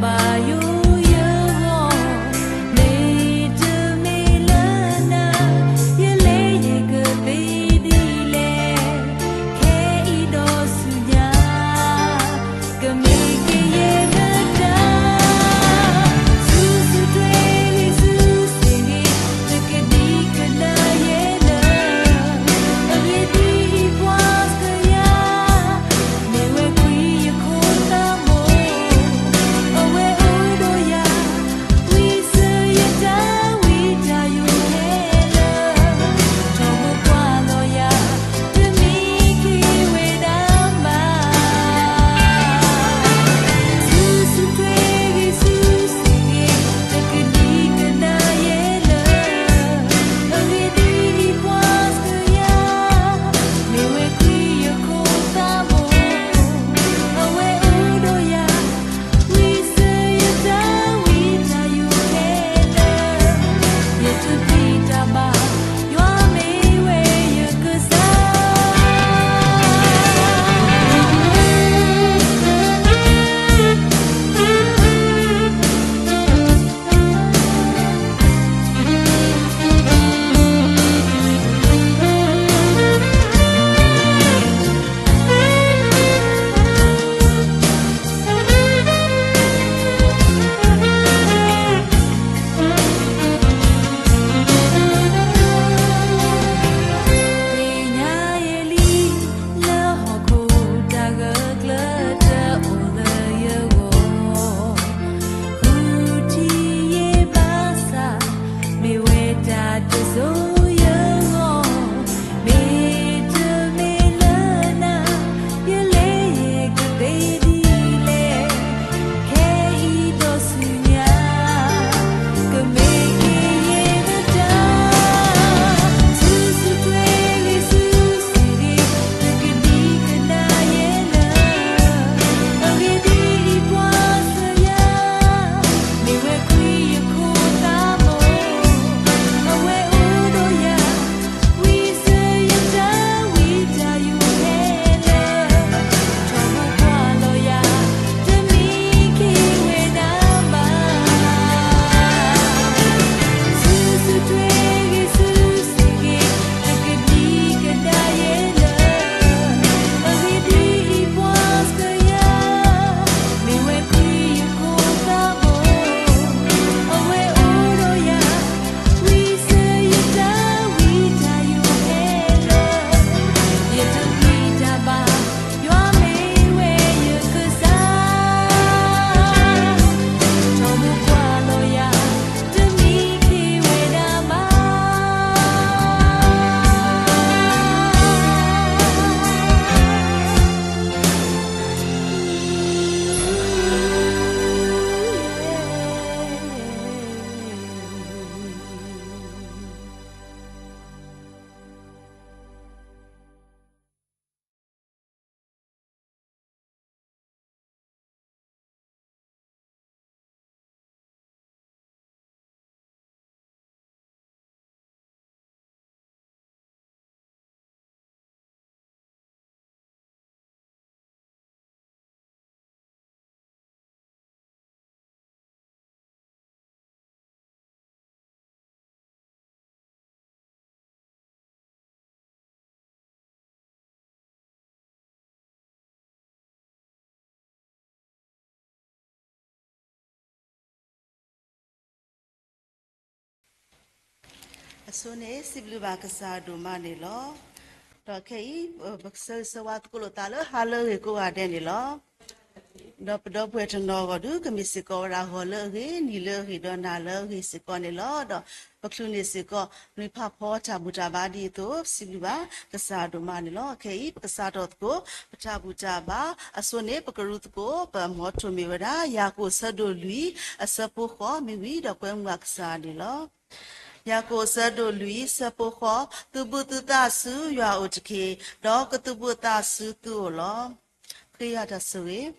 ဘၣ်ယိၣ်ယဂီၢ်, မ့တမ့ၢ်လၢနၤ, ယလဲၤယကသ့ဒ်လဲၣ်, ခဲအံၤဒီးဆူညါ ကမ့ၢ်ကယဲၢ်မတၤ, ဆူၣ်ဆူၣ်ထွဲဂ့ၤ ဆူၣ်ဆူၣ်ဂ့ၤ တကဒံကဒါယဲလၢ အဂ့ၢ်ဒ်အံၤပှၤကယၤ မ့ၢ်ဝဲကွံယခိၣ်သးမိၢ်, အဝဲအိၣ်ဒီးယၤ, ဝံစၢၤယတၢ်ဝံတၢ်ယိာ်ခဲလၢာ်, ထီဘိကွၢ်လီၤယၤ, တမံခ့ဝဲဒၣ်မး, ဆူၣ်ဆူၣ်ထွဲဂ့ၤ ဆူၣ်ဆူၣ်ဂ့ၤ တကဒံကဒါယဲလၢ အဂ့ၢ်ဒ်အံၤပှၤကယၤ မ့ၢ်ဝဲကွံယခိၣ်သးမိၢ်, အဝဲအိၣ်ဒီးယၤ, ဝံစၢၤယတၢ်ဝံတၢ်ယိာ်ခဲလၢာ်, ယတပျံၤတၢ်ဘၣ်, ယွၤမ့ၢ်ဝဲယကစၢ်. သ့ၣ်ညါယဲလံ လၢဟီၣ်ခိၣ်တၢ်ဂၢၢ်ကျၢၤတအိၣ်လၢယဂီၢ်, ဃုထံၣ်ယဲဘၣ်ဆၣ် မ့ၢ်ဝဲတၢ်တစိၤယဂီၢ်, မ့တမ့ၢ်လၢနၤ, ယလဲၤယကသ့ဒ်လဲၣ်, ခဲအံၤဒီးဆူညါ ကမ့ၢ်ကယဲၢ်မတၤ, ဆူၣ်ဆူၣ်ထွဲဂ့ၤ ဆူၣ်ဆူၣ်ဂ့ၤ တကဒံကဒါယဲလၢ အဂ့ၢ်ဒ်အံၤပှၤကယၤ မ့ၢ်ဝဲကွံယခိၣ်သးမိၢ်, အဝဲအိၣ်ဒီးယၤ, ဝံစၢၤယတၢ်ဝံတၢ်ယိာ်ခဲလၢာ်, ထီဘိကွၢ်လီၤယၤ, တမံခ့ဝဲဒၣ်ဘၣ်, ဆူၣ်ဆူၣ်ထွဲဂ့ၤ ဆူၣ်ဆူၣ်ဂ့ၤ တကဒံကဒါယဲလၢ အဂ့ၢ်ဒ်အံၤပှၤကယၤ မ့ၢ်ဝဲကွံယခိၣ်သးမိၢ်, အဝဲအိၣ်ဒီးယၤ, ဝံစၢၤယတၢ်ဝံတၢ်ယိာ်ခဲလၢာ်, ယတပျံၤတၢ်ဘၣ်, ယွၤမ့ၢ်ဝဲယကစၢ်, ထီဘိကွၢ်လီၤယၤ, တမံခ့ဝဲဒၣ်ဘၣ်. အဆိန့ၣ် စံးဘျုးဘၣ်ကစၢ်ဒိၣ်မးန့ၣ်လီၤ. ဒီးခဲအံၤ ပကဆၢဂ့ၤဆၢဝါသကိးလိာ်သးလၢဟါလၢအဂ့ၤကိးဂၤဒဲးန့ၣ်လီၤ. ဒီးပဒီပုၢ်ဝဲၢ်တနီၤအဂီၢ်ဒုး ကမ့ၢ်စ့ၢ်ကီးဝဲဒၣ်ဂီၤလၢအဂ့ၤ, နံၤလၢအဂ့ၤ, ဒီးနၤလၢအဂ့ၤစ့ၢ်ကီးန့ၣ်လီၤ. ဒီးပချုးန့ၢ်စ့ၢ်ကီး နွံဖးဖီတၢ်ဘူၣ်တၢ်ဘါဒ်အသိး ပစံးဘျုးဘၣ်ကစၢ်ဒိၣ်မးန့ၣ်လီၤ. ခဲအံၤ ပကစးထီၣ်သကိး ပတၢ်ဘူၣ်တၢ်ဘါအဆိန့ၣ် ပကရူသကိး ပမီထိၣ်မ့ၢ်ဝဲဒၣ် ယၤကိာ်အဆၢဒိၣ်လွံၢ် အဆၢဖိဃိး မ့ၢ်ဝံၤဒီးကွဲမုာ်ဘၣ်ကစၢ်န့ၣ်လီၤ. ယၤကိာ်အဆၢဒိၣ်လွံၢ် အဆၢဖိဃိး, သုးဘူးသုသးဆူယွၤအအိၣ်တက့ၢ်, ဒီးကသုးဘူးအသးဆူသုအိၣ်လီၤ. ဃ့ယွၤတၢ်ဆိၣ်ဂ့ၤ.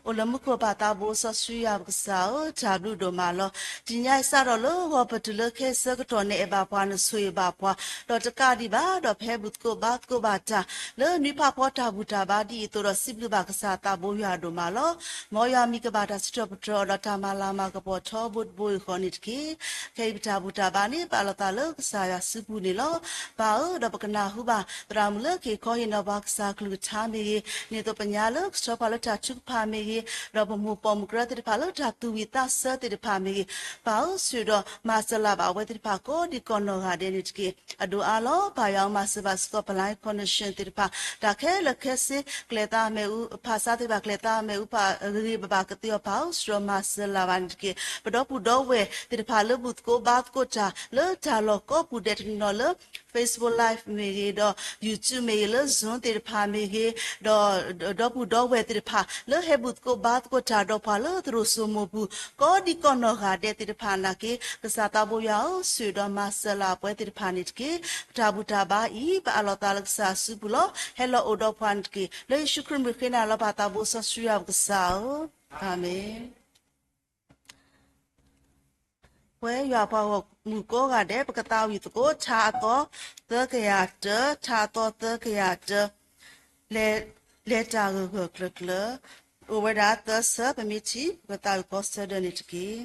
အိၣ်လၢမူခိၣ်ပၢ်သးဘိစီဆှံယွၤပကစၢ်ဧၢ, တၢ်ဘျုးဒိၣ်မးလီၤ. တနံၤညါအံၤစးထီၣ်လၢဂီၤပတုၤလၢခဲအံၤဆၢကတီၢ်န့ၣ် အဲၣ်ဘၣ်ပှၤနဆိၣ်ဂ့ၤဘၣ်ပှၤ, ဒီးတကးဒံးဘၣ် ဒီးပဟဲဘူၣ်သကိးဘါသကိးဘၣ်တၢ် လၢနွံဖးဖီတၢ်ဘူၣ်တၢ်ဘါဒ်အံၤအသိးဒီး စံးဘျုးဘၣ်ကစၢ်သးဘိယွၤဒိၣ်မးလီၤ. မ်ယွၤမံၤကဘၣ်တၢ်စံးထီၣ်ပတြၢၤအီၤဒီးတၢ်မၤလၤမၤကပီၤထီဘိတဘိအံၤဃီန့ၣ်တက့ၢ်. ခဲအံၤပတၢ်ဘူၣ်တၢ်ဘါန့ၣ် ပအးလီၤသးလၢကစၢ်ယွၤစုပူၤန့ၣ်လီၤ. ပၢ်ဧၢ, ဒီးပကနၢ်ဟူဘၣ် သရၣ်မုၣ်လၢကဟ့ၣ်ခီဟ့ၣ်နီၤပှၤကစၢ်ကလုၢ်ကထါမ့ၢ်ဂ့ၤ, န့ၢ်သိးပညါလၢကဆှၢပှၤလၢတၢ်ထုကဖၣ်မ့ၢ်ဂ့ၤ, ဒီးပမိၢ်ပိာ်မုၣ်ကရၢသ့ၣ်တဖၣ်လၢတၢ်သူၣ်ဝံၣ်သးဆၢသ့ၣ်တဖၣ်မ့ၢ်ဂ့ၤ, ပၢ်ဧၢ, ဆှၢဒီးမၤစၢၤလၢ်ဘၣ်အဝဲသ့ၣ်တဖၣ်ကိးဒံးကိးနီၢ်ဂၤဒဲးန့ၣ်တက့ၢ်. အဒိၣ်အါလီၤ. ပၢ်ယွၤဧၢ, မၤစၢၤဘၣ်စ့ၢ်ကီး ပလါ connection သ့ၣ်တဖၣ်, တၢ်ခဲလၢာ်ခဲဆ့ ကျဲၤသးအမဲာ်အူ, ဖးဆါသ့ၣ်တဖၣ်ကျဲၤသးအမဲာ်အူ, ပဂ့ၤဂ့ၤဘၣ်ဘၣ်ကသ့အီၤ ပၢ်ဧၢ, ဆှၢဒီးမၤစၢၤလၢ်ဘၣ်န့ၣ်တက့ၢ်. ပဒီပုၢ်ဒီဝဲၢ်သ့ၣ်တဖၣ်လၢဘူၣ်သကိးဘါသကိးတၢ်လၢတၢ်လီၢ်ကိးပူၤဒဲးတနီၤနီၤလၢ Facebook Live မ့ၢ်ဂ့ၤ, ဒီး YouTube မ့ၢ်ဂ့ၤ, လၢ Zoom သ့ၣ်တဖၣ်မ့ၢ်ဂ့ၤ, ဒီး ဒီပုၢ်ဒီဝဲၢ်သ့ၣ်တဖၣ် လၢဟဲဘူၣ်သကိးဘါသကိးတၢ်ဒီးပှၤလၢသရိာ်စိမိၤပူၤ ကိးဒံးကိးနီၢ်ဂၤဒဲးသ့ၣ်တဖၣ်နာ်က့, ကစၢ်သးဘိယွၤဧၢ, ဆှၢဒီးမၤစၢၤလၢ်အပှဲၤသ့ၣ်တဖၣ်န့ၣ်တက့ၢ်. ပတၢ်ဘူၣ်တၢ်ဘါအံၤ ပအးလီၤသးလၢကစၢ်စုပူၤလီၤ. ဟဲလီၤအိၣ်ဒီးပှၤန့ၣ်တက့ၢ်. လၢယ့ၣ်ၡူးခရံာ်မုၢ်ဃ့နၤလီၤ ပၢ်သးဘိစီဆှံယွၤပကစၢ်ဧၢ, အၤမ့ၣ်. ပဝဲယွၤပှၤဂီၢ်မုၢ်ကိးဂၤဒဲး ပကသးဝံၣ်သကိး ထါအသီသၢကယၤတၢ, ထါအသီသၢကယၤတၢ, လဲၤ, လဲၤတၢ်ဂၢၢ်ဂၢၢ်ကျၢၤကျၢၤ, အိၣ်ဝဲဒၣ်သၢဆၢ, ပမ့ၢ်ထံၣ် ပကသးဝံၣ်ကိးဆၢဒၢန့ၣ်တက့ၢ်.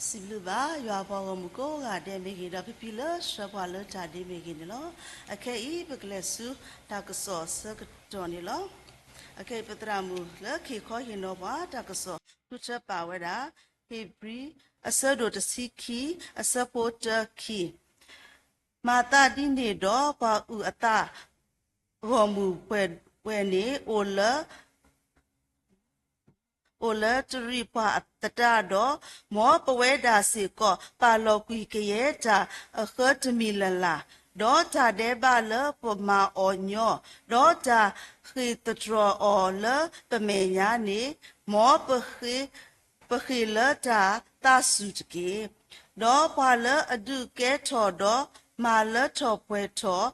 စံးဘျုးဘၣ်ယွၤအပှၤဂီၢ်မုၢ်ကိးဂၤဒဲးမ့ၢ်ဂ့ၤ, ဒီးဖံဖံလၢဆှၢပှၤလၢတၢ်ဒ့မ့ၢ်ဂ့ၤန့ၣ်လီၤ. အခဲအံၤ ပကလဲၤဆူတၢ်ကစီၣ်အဆၢကတီၢ်န့ၣ်လီၤ. အခဲအံၤ ပသရၣ်မုၣ်လၢက့ၤခီဟ့ၣ်နီၤပှၤတၢ်ကစီၣ် ဃုထၢပာ်ဝဲဒၣ် ဧ့ၤဘြံၤ အဆၢဒိၣ်တဆံခံ အဆၢဖိတၢခံ မၤသးဒ်န့ၣ်ဒီး ပှၤအုၣ်အသးဂီၢ်မုၢ်ဝဲန့ၣ် အိၣ်လၢတရံးပှၤအသတးဒီး, မ်ပဝဲဒၣ်စ့ၢ်ကီး ပာ်လီၤကွံာ်ကယဲၢ်တၢ်အဃၢတမံၤလၢ်လၢ်, ဒီးတၢ်ဒဲးဘးလၢပမၤအီၤညီ, ဒီးတၢ်ဃ့ၢ်သတြီၤအီၤလၢပမဲာ်ညါန့ၣ်, မ်ပဃ့ၢ်လၢတၢ်သးစူၤတက့ၢ်. ဒီးပှၤလၢအဒုးကဲထီၣ်ဒီး မၤလၢထီၣ်ပှဲၤထီၣ်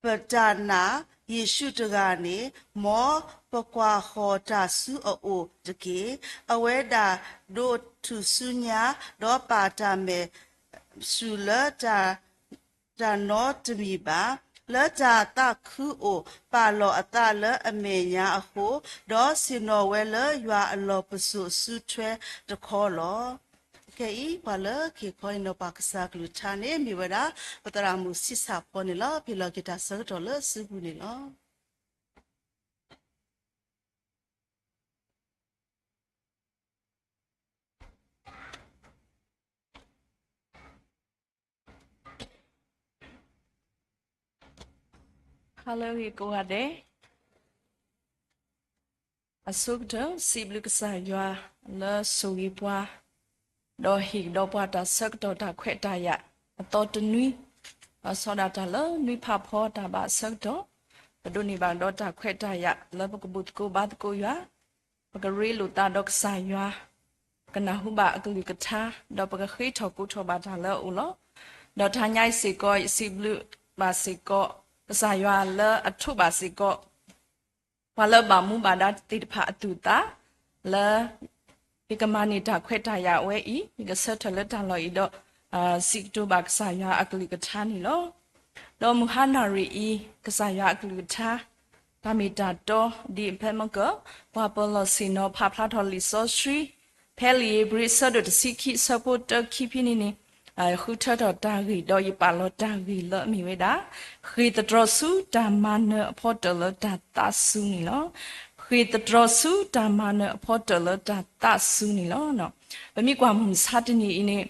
ပတၢ်နာ်ယ့ၣ်ၡူးတဂၤန့ၣ်, မ်ပကွၢ်ဃီၤတၢ်ဆူအအိၣ်တက့ၢ်. အဝဲဒၣ်ဒိးထူၣ်စုညါ, ဒီးပာ်တၢ်မဲာ်ဆူၣ်လၢတၢ်နီတမံၤဘၣ်. လၢတၢ်သးခုအိၣ် ပာ်လီၤအသးလၢအမဲာ်ညါအဃိ, ဒီးဆ့ၣ်နီၤဝဲလၢယွၤအလီၢ်ပစိာ်စုထွဲတခီလီၤ. ခဲအံၤ ပှၤလၢက့ၤခီဟ့ၣ်နီၤပှၤကစၢ်အကလုၢ်ကထါန့ၣ် မ့ၢ်ဝဲဒၣ် ပသရၣ်မုၣ်ဆံဆၣ်ဖီန့ၣ်လီၤ. ပဟ့ၣ်လီၤက့ၤတၢ်ဆၢကတီၢ်လၢအစုပူၤန့ၣ်လီၤ. Hello ဂ့ၤကိးဂၤဒဲး, အဆိကတၢၢ် စံးဘျုးကစၢ်ယွၤလၢဆိၣ်ဂ့ၤပှၤ, ဒီးဟ့ၣ်ကဒီးပှၤတၢ်ဆၢကတီၢ်တၢ်ခွဲးတၢ်ယာ်အသီတနွံ, ဒီးဆီဒၣ်တၢ်လၢနွံဖးဖီတၢ်ဘၣ်အဆၢကတီၢ်, ပဒိးန့ၢ်ဘၣ်ဒီးတၢ်ခွဲးတၢ်ယာ်လၢပကဘူၣ်သကိးဘါသကိးယွၤ, ပကရ့လိာ်သးဒီးကစၢ်ယွၤ, ပကနၢ်ဟူဘၣ်အကလုၢ်ကထါ, ဒီးပကဃ့ထီၣ်ကိးထီၣ်ဘၣ်တၢ်လၢအအိၣ်လီၤ. ဒီးတဟါညါအံၤစ့ၢ်ကီး ယစံးဘျုးဘၣ်စ့ၢ်ကီး ကစၢ်ယွၤလၢအထိးဘၣ်စ့ၢ်ကီး ပှၤလၢအဘၣ်မူဘၣ်ဒါသ့ၣ်တဖၣ်အသူၣ်အသး, လၢ ယကမၤန့ၢ်တၢ်ခွဲးတၢ်ယာ်ဝဲအံၤ, ယကဆၢထၢၣ်လၢတၢ်လီၢ်အံၤဒီး စံးကတိၤဘၣ်ကစၢ်ယွၤအကလုၢ်ကထါန့ၣ်လီၤ. ဒီးမုၢ်ဟါနၣ်ရံၣ်အံၤ ကစၢ်ယွၤအကလုၢ်ကထါ တၢ်မ့ၢ်တၢ်တီ ဒ်အဖဲမ့ၢ်က ပှၤပၢၤလီၢ်ဆ့ၣ်နီၤဖးဖျါထီၣ်လံာ်စီဆှံ ဖဲလံာ်ဧ့ၤဘြံၤအဆၢဒိၣ်တဆံခံ အဆၢဖိတၢခံဖဲန့ၣ်န့ၣ် ဃုထၢထီၣ်တၢ်ဂ့ၢ် ဒီးယပာ်လီၤတၢ်ဂ့ၢ်လၢအမ့ၢ်ဝဲဒၣ် ဃ့ၢ်သတြီၤဆူတၢ်မၤနၢၤအဖီတၢၣ်လၢတၢ်သးစူၤန့ၣ်လီၤ. ဃ့ၢ်သတြီၤဆူတၢ်မၤနၢၤအဖီတၢၣ်လၢတၢ်သးစူၤန့ၣ်လီၤ. ပမ့ၢ်ကွၢ်မုၢ်မဆါတနံၤအံၤန့ၣ်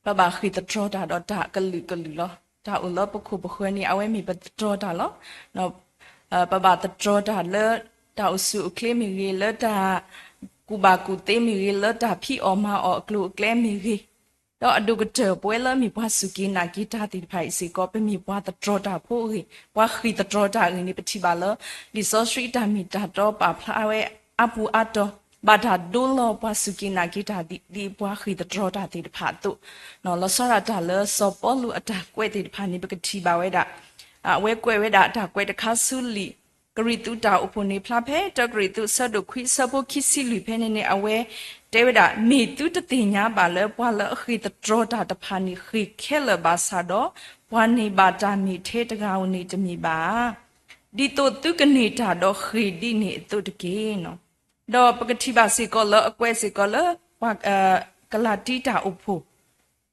ပဘၣ်ဃ့ၢ်သတြီၤတၢ်ဒီးတၢ်ကလုာ်ကလုာ်လီၤ. တၢ်အိၣ်လၢပခိၣ်ပဃၢၤန့ၣ် အဝဲမ့ၢ်ပသတြီၤတၢ်လီၤ. ပဘၣ်သတြီၤတၢ်လၢတၢ်အိၣ်ဆူၣ်အိၣ်ချ့မ့ၢ်ဂ့ၤ, လၢတၢ်ကူၣ်ဘၣ်ကူၣ်သ့မ့ၢ်ဂ့ၤ, လၢတၢ်ဖံးအီၣ်မၤအီၣ်အကျိၤအကျဲမ့ၢ်ဂ့ၤ, ဒီးအဒိၣ်ကတၢၢ်ပဝဲလၢမ့ၢ်ပှၤစူၢ်က့ၤနာ်က့ၤတၢ်သ့ၣ်တဖၣ်အံၤစ့ၢ်ကီး ပမ့ၢ်ပှၤသတြီၤတၢ်ဖိအဂ့ၢ်, ပှၤဃ့ၢ်သတြီၤတၢ်အဂ့ၢ်န့ၣ် ပထံၣ်ဘၣ်လၢ လံာ်စီဆှံတၢ်မ့ၢ်တၢ်တီပာ်ဖျါဝဲအါပူၤအါတီၤ, ဘၣ်တၢ်ဒိလီၤပှၤစူၢ်က့ၤနာ်က့ၤတၢ်ဒ်ပှၤဃ့ၢ်သတြီၤတၢ်သ့ၣ်တဖၣ်အသိး, လီၤဆီဒၣ်တၢ်လၢစီၤပီလူးအတၢ်ကွဲးသ့ၣ်တဖၣ်န့ၣ် ပကထံၣ်ဘၣ်ဝဲဒၣ် အဝဲကွဲးဝဲဒၣ်တၢ်ကွဲးတခါဆူလံာ် ကရံၣ်သူးတၢ်အိၣ်ဖှိၣ်န့ၣ်ဖျါဖဲ တၢကရံၣ်သူးအဆၢဒိၣ်ခွံအဆၢဖိခံဆံလွံၢ်ဖဲန့ၣ်န့ၣ် အဝဲတဲဝဲဒၣ် မ့ၢ်သုတသ့ၣ်ညါဘၣ်လၢ ပှၤလၢအဃ့ၢ်သတြီၤတၢ်တဖၣ်န့ၣ် ဃ့ၢ်ခဲလၢာ်ဘၣ်ဆၣ်ဒီး ပှၤန့ၢ်ဘၣ်တၢ်မ့ၢ်ထဲတဂၤဧိၤန့ၣ်တမ့ၢ်ဘၣ်ဧါ. ဒ်သိးသုကန့ၢ်တၢ်ဒီးဃ့ၢ်ဒ်န့ၣ်အသိးတက့ၢ်. ဒီးပကထံၣ်ဘၣ်စ့ၢ်ကီးလၢအကွဲးစ့ၢ်ကီးလၢ ပှၤ ကလၤတံတၢ်အိၣ်ဖှိၣ်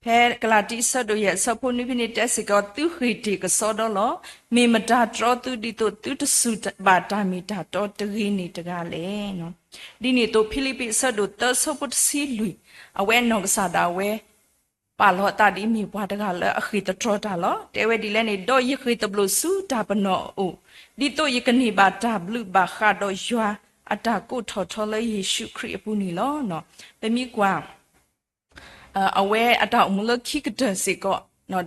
ဖဲကလၤတံအဆၢဒိၣ်ယဲၢ်အဆၢဖိနွံဖဲန့ၣ် တဲစ့ၢ်ကီး သုဃ့ၢ်တ့ၢ်ကစီဒီလီၤ. မ့ၢ်မတၤတြီသု ဒ်သိးသုတစူၢ်ဘၣ်တၢ်မ့ၢ်တၢ်တီတဂ့ၤန့ၣ်တဂၤလဲၣ်. ဒ်န့ၣ်အသိး ဖံလံးပံးအဆၢဒိၣ်သၢအဆၢဖိတဆံလွံၢ် အဝဲအနီၢ်ကစၢ်ဒၣ်ဝဲ ပာ်လီၤအသးဒ်အမ့ၢ်ပှၤတဂၤလၢအဃ့ၢ်သတြီၤတၢ်လီၤ. တဲဝဲဒ်လဲၣ်န့ၣ် ဒီးယဃ့ၢ်သဘျိးဆူတၢ်ပနီၣ်အအိၣ်, ဒ်သိးယကန့ၢ်ဘၣ်တၢ်ဘျုးဘၣ်ဃးဒီးယွၤအတၢ်ကိးထီၣ်ထီလၢယ့ၣ်ၡူးခရံာ်အပူၤန့ၣ်လီၤ. ပမ့ၢ်ကွၢ် အဝဲအတၢ်အိၣ်မူလၢခံကတၢၢ်စ့ၢ်ကီး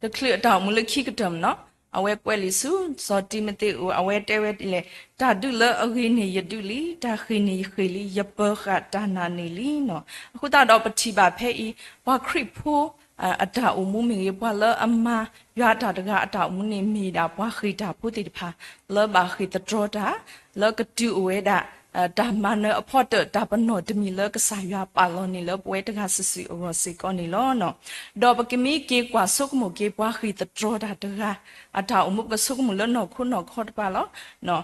တချုးအတၢ်အိၣ်မူလၢခံကတၢၢ်မ့ၢ်နီၤ, အဝဲကွဲးလံာ်ဆူ စီၤတံၤမသ့းအအိၣ် အဝဲတဲဝဲဒ်လဲၣ်, တၢ်ဒုးလၢအဂ့ၤန့ၣ်ယဒုးလံ, တၢ်ဃ့ၢ်န့ၣ်ယဃ့ၢ်လံ, ယပၢၤဃာ်တၢ်နာ်န့ၣ်လံနီၤ. အဃိသတးဒီးပထံၣ်ဘၣ်ဖဲအံၤ ပှၤခရံာ်ဖိ အတၢ်အိၣ်မူမ့ၢ်ဂ့ၤ, ပှၤလၢအမၤယွၤအတၢ်တဂၤအတၢ်အိၣ်မူန့ၣ် မ့ၢ်ဒၣ်ပှၤဃ့ၢ်တၢ်ဖိသ့ၣ်တဖၣ် လၢဘၣ်ဃ့ၢ်သတြီတၢ်, လၢကတုၤအိၣ်ဝဲဒၣ် တၢ်မၤနၢၤအဖီတၢၣ် တၢ်ပနီၣ်တမံၤလၢကစၢ်ယွၤပာ်လီၤန့ၣ်လၢပဝဲတဂၤစုာ်စုာ်အဂီၢ်စ့ၢ်ကီးန့ၣ်လီၤ. ဒီးပကမ့ၢ်က့ၤကွၢ်ဆိကမိၣ်က့ၤပှၤဃ့ၢ်သတြီတၢ်တဂၤ အတၢ်အိၣ်မူ ပကဆိကမိၣ်လၢနီၢ်ခိနီၢ်ခီတဖၣ်လီၤ.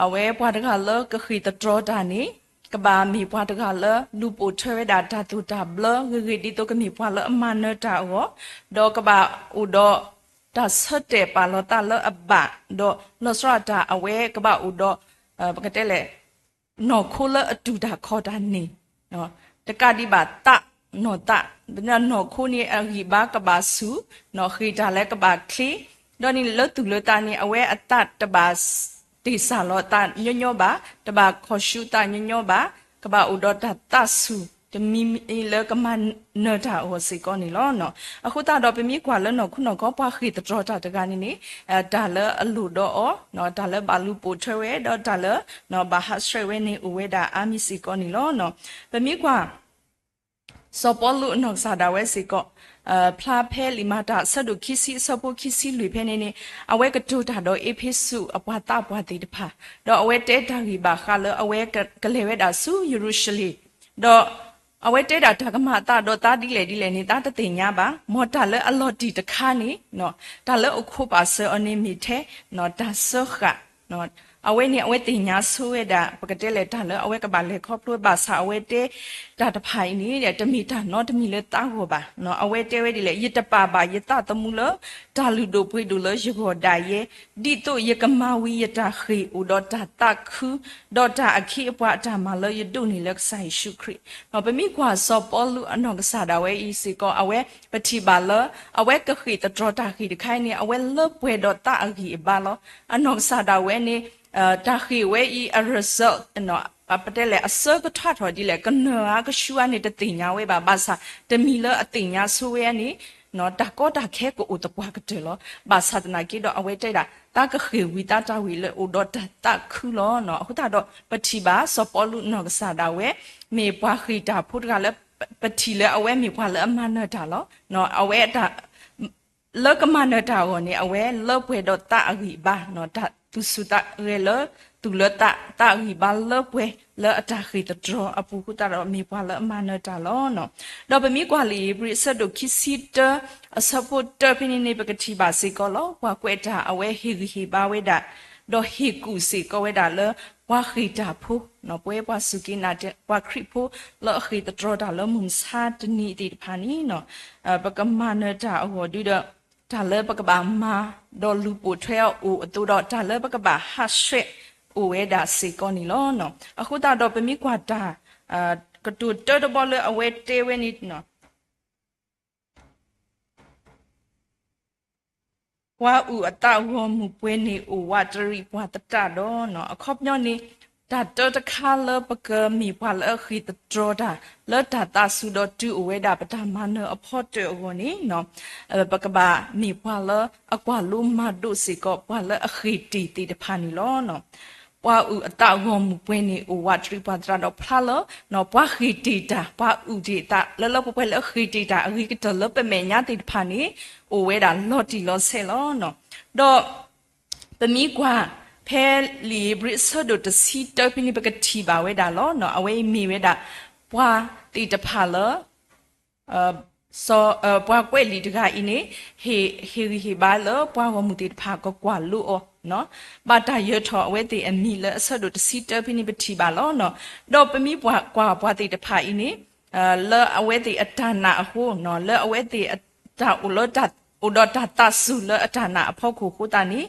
အဝဲပှၤတဂၤလၢကဃ့ၢ်သတြီတၢ်န့ၣ် ကဘၣ်မ့ၢ်ပှၤတဂၤလၢလူၤပိာ်ထွဲဝဲဒၣ်တၢ်သိၣ်တၢ်ဘျၢ ဂ့ၤဂ့ၤဒ်သိးကမ့ၢ်ပှၤလၢအမၤနၢၤတၢ်အဂီၢ်, ဒီးကဘၣ်အိၣ်ဒီး တၢ်ဆၢတဲာ်ပာ်လီၤသးလၢအဘၣ်, ဒီးလီၤဆီဒၣ်တၢ်အဝဲကဘၣ်အိၣ်ဒီး ပကတဲလဲၣ် နီၢ်ခိလၢအတူၢ်တၢ်ခီၣ်တၢ်န့ၣ်, တကးဒံးဘၣ်သး, နီၢ်သး, နီၢ်ခိန့ၣ်အဂံၢ်အဘါကဘၣ်ဆူၣ်, ဃ့ၢ်တၢ်လၢကဘၣ်ချ့, ဒီးန့ၣ်လၢသူၣ်လၢသးန့ၣ် အဝဲအသးတဘၣ်တ့ၢ်စၢ်လီၤသးညီညီဘၣ်, တဘၣ်ခီၣ်ဆူၣ်သးညီညီဘၣ်, ကဘၣ်အိၣ်ဒီးတၢ်သးဆူၣ်တမံၤမံၤလၢကမၤနၢၤတၢ်အဂီၢ်စ့ၢ်ကီးန့ၣ်လီၤ. အဃိသတးဒီးပမ့ၢ်ကွၢ်လၢနီၢ်ခိနီၢ်ခီ ပှၤဃ့ၢ်သတြီၤတၢ်တဂၤန့ၣ်န့ၣ် တၢ်လၢအလိၣ်ဒီးအီၤ, တၢ်လၢဘၣ်လူၤပိာ်ထွဲဝဲ ဒီးတၢ်လၢ ဘၣ်ဟးဆှဲးဝဲန့ၣ်အိၣ်ဝဲဒၣ်အါမံၤစ့ၢ်ကီးန့ၣ်လီၤ. ပမ့ၢ်ကွၢ် စီၤပီလူးအနီၢ်ကစၢ်ဒၣ်ဝဲစ့ၢ်ကီး ဖျါဖဲလံာ်မၤတၢ်အဆၢဒိၣ်ခံဆံအဆၢဖိခံဆံလွံၢ်ဖဲန့ၣ်န့ၣ် အဝဲကတိၤတၢ်ဒီးအ့းဖ့းစူးအပှၤသးပှၢ်သ့ၣ်တဖၣ်, ဒီးအဝဲတဲတၢ်ဂံၢ်ဘၣ်ဃးလၢအဝဲကလဲၤဝဲဒၣ်ဆူယရူၤၡလ့ၣ်, ဒီးအဝဲတဲဒၣ်တၢ်ကမၤအသးဒီးသးဒ်လဲၣ်ဒ်လဲၣ်န့ၣ် သးတသ့ၣ်ညါဘၣ်, မ်တၢ်လၢအလီၤတံၢ်တခါန့ၣ် တၢ်လၢအခိးပာ်စၢၤအီၤန့ၣ်မ့ၢ်ထဲ တၢ်စၢဃာ် အဝဲန့ၣ်အဝဲသ့ၣ်ညါဆိဝဲဒၣ် ပကတဲလဲၣ်တၢ်လၢအဝဲကဘၣ်လဲၤခီဖျိဘၣ်ဆၣ်အဝဲတဲ တၢ်တဖၣ်အံၤန့ၣ် တမ့ၢ်တၢ်နီတမံၤလၢသးဂီၢ်ဘၣ်. အဝဲတဲဝဲဒ်လဲၣ်, ယတပာ်ဘၣ်ယသးသမူလၢ တၢ်လုၢ်ဒိၣ်ပှ့ၤဒိၣ်လၢယဂီၢ်ဒၣ်ယဲ, ဒ်သိးယကမၤဝံၤယတၢ်ဃ့ၢ်အိၣ်ဒီးတၢ်သးခု, ဒီးတၢ်အခ့အပှၤအတၢ်မၤလၢယဒိးန့ၢ်လၢကစၢ်ယ့ၣ်ၡူးခရံာ်. ပမ့ၢ်ကွၢ်စီၤပီလူးအနီၢ်ကစၢ်ဒၣ်ဝဲအံၤစ့ၢ်ကီး အဝဲပထံၣ်ဘၣ်လၢ အဝဲကဃ့ၢ်သတြီၤတၢ်ဃ့ၢ်တခါအံၤန့ၣ် အဝဲလၢပှဲၤဒီးသးအဂံၢ်အဘါလီၤ. အနီၢ်ကစၢ်ဒၣ်ဝဲန့ၣ် တၢ်ဃ့ၢ်ဝဲအံၤ အresult ပတဲလဲၣ် အဆၢကထီၣ်ထီၣ်ဒ်လဲၣ် ကနၢၤဧါကဆူဧါန့ၣ် တသ့ၣ်ညါဝဲဘၣ်. ဘၣ်ဆၣ် တမံၤလၢအသ့ၣ်ညါဆိဝဲန့ၣ် တၢ်ကီတၢ်ခဲကအိၣ်သပှၢ်ကတၢၢ်လီၤ. ဘၣ်ဆၣ်သနာ်က့ဒီး အဝဲတဲဒၣ် သးကဃ့ၢ်ဝံၤသးတၢ်ဝံၤလၢအိၣ်ဒီးတၢ်သးခုလီၤ. အဃိသတးဒီး ပထံၣ်ဘၣ်စီၤပီလူးနီၢ်ကစၢ်ဒၣ်ဝဲ မ့ၢ်ပှၤဃ့ၢ်တၢ်ဖိတဂၤလၢ ပထံၣ်လၢအဝဲမ့ၢ်ပှၤလၢအမၤနၢၤတၢ်လီၤ. အဝဲ လၢကမၤနၢၤတၢ်အဂီၢ်န့ၣ် အဝဲလၢပှဲၤဒီးသးအဂံၢ်အဘါ, တၢ်သူၣ်ဆူၣ်သးဂဲၤလၢ သူၣ်လၢသး သးအဂံၢ်အဘါလၢပှဲၤလၢအတၢ်ဃ့ၢ်သတြီၤအပူၤအဃိသတးဒီး မ့ၢ်ပှၤလၢအမၤနၢၤတၢ်လီၤ. ဒီးပမ့ၢ်ကွၢ်လံာ်ဧ့ၤဘြံၤအဆၢဒိၣ်ခံဆံတၢ အဆၢဖိတၢဖဲန့ၣ်န့ၣ် ပကထံၣ်ဘၣ်စ့ၢ်ကီးလီၤ. ပှၤကွဲးတၢ်အဝဲဟ့ၣ်ဂံၢ်ဟ့ၣ်ဘါဝဲဒၣ် ဒီးဟ့ၣ်ကူၣ်စ့ၢ်ကီးဝဲဒၣ်လၢ ပှၤဃ့ၢ်တၢ်ဖိ ပဝဲပှၤစူၢ်က့ၤနာ်က့ၤ ပှၤခရံာ်ဖိလၢအဃ့ၢ်သတြီၤတၢ်လၢမုၢ်မဆါတနံၤသ့ၣ်တဖၣ်န့ၣ် ပကမၤနၢၤတၢ်အဂီၢ်ဒုဒီး တၢ်လၢပကဘၣ်မၤ ဒီးလူၤပိာ်ထွဲအီၤအိၣ်အသိးဒီး တၢ်လၢပကဘၣ်ဟးဆှဲးအိၣ်ဝဲဒၣ်စ့ၢ်ကီးန့ၣ်လီၤ. အဃိသတးဒီးပမ့ၢ်ကွၢ်တၢ် ကတိၤတၢတဘီလၢအဝဲတဲဝဲန့ၣ် ပှၤအုၣ်အသးဂီၢ်မုၢ်ပှဲၤန့ၣ်အိၣ်ဝးတရံးပှၤသတးဒီး အခီပညီန့ၣ် တၢ်တၢတခါလၢပကမ့ၢ်ပှၤလၢအဃ့ၢ်သတြီၤတၢ် လၢတၢ်သးစူၤဒီးတုၤအိၣ်ဝဲဒၣ်ပတၢ်မၤနၢၤအဖီတၢၣ်အဂီၢ်န့ၣ် ပကဘၣ်မ့ၢ်ပှၤလၢအကွၢ်လိမၤဒိးစ့ၢ်ကီး ပှၤလၢအဃ့ၢ်တ့ၢ်သ့ၣ်တဖၣ်န့ၣ်လီၤ. ပှၤအုၣ်အသးဂီၢ်မုၢ်ပှဲၤန့ၣ်အိၣ်ဝးတရံးပှၤသတးဒီး ဖျါလၢ ပှၤဃ့ၢ်တ့ၢ်တၢ် ပှၤအုၣ်တ့ၢ်အသး လၢလၢပှဲၤပှဲၤလၢအဃ့ၢ်တ့ၢ်တၢ်အဂ့ၤကတၢၢ်လၢပမဲာ်ညါသ့ၣ်တဖၣ်န့ၣ် အိၣ်ဝဲဒၣ်လီၤတံၢ်လီၤဆဲးလီၤ. ဒီး ပမ့ၢ်ကွၢ် ဖဲလံာ်ဧ့ၤဘြံၤအဆၢဒိၣ်တဆံတၢဖဲန့ၣ် ပကထံၣ်ဘၣ်ဝဲဒၣ်လီၤ. အဝဲအံၤမ့ၢ်ဝဲဒၣ် ပှၤသ့ၣ်တဖၣ်လၢ ပှၤကွဲးလံာ်တဂၤအံၤန့ၣ် ဟ့ၣ်ဂံၢ်ဟ့ၣ်ဘါလၢပှၤဂီၢ်မုၢ်သ့ၣ်တဖၣ်ကကွၢ်လိအီၤ ဘၣ်တၢ်ယၢၤထီၣ်အဝဲသ့ၣ်အမံၤလၢအဆၢဒိၣ်တဆံတၢဖဲန့ၣ် ပထံၣ်ဘၣ်လီၤ. ဒီးပမ့ၢ်ကွၢ်ပှၤသ့ၣ်တဖၣ်အံၤန့ၣ် လၢအဝဲသ့ၣ်အတၢ်နာ်အဃိ လၢအဝဲသ့ၣ်အတၢ်အိၣ်လၢ အိၣ်ဒီးတၢ်သးစူၤလၢအတၢ်နာ်အဖီခိၣ်အဃိသတးန့ၣ်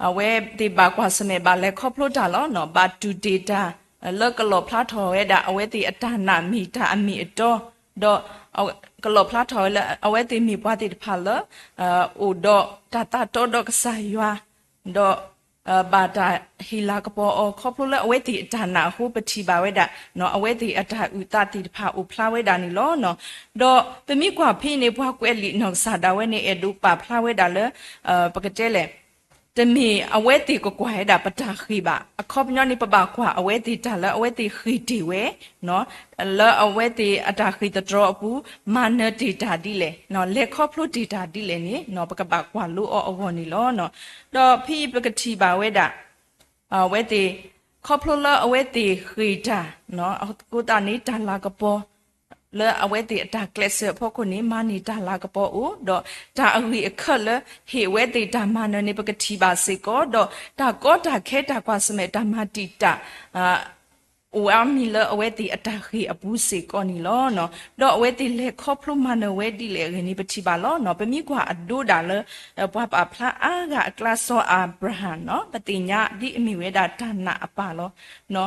အဝဲသ့ၣ်ဘၣ်ကွၢ်ဆၢၣ်မဲာ်ဘၣ်လဲၤခီဖျိတၢ်လီၤ. ဘၣ်တူၢ်တ့ၢ်တၢ် လၢကလီၣ်ဖျါထီၣ်ဝဲဒၣ် အဝဲသ့ၣ်အတၢ်နာ်မ့ၢ်တၢ်အမ့ၢ်အတီ ဒီး ကလီၣ်ဖျါထီၣ်ဝဲလၢ အဝဲသ့ၣ်မ့ၢ်ပှၤသ့ၣ်တဖၣ်လၢ အိၣ်ဒီးတၢ်သးတီဒီးကစၢ်ယွၤ ဒီး ဘၣ်တၢ်ဟ့ၣ်လၤကပီၤအီၤ ခီဖျိလၢအဝဲသ့ၣ်အတၢ်နာ်အဃိ ပထံၣ်ဘၣ်ဝဲဒၣ် အဝဲသ့ၣ်အတၢ်အုၣ်သးသ့ၣ်တဖၣ်အိၣ်ဖျါဝဲဒၣ်န့ၣ်လီၤ. ဒီးပမ့ၢ်ကွၢ်ဖဲအံၤန့ၣ် ပှၤကွဲးလံာ်နီၢ်ကစၢ်ဒၣ်ဝဲန့ၣ် အဲၣ်ဒိးပာ်ဖျါဝဲဒၣ်လၢ ပကတဲလဲၣ် တမ့ၢ်အဝဲသ့ၣ်ကကွၢ်ဝဲဒၣ်ပတၢ်ဃ့ၢ်ဘၣ်. အခီပညီန့ၣ် ပဘၣ်ကွၢ်အဝဲသ့ၣ်တၢ်လၢအဝဲသ့ၣ်ဃ့ၢ်တ့ၢ်ဝဲ လၢအဝဲသ့ၣ်အတၢ်ဃ့ၢ်သတြီၤအပူၤ မၤနၢၤတ့ၢ်တၢ်ဒ်လဲၣ် လဲၤခီဖျိတ့ၢ်တၢ်ဒ်လဲၣ်န့ၣ် ပကဘၣ်ကွၢ်လိအီၤအဂီၢ်န့ၣ်လီၤ. ဒီးဖဲအံၤပကထံၣ်ဘၣ်ဝဲဒၣ် အဝဲသ့ၣ် ခီဖျိလၢအဝဲသ့ၣ်ဃ့ၢ်တၢ် အဃိသတးန့ၣ် တၢ်လၤကပီၤ လၢအဝဲသ့ၣ်အတၢ်ကျဲးစၢးအဖီခိၣ်န့ၣ် မၤန့ၢ်တၢ်လၤကပီၤအိၣ် ဒီးတၢ်အဂ့ၢ်အခၢၣ်လၢဟ့ၣ်အဝဲသ့ၣ်တၢ်မၤနၢၤန့ၣ် ပကထံၣ်ဘၣ်စ့ၢ်ကီး ဒီးတၢ်ကီတၢ်ခဲတၢ်ကွၢ်ဆၢၣ်မဲာ်တၢ်မၤတံာ်တာ် အိၣ်အါမံၤလၢအဝဲသ့ၣ်အတၢ်ဂ့ၢ်အပူၤစ့ၢ်ကီးန့ၣ်လီၤ. ဒီးအဝဲသ့ၣ်လဲၤခီဖျိမၤနၢၤဝဲဒ်လဲၣ်အဂ့ၢ်န့ၣ် ပထံၣ်ဘၣ်လီၤ. ပမ့ၢ်ကွၢ်အဒိဒၣ်လၢ ပှၤပာ်ဖျါအါဂၤအကျါ စီၤအၤဘြၤဟၣ်န့ၣ် ပသ့ၣ်ညါဒ်အမ့ၢ်ဝဲဒၣ်တၢ်နာ်အပၢ်လီၤ.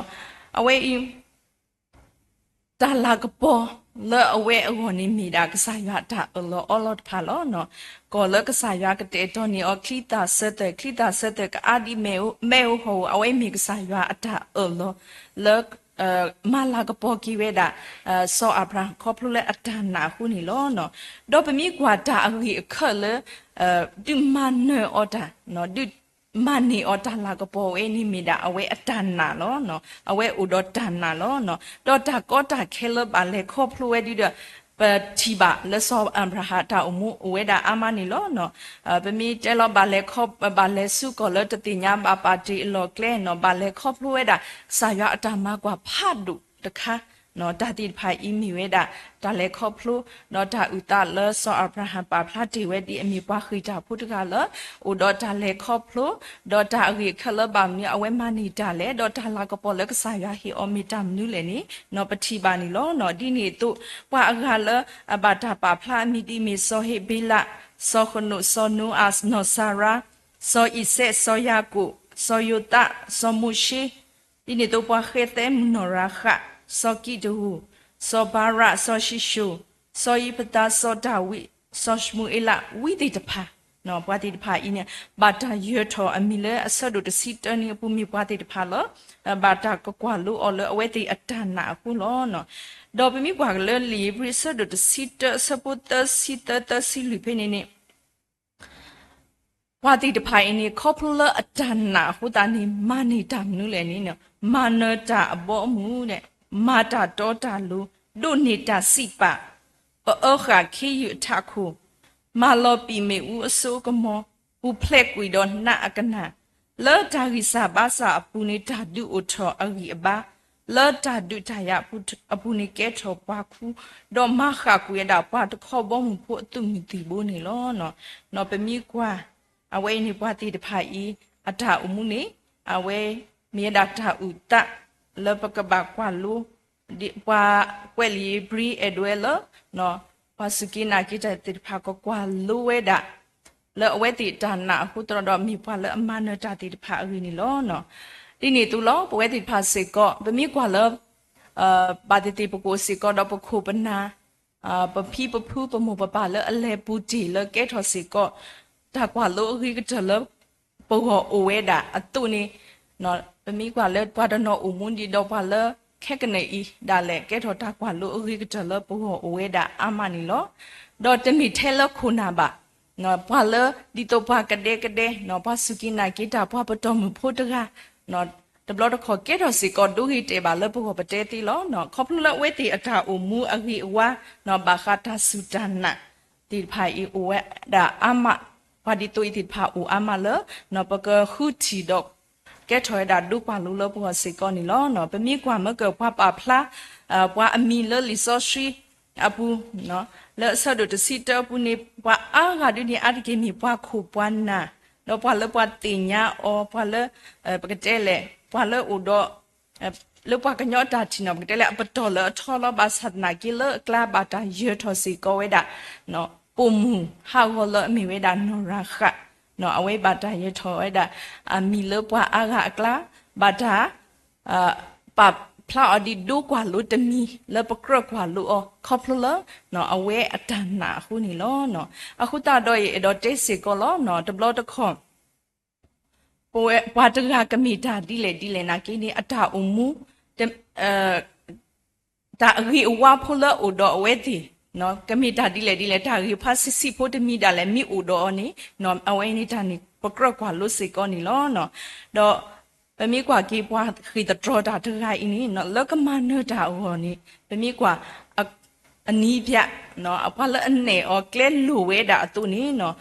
အဝဲအံၤ တၢ်လၤကပီၤလၢအဝဲအဂီၢ်န့ၣ် မ့ၢ်ဒၣ်ကစၢ်ယွၤအတၢ်အၢၣ်လီၤအီလီၤတဖၣ်လီၤ. ကီၢ်လၢကစၢ်ယွၤကတဲာ်ကတီၤန့ၢ်အီၤ ချံသၣ်ဆၢသၢၣ်, ချံသၣ်ဆၢသၢၣ်ကအါဒ်မဲးဧိၤဟီၣ်ဧိၤ, အဝဲမ့ၢ်ကစၢ်ယွၤအတၢ်အၢၣ်လီၤ လၢ မၤလၤကပီၤက့ၤဝဲဒၣ် စီၤအၤဘြၤဟၣ် ခီဖျိလၢအတၢ်နာ်အဃိန့ၣ်လီၤ. ဒီးပမ့ၢ်ကွၢ်တၢ်အဂ့ၢ်အခၢၣ်လၢ ဒုးမၤနၢၤအီၤတၢ် ဒုးမၤန့ၢ်အီၤတၢ်လၤကပီၤဝဲန့ၣ် မ့ၢ်ဒၣ်အဝဲအတၢ်နာ်လီၤ. အဝဲအိၣ်ဒီးတၢ်နာ်လီၤ. ဒီးတၢ်ကီတၢ်ခဲလၢဘၣ်လဲၤခီဖျိဝဲဒ်ဒီး ပထံၣ်ဘၣ်လၢစီၤအၤဘြၤဟၣ်တၢ်အိၣ်မူအိၣ်ဝဲဒၣ်အါမးန့ၣ်လီၤ. ပမ့ၢ်တဲလီၤ ဘၣ်လဲၤခီ ဘၣ်လဲၤဆူကီၢ်လၢတသ့ၣ်ညါဘၣ် ပာ်တ့ၢ်အလီၢ်ကျဲန့ၣ် ဘၣ်လဲၤခီဖျိဝဲဒၣ် ကစၢ်ယွၤအတၢ်မၤကွၢ်ဖးဒိၣ်တခါ တၢ်သ့ၣ်တဖၣ်အံၤမ့ၢ်ဝဲဒၣ် တၢ်လဲၤခီဖျိ ဒီးတၢ်အုၣ်သးလၢစီၤအၤဘြၤဟၣ်ပာ်ဖျါတ့ၢ်ဝဲဒ်အမ့ၢ်ပှၤဃ့ၢ်တၢ်ဖိတဂၤလၢ အိၣ်ဒီးတၢ်လဲၤခီဖျိ ဒီးတၢ်အဂ့ၢ်အခၢၣ်လၢဘၣ်မနုၤအဝဲမၤန့ၢ်တၢ်လဲၣ် ဒီးတၢ်လၤကပီၤလၢကစၢ်ယွၤဟ့ၣ်အီၤမ့ၢ်တၢ်မနုၤလဲၣ်န့ၣ် ပထံၣ်ဘၣ်န့ၣ်လီၤ. ဒ်န့ၣ်အသိး ပှၤအဂၤလၢအဘၣ်တၢ်ပာ်ဖျါအမံၤဒ်အမ့ၢ် စီၤဟ့းဘ့လး, စီၤဃနိး, စီၤနိအၤ, နီၢ်စၤရါ, စီၤအံၤစဲး, စီၤယၤကိာ်, စီၤယိၤသး, စီၤမိၤၡ့, ဒ်န့ၣ်အသိးပှၤဃဲသဲမုၣ်နီၢ်ရၤဃး, စီၤကံးတဧိၤ, စီၤဘၤရး, စီၤၡံၣ်ၡိၣ်, စီၤယံးဖသး, စီၤဒၤဝံး, စီၤၡမူၤအ့လး ဝံသ့ၣ်တဖၣ်, ပှၤသ့ၣ်တဖၣ်အံၤန့ၣ် ဘၣ်တၢ်ယၢၤထီၣ်အမံၤလၢအဆၢဒိၣ်တဆံတၢန့ၣ်အပူၤ မ့ၢ်ပှၤသ့ၣ်တဖၣ်လၢ ဘၣ်တၢ်ကကွၢ်လိအီၤလၢအဝဲသ့ၣ်အတၢ်နာ်အဃိလီၤ. ဒီးပမ့ၢ်ကွၢ်လၢလံာ်ဧ့ၤဘြံၤ အဆၢဒိၣ်တဆံတၢ အဆၢဖိသၢဆံသၢ သၢဆံလွံၢ်ဖဲန့ၣ်န့ၣ် ပှၤသ့ၣ်တဖၣ်အံၤန့ၣ် ခီဖျိလၢအတၢ်နာ်အဃိသတးန့ၣ် မၤန့ၢ်တၢ်မနုၤလဲၣ်န့ၣ် မၤနၢၤတၢ်အဘီအမုၢ်, မၤတၢ်တီတၢ်လိၤ, ဒိးန့ၢ်တၢ်စံးပာ်, ပအၢဃာ်ခ့ယုၢ်အထးခိၣ်, မၤလီၤပံာ်မ့ၣ်အူအစိအကမီၤ, ပူၤဖျဲးကွံာ်ဒီးနးအကနၣ်, လၢတၢ်ဂံၢ်စၢ်ဘါစၢ်အပူၤန့ၣ် တၢ်ဒုးအိၣ်ထီၣ်အဂံၢ်အဘါ, လၢတၢ်ဒုးတၢ်ယၤအပူၤန့ၣ် ကဲထီၣ်ပှၤခူ, ဒီးမၤဃၣ်ကွံာ်ဝဲဒၣ်ပှၤတခီဘီမုၢ်ဖိအသုးမုၢ်သံၣ်ဘိန့ၣ်လီၤ. ပမ့ၢ်ကွၢ် အဝဲအံၤန့ၣ် ပှၤသ့ၣ်တဖၣ်အံၤ အတၢ်အိၣ်မူန့ၣ် အဝဲမ့ၢ်ဝဲဒၣ်တၢ်အုၣ်သး လၢပကဘၣ်ကွၢ်လိ ပှၤကွဲးလံာ်ဧ့ၤဘြံၤအဲၣ်ဒိးဝဲလၢ ပှၤစူၢ်က့ၤနာ်က့ၤတၢ်သ့ၣ်တဖၣ်ကကွၢ်လိဝဲဒၣ် လၢအဝဲသ့ၣ်တၢ်နာ်အဃိသတးဒီး မ့ၢ်ပှၤလၢအမၤနၢၤတၢ်သ့ၣ်တဖၣ်အဂ့ၢ်န့ၣ်လီၤ. ဒ်န့ၣ်အသိးလီၤ ပဝဲသ့ၣ်တဖၣ်စ့ၢ်ကီး ပမ့ၢ်ကွၢ်လၢ ဘၣ်သ့ၣ်သ့ၣ်ပကအိၣ်စ့ၢ်ကီးဒီးပခိၣ်ပနၢ် ပဖံပဖုပမိၢ်ပပၢ်လၢအလဲၤပူၤတ့ၢ်လၢကဲထီၣ်စ့ၢ်ကီး တၢ်ကွၢ်လိအဂ့ၤကတၢၢ်လၢပဂီၢ်အိၣ်ဝဲဒၣ်အသိးန့ၣ် ပမ့ၢ်ကွၢ်လၢပှၤတနီၤအိၣ်မူဒံးဒီးပှၤလၢခဲကနံၣ်အံၤဒၣ်လဲာ် ကဲထီၣ်တၢ်ကွၢ်လိအဂ့ၤကတၢၢ်လၢပဂီၢ်အိၣ်ဝဲဒၣ်အါမးန့ၣ်လီၤ. ဒီးတမ့ၢ်ထဲလၢခိၣ်နၢ်ဘၣ် ပှၤလၢဒ်သိးပှၤကဒဲကဒဲ ပှၤစူၢ်က့ၤနာ်က့ၤတၢ် ပှၤပတီၢ်မုၢ်ဖိတဂၤ တဘျီတခီၣ်ကဲထီၣ်စ့ၢ်ကီးဒိဂ့ၤတဲာ်ဘၣ်လၢပဂီၢ်ပတဲသ့လီၤ. ခီဖျိလၢအဝဲသ့ၣ်အတၢ်အိၣ်မူအဂ့ၤအဝါ ဘၣ်ဃးတၢ်စူၢ်တၢ်နာ်သ့ၣ်တဖၣ်အံၤအိၣ်ဝဲဒၣ်အါမး, ပှၤဒ်သိးအံၤသ့ၣ်တဖၣ်အိၣ်အါမးလၢ ပကဃုထံၣ်ဒီး ကဲထီၣ်ဝဲဒၣ်ဒိကွၢ်လိလၢပဂီၢ်စ့ၢ်ကီးန့ၣ်လီၤ. ပမ့ၢ်ကွၢ်မ့ၢ်ကၢၢ်ပှၤပာ်ဖျါ ပှၤအမံၤလၢလံာ်စီဆှံအပူၤ လၢအဆၢဒိၣ်တဆံတၢအပူၤန့ၣ် ပှၤအါဂၤဒုန့ၣ် အါတက့ၢ်မ့ၢ်ပှၤခိၣ်ပှၤနၢ် ဒီးပှၤလၢပှၤသ့ၣ်ညါအီၤ ပှၤလၢ ပကတဲလဲၣ် ပှၤလၢအိၣ်ဒီး လၢပှၤကညီအတၢ်ထံၣ်န့ၣ် ပကတဲလၢအပတီၢ်လၢအထီလီၤ. ဘၣ်ဆၣ်သနာ်က့လၢအကျါဘၣ်တၢ်ယၢၤထီၣ်စ့ၢ်ကီးဝဲဒၣ် ပိာ်မုၣ်ဟးဂီၤလၢအမ့ၢ်ဝဲဒၣ်နီၢ်ရၤဃး အဝဲဘၣ်တၢ်ယၢၤထီၣ်ဝဲဒၣ် အမံၤလၢပှၤအါဂၤအကျါ ဘၣ်တၢ် ပာ်ဖျါအီၤဒ်ဒိကွၢ်လိတမံၤ လၢပကြၢးကွၢ်လိအီၤ ခီဖျိလၢ အဝဲအတၢ်နာ်အဃိန့ၣ်လီၤ. အဃိသတးဒီး ယအဲၣ်ဒိးတဲစ့ၢ်ကီးလီၤ. တဘျီတခီၣ် ပဝဲပှၤတဂၤကမ့ၢ်တၢ်ဒ်လဲၣ်ဒ်လဲၣ်နာ်က့န့ၣ် အတၢ်အိၣ်မူ တၢ်အဂ့ၤအဝါဖိလၢအအိၣ်ဒီးအဝဲသ့ၣ် ကမ့ၢ်တၢ်ဒ်လဲၣ်ဒ်လဲၣ် တၢ်ဂ့ၤဖးဆံးဆံးဖိတမံၤဒၣ်လဲာ် မ့ၢ်အိၣ်ဒီးအီၤန့ၣ် အဝဲန့ၣ်တၢ်န့ၣ် ပကြၢးကွၢ်လိစ့ၢ်ကီးန့ၣ်လီၤ. ဒီးပမ့ၢ်ကွၢ်က့ၤပှၤဃ့ၢ်သတြီၤတၢ်တဂၤအံၤန့ၣ် လၢကမၤနၢၤတၢ်အဂီၢ်န့ၣ် ပမ့ၢ်ကွၢ် အနံၤဖၠး ပှၤလၢအနဲၣ်အီၤကျဲလိာ်ဝဲဒၣ်အသိးန့ၣ်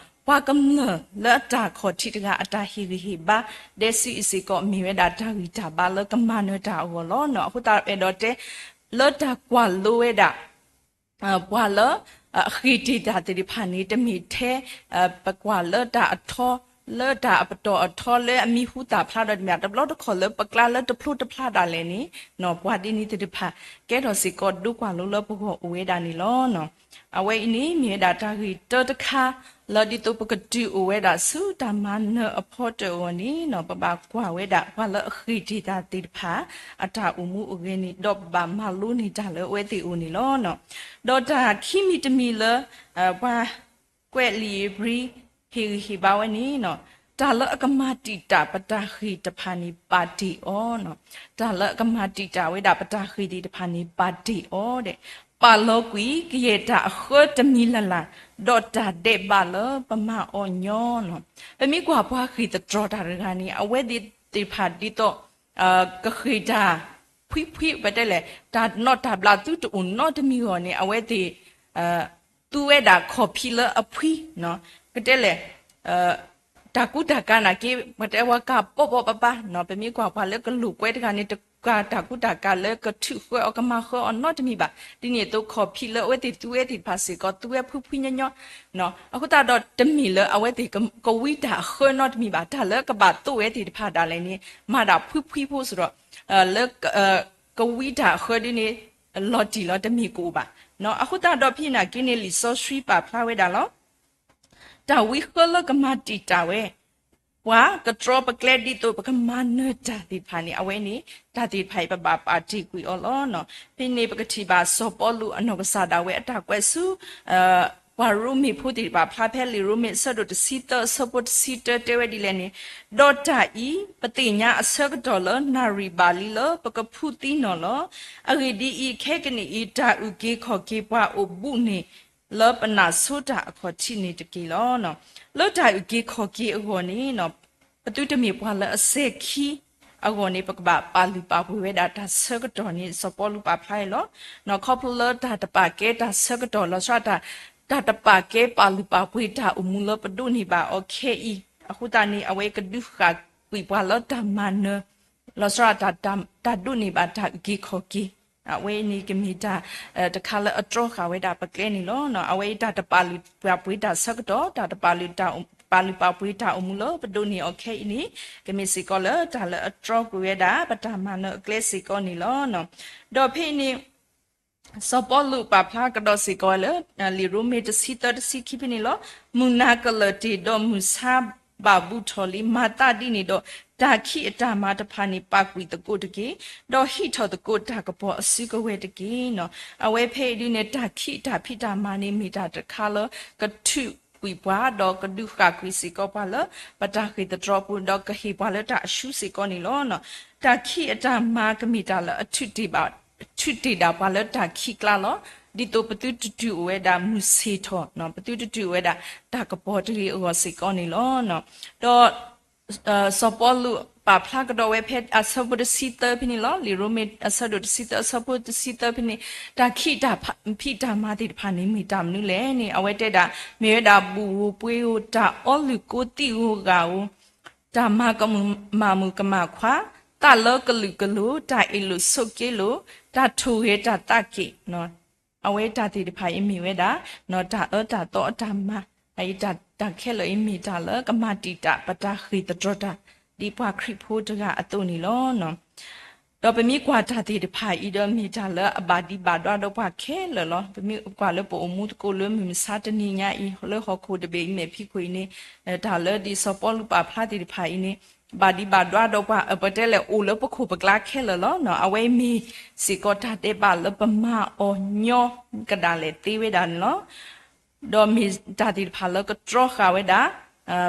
ပှၤကမျၢၢ်လၢအတၢ်ခီၣ်ထံးတဂၤအတၢ်ဟ့ၣ်ဂံၢ်ဟ့ၣ်ဘါ ဒဲစုအံၤစ့ၢ်ကီး မ့ၢ်ဝဲဒၣ်တၢ်ဂံၢ်တၢ်ဘါလၢကမၤနၢၤတၢ်အဂီၢ်လီၤ. အဃိသတးအဲၣ်ဒိးတဲ လၢတၢ်ကွၢ်လိဝဲဒၣ် ပှၤလၢ အဃ့ၢ်တ့ၢ်တၢ်သ့ၣ်တဖၣ်န့ၣ် တမ့ၢ်ထဲ ပကွၢ်လၢတၢ်အထီ လၢတၢ်အပတီၢ်အထီလၢအမံၤဟူသၣ်ဖျါဒီးတမ့ၢ် တဘျီတခီၣ်လၢပကျါလၢတဖျိတဖျါဒၣ်လဲာ်န့ၣ် ပှၤဒ်န့ၣ်သ့ၣ်တဖၣ် ကဲထီၣ်စ့ၢ်ကီးဒိကွၢ်လိလၢပဂီၢ်အိၣ်ဝဲဒၣ်န့ၣ်လီၤ. အဝဲအံၤန့ၣ်မ့ၢ်ဝဲဒၣ်တၢ်ဂ့ၢ်တၢတခါ လၢဒ်သိးပကတုၤအိၣ်ဝဲဒၣ်ဆူတၢ်မၤနၢၤအဖီတၢၣ်အဂီၢ်န့ၣ် ပဘၣ်ကွၢ်ဝဲဒၣ်ပှၤလၢအဃ့ၢ်တ့ၢ်တၢ်သ့ၣ်တဖၣ် အတၢ်အိၣ်မူအိၣ်ဂဲၤန့ၣ် ဒီးပဘၣ်မၤလိန့ၢ်တၢ်လၢအဝဲသ့ၣ်အအိၣ်န့ၣ်လီၤ. ဒီးတၢ်ခံမံၤတမံၤလၢ ပှၤကွဲးလံာ်ဧ့ၤဘြံၤ ဟ့ၣ်ဂံၢ်ဟ့ၣ်ဘါဝဲန့ၣ် တၢ်လၢအကမၤတံာ်တာ်ပတၢ်ဃ့ၢ်တဖၣ်န့ၣ် ပာ်တ့ၢ်အီၤ, တၢ်လၢအကမၤတံာ်တာ်ဝဲဒၣ်ပတၢ်ဃ့ၢ်သ့ၣ်တဖၣ်န့ၣ် ပာ်တ့ၢ်အီၤဒီး ပာ်လီၤကွံာ် ကယဲၢ်တၢ်အဃၢတမံၤလၢ်လၢ် ဒီးတၢ်ဒဲးဘးလၢပမၤအီၤညီလီၤ. ပမ့ၢ်ကွၢ်ပှၤဃ့ၢ်သတြီၤတၢ်တဂၤန့ၣ် အဝဲသ့ၣ်တဖၣ်ဒ်သိး ကဃ့ၢ်တၢ်ဖှံဖှံ ပတဲလဲၣ် တၢ်နီၣ်တၢ်ဘျးသုတအိၣ်နီတမံၤအဂီၢ်န့ၣ် အဝဲသ့ၣ် သူဝဲဒၣ်ခီၣ်ဖံးလၢအဖှံ ပတဲလဲၣ် တၢ်ကူတၢ်ကၤနာ်က့ ပတဲဝဲကၤပီၣ်ပီၣ်ပၢ်ပၢ် ပမ့ၢ်ကွၢ်ပှၤလၢကလိာ်ကွဲတဂၤန့ၣ် တကၤတၢ်ကူတၢ်ကၤလၢကထုးဃၢအီၤကမၤဃၢအီၤနီတမံၤဘၣ်. ဒ်န့ၣ်အသိးခီၣ်ဖံးလၢအဝဲသ့ၣ်သူဝဲသ့ၣ်တဖၣ်စ့ၢ်ကီး သူဝဲဖှံဖှံညီညီ အဃိသတးဒီးတမ့ၢ်လၢအဝဲသ့ၣ်ကဝံတၢ်အဃၢနီတမံၤဘၣ်. တၢ်လၢကဘၣ်သိၣ်ဝဲသ့ၣ်တဖၣ်ဒၣ်လဲာ်န့ၣ် မၤဒၣ်ဖှံဖှံဖိစ့ၢ်ဒီး လၢ ကဝံတၢ်အဃၢဒ်န့ၣ် လီၤတံၢ်လီၤတမ့ၢ်ကအိၣ်ဘၣ်. အဃိသတးဒီးဖဲနာ်က့န့ၣ် လံာ်စီဆှံပာ်ဖျါဝဲဒၣ်လီၤ. တၢ်ဝံဃၢလၢကမၤတံာ်တာ်ဝဲ ပှၤကတြီပကျဲဒ်သိးပကမၤနၢၤတၢ်သ့ၣ်တဖၣ်န့ၣ် အဝဲန့ၣ် တၢ်သ့ၣ်တဖၣ်အံၤပဘၣ်ပာ်တ့ၢ်ကွံာ်အီၤလီၤ. ဖဲန့ၣ်ပကထံၣ်ဘၣ်စီၤပီလူးအနီၢ်ကစၢ်ဒၣ်ဝဲအတၢ်ကွဲးဆူ ပှၤရိမ့ၤဖိသ့ၣ်တဖၣ်ဖျါဖဲလံာ်ရိမ့ၤအဆၢဒိၣ်တဆံသၢအဆၢဖိတဆံတၢတဲဝဲဒ်လဲၣ်န့ၣ်, ဒီးတၢ်အံၤ ပသ့ၣ်ညါအဆၢကတီၢ်လၢနၣ်ရံၣ်ဘၣ်လံလၢပကဖုသံနီၣ်လီၤ. အဂ့ၢ်ဒ်အံၤ, ခဲကနံၣ်အံၤ တၢ်အုၣ်က့ၤခီၣ်က့ၤပှၤအိၣ်ဘူးန့ၣ် လၢပနၢ်ဆိတၢ်အခီၣ်ထံးန့ၣ်တက့ၢ်လီၤ. လၢတၢ်အုၣ်က့ၤခီၣ်က့ၤအဂီၢ်န့ၣ် ပသုတမ့ၢ်ပှၤလၢအစဲၤခံအဂီၢ်န့ၣ် ပကဘၣ်ပာ်လုၢ်ပာ်ပှ့ၤဝဲဒၣ်တၢ်ဆၢကတီၢ်န့ၣ် စီၤပီလူးပာ်ဖျါအံၤလီၤ. ခီဖျိလၢတၢ်တပာ်ကဲတၢ်ဆၢကတီၢ် လီၤဆီဒၣ်တၢ် တၢ်တပာ်ကဲပာ်လုၢ်ပာ်ပှ့ၤတၢ်အိၣ်မူလၢပဒိးန့ၢ်ဘၣ်အီၤခဲအံၤ အဃိသတးန့ၣ် အဝဲကဒုးဃာ်ကွံာ်ပှၤလၢတၢ်မၤနၢၤ လီၤဆီဒၣ်တၢ် တၢ်ဒိးန့ၢ်ဘၣ်တၢ်အုၣ်က့ၤခီၣ်က့ၤ အဝဲအံၤန့ၣ်ကမ့ၢ်တၢ်တခါလၢအတြီဃာ်ဝဲဒၣ်ပကျဲန့ၣ်လီၤ. အဝဲအံၤတၢ်တပာ်လုၢ်ပာ်ပှ့ၤတၢ်ဆၢကတီၢ် တၢ်တပာ်လုၢ် ပာ်လုၢ်ပာ်ပှ့ၤတၢ်အိၣ်မူလၢပဒိးန့ၢ်အီၤခဲအံၤန့ၣ် ကမ့ၢ်စ့ၢ်ကီးလၢတၢ်လၢအတြီကွံာ်ဝဲဒၣ် ပတၢ်မၤနၢၤအကျဲစ့ၢ်ကီးန့ၣ်လီၤ. ဒီးဖဲအံၤန့ၣ် စီၤပီလူးပာ်ဖျါကဒီးစ့ၢ်ကီးဝဲလၢ လံာ်ရိမ့ၤတဆံသၢတဆံခံဖဲန့ၣ်လီၤ. မုၢ်နၤကလၢၢ်တ့ၢ်ဒီးမုၢ်ဆါဘၣ်ဘူးထီၣ်လံ, မၤသးဒ်န့ၣ်ဒီး တၢ်ခံးအတၢ်မၤတဖၣ်န့ၣ် ပာ်ကွံာ်သကိးတက့ၢ်. ဒီးဟံးထီၣ်သကိးတၢ်ကပီၤအစုကဝဲၤတက့ၢ်. အဝဲဖဲအံၤဒ်န့ၣ် တၢ်ခံးအတၢ်ဖံးတၢ်မၤန့ၣ် မ့ၢ်တၢ်တခါလၢကထုးကွံာ်ပှၤ ဒီးကဒုးဃာ်ကွံာ်စ့ၢ်ကီးပှၤလၢပတၢ်ဃ့ၢ်သတြီၤပူၤ ဒီးကဟ့ၣ်ပှၤလၢတၢ်အဆူစ့ၢ်ကီးန့ၣ်လီၤ. တၢ်ခံးအတၢ်မၤကမ့ၢ်တၢ်လၢအထုးတ့ၢ်ဘၣ် ထုးတ့ၢ်ဒၣ်ပှၤလၢတၢ်ခံးကျါလီၤ. ဒ်သိးပသုတတုၤအိၣ်ဝဲဒၣ်မုၢ်ဆ့ၣ်ထီၣ်, ပသုတတုၤအိၣ်ဝဲဒၣ်တၢ်ကပီၤတဂ့ၤအဂီၢ်စ့ၢ်ကီးန့ၣ်လီၤ. ဒီး စီၤပီလူးပာ်ဖျါကဒီးဝဲဖဲအဆၢဖိတဆံသၢဖဲန့ၣ်လီၤ. လံာ်ရိမ့ၤအဆၢဒိၣ်တဆံသၢအဆၢဖိတဆံသၢဖဲန့ၣ် တၢ်ခံးတၢ်ဖံးတၢ်မၤသ့ၣ်တဖၣ်န့ၣ် မ့ၢ်တၢ်မနုၤလဲၣ်န့ၣ် အဝဲတဲဒၣ် မ့ၢ်ဝဲဒၣ်ဘူၣ်ဧိၤပှ့ၤဧိၤ တၢ်အီလုၢ်ကိသံၣ်ဧိၤဂၤဧိၤ တၢ်မၤကမၣ်မုၣ်ကမၣ်ခွါ, သးလၢကလုာ်ကလိၤ, တၢ်အ့ၣ်လိာ်ဆိးက့လိာ်, တၢ်ထိၣ်ဂဲၤတၢ်သးက့ၣ်, အဝဲတၢ်သ့ၣ်တဖၣ်အံၤမ့ၢ်ဝဲဒၣ် တၢ်အၢတၢ်သီအတၢ်မၤ, အအံၤတၢ်ခဲလၢာ်အံၤမ့ၢ်တၢ်လၢကမၤတံာ်တာ်ပတၢ်ဃ့ၢ်သတြီၤတၢ် ဒ်ပှၤခရံာ်ဖိတဂၤအသိးန့ၣ်လီၤ. ဒီးပမ့ၢ်ကွၢ်တၢ်သ့ၣ်တဖၣ်အံၤဒီး မ့ၢ်တၢ်လၢအဘၣ်ဒံးဘၣ်ဒွါဒီးပှၤခဲလၢာ်လီၤ. ပမ့ၢ်ကွၢ်လၢပအိၣ်မူသကိးလၢမုၢ်မဆါတနံၤညါအံၤ လၢဟီၣ်ခိၣ်တဘ့ၣ်အံၤမဲာ်ဖံးခိၣ်အံၤန့ၣ် တၢ်လၢဒ်စီၤပီလူးပာ်ဖျါသ့ၣ်တဖၣ်အံၤန့ၣ် ဘၣ်ဒံးဘၣ်ဒွါဒီးပှၤ ပတဲလဲၣ် အိၣ်လၢပခိၣ်ပကျါခဲလၢာ်လီၤ. အဝဲမ့ၢ်စ့ၢ်ကီးတၢ်ဒဲးဘးလၢပမၤအီၤညီကဒၣ်လဲာ်သ့ဝဲဒၣ်န့ၣ်လီၤ. ဒီးမ့ၢ်တၢ်သ့ၣ်တဖၣ်လၢကတြီဃာ်ဝဲဒၣ်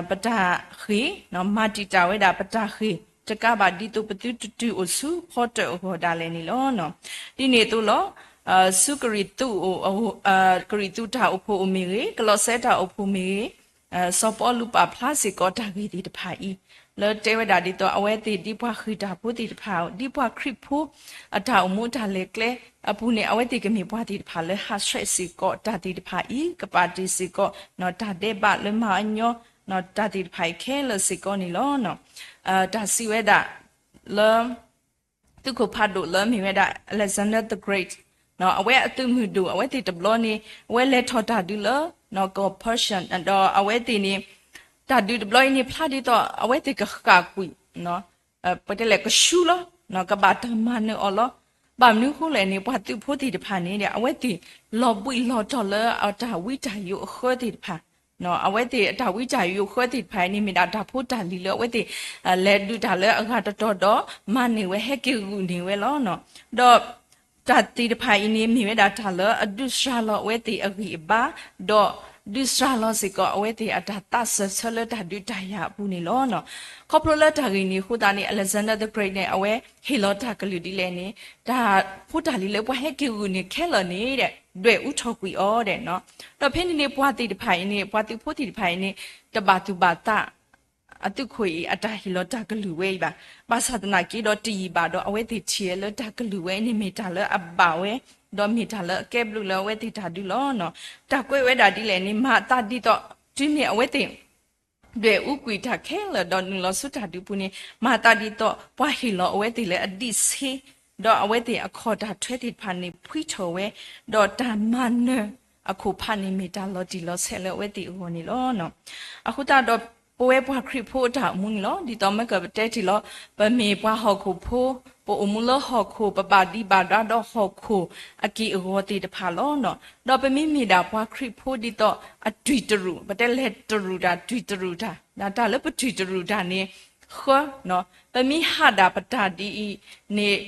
ပတၢ်ဃ့ၢ်, မၤတံာ်တာ်ဝဲဒၣ်ပတၢ်ဃ့ၢ် တကးဘၣ်ဒ်သိးပသုတတုၤအိၣ်ဆူဖီတၢၣ်အဂီၢ်ဒၣ်လဲာ်န့ၣ်လီၤ. ဒ်န့ၣ်အသိးလီၤ. ဆူကရံၣ်သူး ကရံၣ်သူးတၢ်အိၣ်ဖှိၣ်အိၣ်မ့ၢ်ဂ့ၤ, ကလီးစဲတၢ်အိၣ်ဖှိၣ်မ့ၢ်ဂ့ၤ, စီၤပီလူးပာ်ဖျါစ့ၢ်ကီးတၢ်ဂ့ၢ်သ့ၣ်တဖၣ်အံၤ လၢတဲဝဲဒၣ်ဒ်သိး အဝဲသ့ၣ်ဒ်ပှၤဃ့ၢ်တၢ်ဖိသ့ၣ်တဖၣ်, ဒ်ပှၤခရံာ်ဖိအတၢ်အိၣ်မူတၢ်လဲၤကျဲအပူၤန့ၣ် အဝဲသ့ၣ်ကမ့ၢ်ပှၤသ့ၣ်တဖၣ်လၢဟးဆှဲးစ့ၢ်ကီးတၢ်သ့ၣ်တဖၣ်အံၤ ကပာ်တ့ၢ်စ့ၢ်ကီး တၢ်ဒဲးဘးလၢမၤအီၤညီ တၢ်သ့ၣ်တဖၣ်အံၤခဲလၢာ်စ့ၢ်ကီးန့ၣ်လီၤ. တၢ်စံးဝဲဒၣ်လၢ သုးခိၣ်ဖးဒိၣ်လၢမ့ၢ်ဝဲဒၣ် Alexander the Great အဝဲအသုးမုၢ်ဒိၣ် အဝဲသ့ၣ်တဘျီန့ၣ် အဝဲလဲၤထီၣ်တၢ်ဒုးလၢ ကီၢ် Persia ဒီးအဝဲသ့ၣ်န့ၣ် တၢ်ဒုးတဘျီအံၤန့ၣ် ဖျါဒ်သိးအဝဲသ့ၣ်ကဃၣ်ကွံာ် ပတဲလဲၣ်ကဆူလီၤ, ကဘၣ်တၢ်မၤနၢၤအီၤလီၤ. ဘၣ်မနုၤဃိလဲၣ်န့ၣ် ပှၤသုးဖိသ့ၣ်တဖၣ်န့ၣ် အဝဲသ့ၣ်လီၤဘှံးလီၤတီၤလၢအတၢ်ဝံတၢ်ယိးအဃၢသ့ၣ်တဖၣ်, အဝဲသ့ၣ်အတၢ်ဝံတၢ်ယိးအဃၢသ့ၣ်တဖၣ်အံၤန့ၣ် မ့ၢ်ဒၣ်တၢ်ဖိတၢ်လံၤလၢအဝဲသ့ၣ် လဲၤဒုးတၢ်လၢအဂၤတတီၤဒီး မၤန့ၢ်ဝဲဟဲက့ၤဂုာ်န့ၢ်ဝဲလီၤ. ဒီး တၢ်သ့ၣ်တဖၣ်အံၤန့ၣ် မ့ၢ်ဝဲဒၣ်တၢ်လၢအဒုးစှၤလီၤအဝဲသ့ၣ်အဂံၢ်အဘါ, ဒီးဒုးစှၤလီၤစ့ၢ်ကီးအဝဲသ့ၣ်အတၢ်သးစၢၤဆၢလၢတၢ်ဒုးတၢ်ယၤအပူၤန့ၣ်လီၤ. ခီဖျိလၢတၢ်ဂ့ၢ်န့ၣ်အဃိသတးန့ၣ် Alexander the Great န့ၣ် အဝဲဟ့ၣ်လီၤတၢ်ကလုၢ်ဒ်လဲၣ်န့ၣ် တၢ်ဖိတၢ်လံၤလၢပှၤဟဲက့ၤဂုာ်န့ၢ်ခဲလၢာ်န့ၣ် ဒွဲၣ်အူထီၣ်ကွံာ်အီၤဒဲး, ဒီးဖဲန့ၣ်န့ၣ် ပှၤသ့ၣ်တဖၣ်အံၤန့ၣ် ပှၤသုးဖိသ့ၣ်တဖၣ်အံၤန့ၣ် တဘၣ်သူၣ်ဘၣ်သး အသုးခိၣ်အံၤအတၢ်ဟ့ၣ်လီၤတၢ်ကလုၢ်ဝဲအံၤဘၣ်. ဘၣ်ဆၣ်သနာ်က့ဒီးတယံာ်ဘၣ်ဒီး အဝဲသ့ၣ်ထံၣ်လၢတၢ်ကလုၢ်ဝဲအံၤန့ၣ် မ့ၢ်တၢ်လၢအဘၣ်ဝဲ, ဒီးမ့ၢ်တၢ်လၢအကဲဘျုးလၢအဝဲသ့ၣ်တၢ်ဒုးလီၤ. တၢ်ကွဲးဝဲဒၣ်ဒ်လဲၣ်န့ၣ် မၤအသးဒ်သိး တုၤမ့ၢ်အဝဲသ့ၣ် ဒွဲၣ်အူကွံာ်တၢ်ခဲလၢာ် ဒီးနုာ်လီၤဆူတၢ်ဒုးပူၤန့ၣ် မၤအသးဒ်သိး ပှၤဟ့ၣ်လီၤအဝဲသ့ၣ်လၢအဒံးဆှံ, ဒီးအဝဲသ့ၣ်အခီၣ်တၢ်ထွဲသ့ၣ်တဖၣ်န့ၣ် ဖှံထီၣ်ဝဲ, ဒီးတၢ်မၤနၢၤအခိၣ်ဖးန့ၣ် မ့ၢ်တၢ်လီၤတံၢ်လီၤဆဲးလၢအဝဲသ့ၣ်အဂီၢ်န့ၣ်လီၤ. အဃိသတးဒီး ပဝဲပှၤခရံာ်ဖိအတၢ်အိၣ်မူန့ၣ်လီၤ. ဒ်သိးမ့ၢ်ကပတဲတ့ၢ်လီၤ, ပမ့ၢ်ပှၤဟီၣ်ခိၣ်ဖိ, ပအိၣ်မူလၢဟီၣ်ခိၣ်, ပဘၣ်ဒံးဘၣ်ဒွါဒီးဟီၣ်ခိၣ်အက့ၢ်အဂီၤသ့ၣ်တဖၣ်လီၤ. ဒီးပမ့မ့ၢ်ဒၣ်ပှၤခရံာ်ဖိဒ်သိးအတွံၢ်တရူး, ပတဲလဲၤတရူးတၢ်, တွံၢ်တရူးတၢ်, တၢ်လၢပတွံၢ်တရူးတၢ်န့ၣ် ဃၢ, ပမ့ၢ်ဟးဒၣ်ပတၢ်ဒ်အံၤန့ၣ်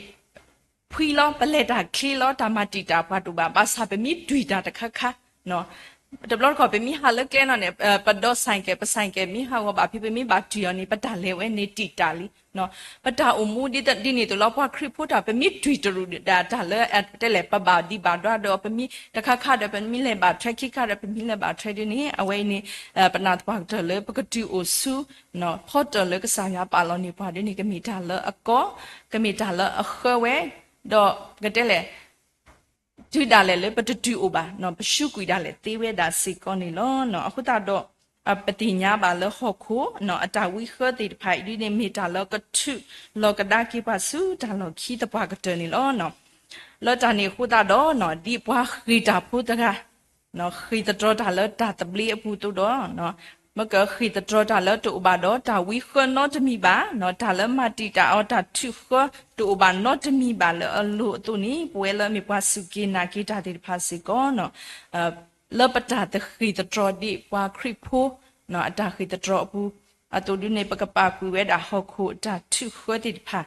ဖှံလီၤ, ပလဲၤတၢ်ချ့လီၤ, တၢ်မၤတံာ်တာ်ပှၤတအိၣ်ဘၣ်. ဘၣ်ဆၣ်ပမ့ၢ်တွံၢ်တၢ်တခါခါ, တဘျီတခီၣ် ပမ့ၢ်ဟးလၢကျဲနီၣ်န့ၣ် ပဒိးဆိုင်ကယ်, ပဆိုင်ကယ်မ့ၢ်ဟးဂီၤဘၣ်ဖဲ ပမ့ၢ်ဘၣ်တွံၢ်အီၤန့ၣ် ပတၢ်လဲၤဝဲန့ၣ်တံာ်တာ်လံ. ပတၢ်အိၣ်မူဒ်န့ၣ်သိးလီၤ ပှၤခရံာ်ဖိတၢ် ပမ့ၢ်တွံၢ်တရူးဒၣ်တၢ်လၢ တဲလဲၣ် ပဘၣ်ဒံးဘၣ်ဒွါဒီး ပမ့ၢ်တခါခါဒီး ပမ့ၢ်လဲၤဘၣ်ထွဲ ခံခါဒီး ပမ့ၢ်လဲၤဘၣ်ထွဲဒ်န့ၣ် အဝဲအံၤန့ၣ် ပနာ်သပှၢ်ကတၢၢ်လၢပကတုၤအိၣ်ဆူ ဖီတၢၣ်လၢကစၢ်ယွၤပာ်လီၤန့ၢ်ပှၤဒ်န့ၣ် ကမ့ၢ်တၢ်လၢအကီ, ကမ့ၢ်တၢ်လၢအဃၢဝဲ, ဒီးပကတဲလဲၣ် တုၤဒၣ်လဲာ်လၢပတတုၤအိၣ်ဘၣ်, ပဆူးကွံာ်ဒၣ်လဲာ်သ့ဝဲဒၣ်စ့ၢ်ကီးန့ၣ်လီၤ. အဃိသတးဒီး ပသ့ၣ်ညါဘၣ်လၢဟီၣ်ခိၣ် အတၢ်ဝံဃၢသ့ၣ်တဖၣ်အံၤဒ်န့ၣ် မ့ၢ်တၢ်လၢကထုးလီၤကဒါက့ၤပှၤဆူတၢ်လီၢ်ခံသပှၢ်ကတၢၢ်န့ၣ်လီၤ. လၢတၢ်န့ၣ်အဃိသတးဒီး ဒ်ပှၤဃ့ၢ်တၢ်ဖိတဂၤ ဃ့ၢ်သတြီတၢ်လၢတၢ်သဘျ့အပူၤအသိးဒီး မ့ၢ်ကဃ့ၢ်သတြီတၢ်လၢတအိၣ်ဘၣ်ဒီးတၢ်ဝံဃၢနီတမံၤဘၣ်, တၢ်လၢမၤတံာ်တာ်အီၤတၢ်ထုးဃၢတအိၣ်ဘၣ်နီတမံၤဘၣ်လၢအလိၤအသိးန့ၣ် ပဝဲလၢမ့ၢ်ပှၤစူၢ်က့ၤနာ်က့ၤတၢ်သ့ၣ်တဖၣ်စ့ၢ်ကီး လၢပတၢ်သဃ့ၢ်သတြီဒ်ပှၤခရံာ်ဖိ အတၢ်ဃ့ၢ်သတြီအပူၤအသိးဒ်န့ၣ် ပကပာ်ကွံာ်ဝဲဒၣ်ဟီၣ်ခိၣ်အတၢ်ထုးဃၢသ့ၣ်တဖၣ်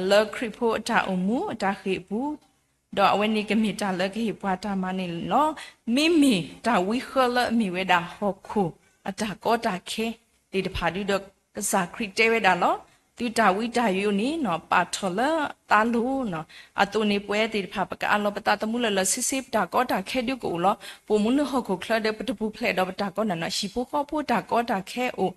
လၢခရံာ်ဖိအတၢ်အိၣ်မူအတၢ်ဃ့ၢ်အပူၤ, ဒီးအဝဲန့ၣ်ကမ့ၢ်တၢ်လၢကဟ့ၣ်ပှၤတၢ်မၤန့ၣ်လီၤ. မ့မ့ၢ်တၢ်ဝံဃၢလၢအမ့ၢ်ဝဲဒၣ်ဟီၣ်ခိၣ်အတၢ်ကီတၢ်ခဲသ့ၣ်တဖၣ်ဒ်ဒီး ကစၢ်ခရံာ်တဲဝဲဒၣ်လီၤ. သုတၢ်ဝံတၢ်ယိးန့ၣ် ပာ်ထီၣ်လၢသးလိၤ အသိးန့ၣ် ပဝဲသ့ၣ်တဖၣ် ပကအးလီၤပသးသမူလၢာ်လၢာ်ဆ့ဆ့ ပတၢ်ကီတၢ်ခဲဒုကအိၣ်လီၤ. ပအိၣ်မူလၢဟီၣ်ခိၣ်ချၢဒီး ပတပူၤဖျဲးဒီးပတၢ်ကီနၤနီၤ ဟံၣ်ဖိဃီဖိတၢ်ကီတၢ်ခဲအိၣ်,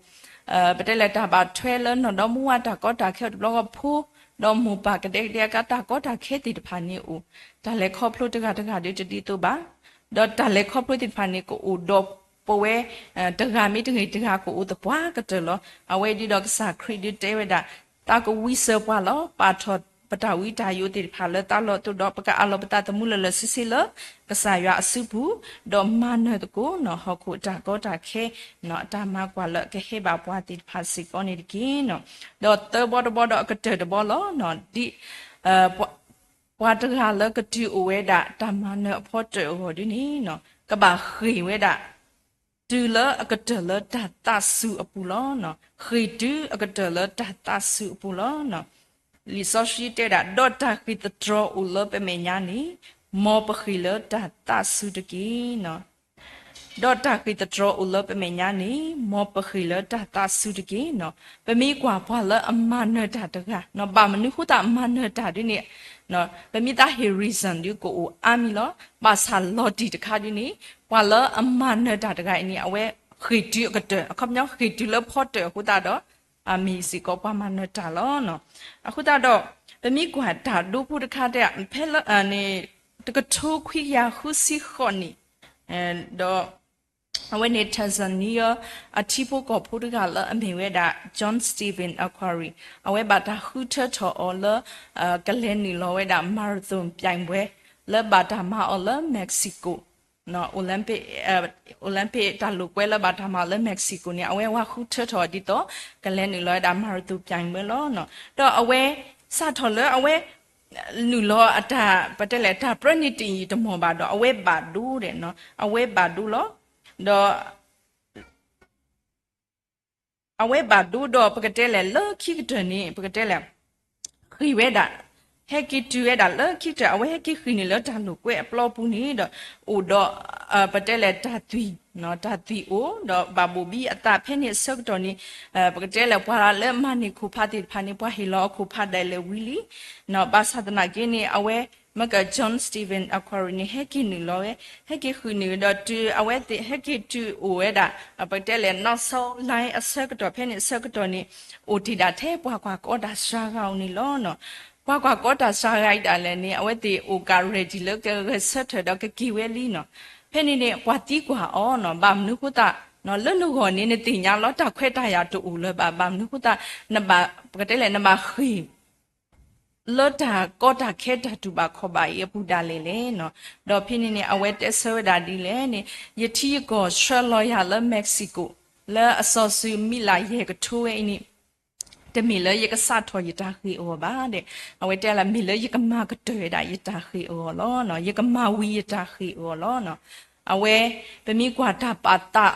ပတဲလဲၣ်တၢ်ဘၣ်ထွဲလၢနီၢ်ဒီမါဝၤတၢ်ကီတၢ်ခဲအိၣ်တဘျီဃီ ဖိဒီးမိၢ်ပၢ်ကဒဲကဒဲအကါတၢ်ကီတၢ်ခဲသ့ၣ်တဖၣ်န့ၣ်အိၣ်, တၢ်လဲၤခီဖျိတဂၤတဂၤဒီးတဒ်သိးဘၣ်, ဒီးတၢ်လဲၤခီဖျိသ့ၣ်တဖၣ်န့ၣ် ကအိၣ်ဒီးပဝဲ တဂၤမ့ၢ်တဂ့ၤတဂၤကအိၣ်သပှၢ်ကတၢၢ်လီၤ. အဝဲဒ်ဒီးကစၢ်ခရံာ်ဒုးတဲဝဲဒၣ် သးကဝံစၢၤပှၤလီၤ. ပာ်ထီၣ်ပတၢ်ဝံတၢ်ယိးသ့ၣ်တဖၣ်လၢသးလီၤအသိးဒီး ပကအးလီၤပသးသမူလၢာ်လၢာ်ဆ့ဆ့လၢ ကစၢ်ယွၤအစုပူၤ, ဒီးမၤနၢၤသကိး ဟီၣ်ခိၣ်အတၢ်ကီတၢ်ခဲ အတၢ်မၤကွၢ်လၢအကဟဲဘၣ်ပှၤသ့ၣ်တဖၣ်စ့ၢ်ကီးန့ၣ်တက့ၢ်. ဒီးသၢဘီတဘီဒီးအကတၢၢ်တဘီလီၤ. ဒ် ပှၤတဂၤလၢကတုၤအိၣ်ဝဲဒၣ်တၢ်မၤနၢၤအဖီတၢၣ်အဂီၢ်ဒ်န့ၣ် ကဘၣ်ဃ့ၢ်ဝဲဒၣ် တုၤလၢအကတၢၢ်လၢတၢ်သးစူၤအပူၤလီၤ. ဃ့ၢ်တုၤအကတၢၢ်လၢတၢ်သးစူၤအပူၤလီၤ. လံာ်စီဆှံတဲဒၣ် ဒီးတၢ်ဃ့ၢ်သတြီၤအိၣ်လၢပမဲာ်ညါန့ၣ် မ်ပဃ့ၢ်လၢတၢ်သးစူၤတက့ၢ်. ဒီးတၢ်ဃ့ၢ်သတြီၤအိၣ်လၢပမဲာ်ညါန့ၣ် မ်ပဃ့ၢ်လၢတၢ်သးစူၤတက့ၢ်. ပမ့ၢ်ကွၢ်ပှၤလၢအမၤနၢၤတၢ်တဂၤ, ဘၣ်မနုၤဃိသးမၤနၢၤတၢ်ဒ်န့ၣ် ပမ့ၢ်သးဟ့ၣ် reason ဒ်ကအိၣ်အါမံၤလီၤ. ဘၣ်ဆၣ်လီၤတံၢ်တခါဒ်န့ၣ် ပှၤလၢအမၤနၢၤတၢ်တဂၤအံၤန့ၣ် အဝဲဃ့ၢ်တုၤအကတၢၢ်, အခီပညီဃ့ၢ်တုၤလၢဖီတၢၣ်အဃိသတးဒီး အမ့ၢ်စ့ၢ်ကီးပှၤမၤနၢၤတၢ်လီၤ. အဃိသတးဒီး ပမ့ၢ်ကွၢ်တၢ်ဒိဖိတခါတဲ ဖဲလၢ တကထိခွံကယၤဃုဆံဃိးနံၣ် ဒီး အဝဲန့ၣ် Tanzania အထံဖိကီၢ်ဖိတဂၤလၢအမ့ၢ်ဝဲဒၣ် John Stephen Akhwari အဝဲဘၣ်တၢ်ဃုထၢထီၣ်အီၤလၢ ကလဲၤနုာ်လီၤဝဲဒၣ် marathon ပြိုင်ပွဲ လၢဘၣ်တၢ်မၤအီၤလၢ Mexico Olympic တၢ်လိာ်ကွဲလၢဘၣ်တၢ်မၤလၢ Mexico န့ၣ် အဝဲဝၤဃုထၢထီၣ်ဒ်သိး ကလဲၤနုာ်လီၤဝဲဒၣ် marathon ပြိုင်ပွဲလီၤ. ဒီးအဝဲစးထီၣ်လၢအဝဲ နုာ်လီၤအတၢ် ပတဲလဲၣ် တၢ်ပြၢနံၤတယံာ်တမီၢ်ဘၣ်ဒီး အဝဲဘၣ်ဒိဒီး အဝဲဘၣ်ဒိလီၤ. ဒီး အဝဲဘၣ်ဒိဒီး ပကတဲလဲၣ် လၢခံကတၢၢ်န့ၣ် ပကတဲလဲၣ် ဃ့ၢ်ဝဲဒၣ် ဟဲက့ၤတုၤဝဲဒၣ်လၢခံကတၢၢ် အဝဲဟဲက့ၤဃ့ၢ်နုာ်လၢတၢ်လိာ်ကွဲအပျီပူၤန့ၣ်ဒီး အိၣ်ဒီး ပတဲလဲၣ် တၢ်သွံၣ် တၢ်သွံၣ်အိၣ်ဒီးဘၣ်ဘိၣ်ဘံအသး ဖဲန့ၣ်အဆၢကတီၢ်န့ၣ် ပကတဲလဲၣ် ပှၤလၢအမၤန့ၢ်ခိၣ်ဖးသ့ၣ်တဖၣ်န့ၣ် ပှၤဟ့ၣ်လီၤအခိၣ်ဖးဒၣ်လဲာ်ဝံၤလံ. ဘၣ်ဆၣ်သနာ်က့န့ၣ် အဝဲ မ့ၢ်က John Stevens Akhwari န့ၣ် ဟဲက့ၤနုာ်လီၤဝဲ ဟဲက့ၤဃုာ်နုာ်ဒီးတုၤအဝဲသ့ၣ်ဟဲက့ၤတုၤအိၣ်ဝဲဒၣ် ပကတဲလဲၣ် နောက်ဆုံးလှိုင်း အဆၢကတီၢ် ဖဲန့ၣ်အဆၢကတီၢ်န့ၣ် အိၣ်တ့ၢ်ဒၣ်ထဲပှၤကွၢ်ကီတၢ်စှၤဂၤအအိၣ်န့ၣ်လီၤ. ပှၤကွၢ်ကီတၢ်စှၤဂၤအံၤဒၣ်လဲာ်န့ၣ် အဝဲသ့ၣ်အိၣ်က ready လၢကဂဲၤဆၢထၢၣ်ဒီးကက့ၤဝဲလံနီၤ. ဖဲန့ၣ်န့ၣ် ပှၤသံကွၢ်အီၤနီၤ ဘၣ်မနုၤဃိသတး လၢနဂီၢ်န့ၣ် နသ့ၣ်ညါလီၤတၢ်ခွဲးတၢ်ယာ်တအိၣ်လၢၤဘၣ် ဘၣ်မနုၤဃိသတး နဘၣ် ပကတဲလဲၣ် နဘၣ်ဃ့ၢ် လၢတၢ်ကီတၢ်ခဲတၢ်တူၢ်ဘၣ်ခီၣ်ဘၣ်အံၤအပူၤဒၣ်လဲာ်လဲၣ်နီၤ. ဒီးဖဲန့ၣ်န့ၣ် အဝဲတဲဆၢဝဲဒၣ်ဒ်လဲၣ်န့ၣ် ယထံယကီၢ်ဆှၢလီၤယၤလၢ Mexico လၢအစီၤစုၤမံလးယဲၢ်ကထိဝဲအံၤန့ၣ် တမ့ၢ်လၢယကစးထီၣ်ယတၢ်ဃ့ၢ်အဂီၢ်ဘၣ်ဒီး အဝဲတဲလၢ မ့ၢ်လၢယကမၤကတၢၢ်ဝဲဒၣ်ယတၢ်ဃ့ၢ်အဂီၢ်လီၤ. ယကမၤဝံၤယတၢ်ဃ့ၢ်အဂီၢ်လီၤ. အဝဲ ပမ့ၢ်ကွၢ်တၢ်ပာ်သး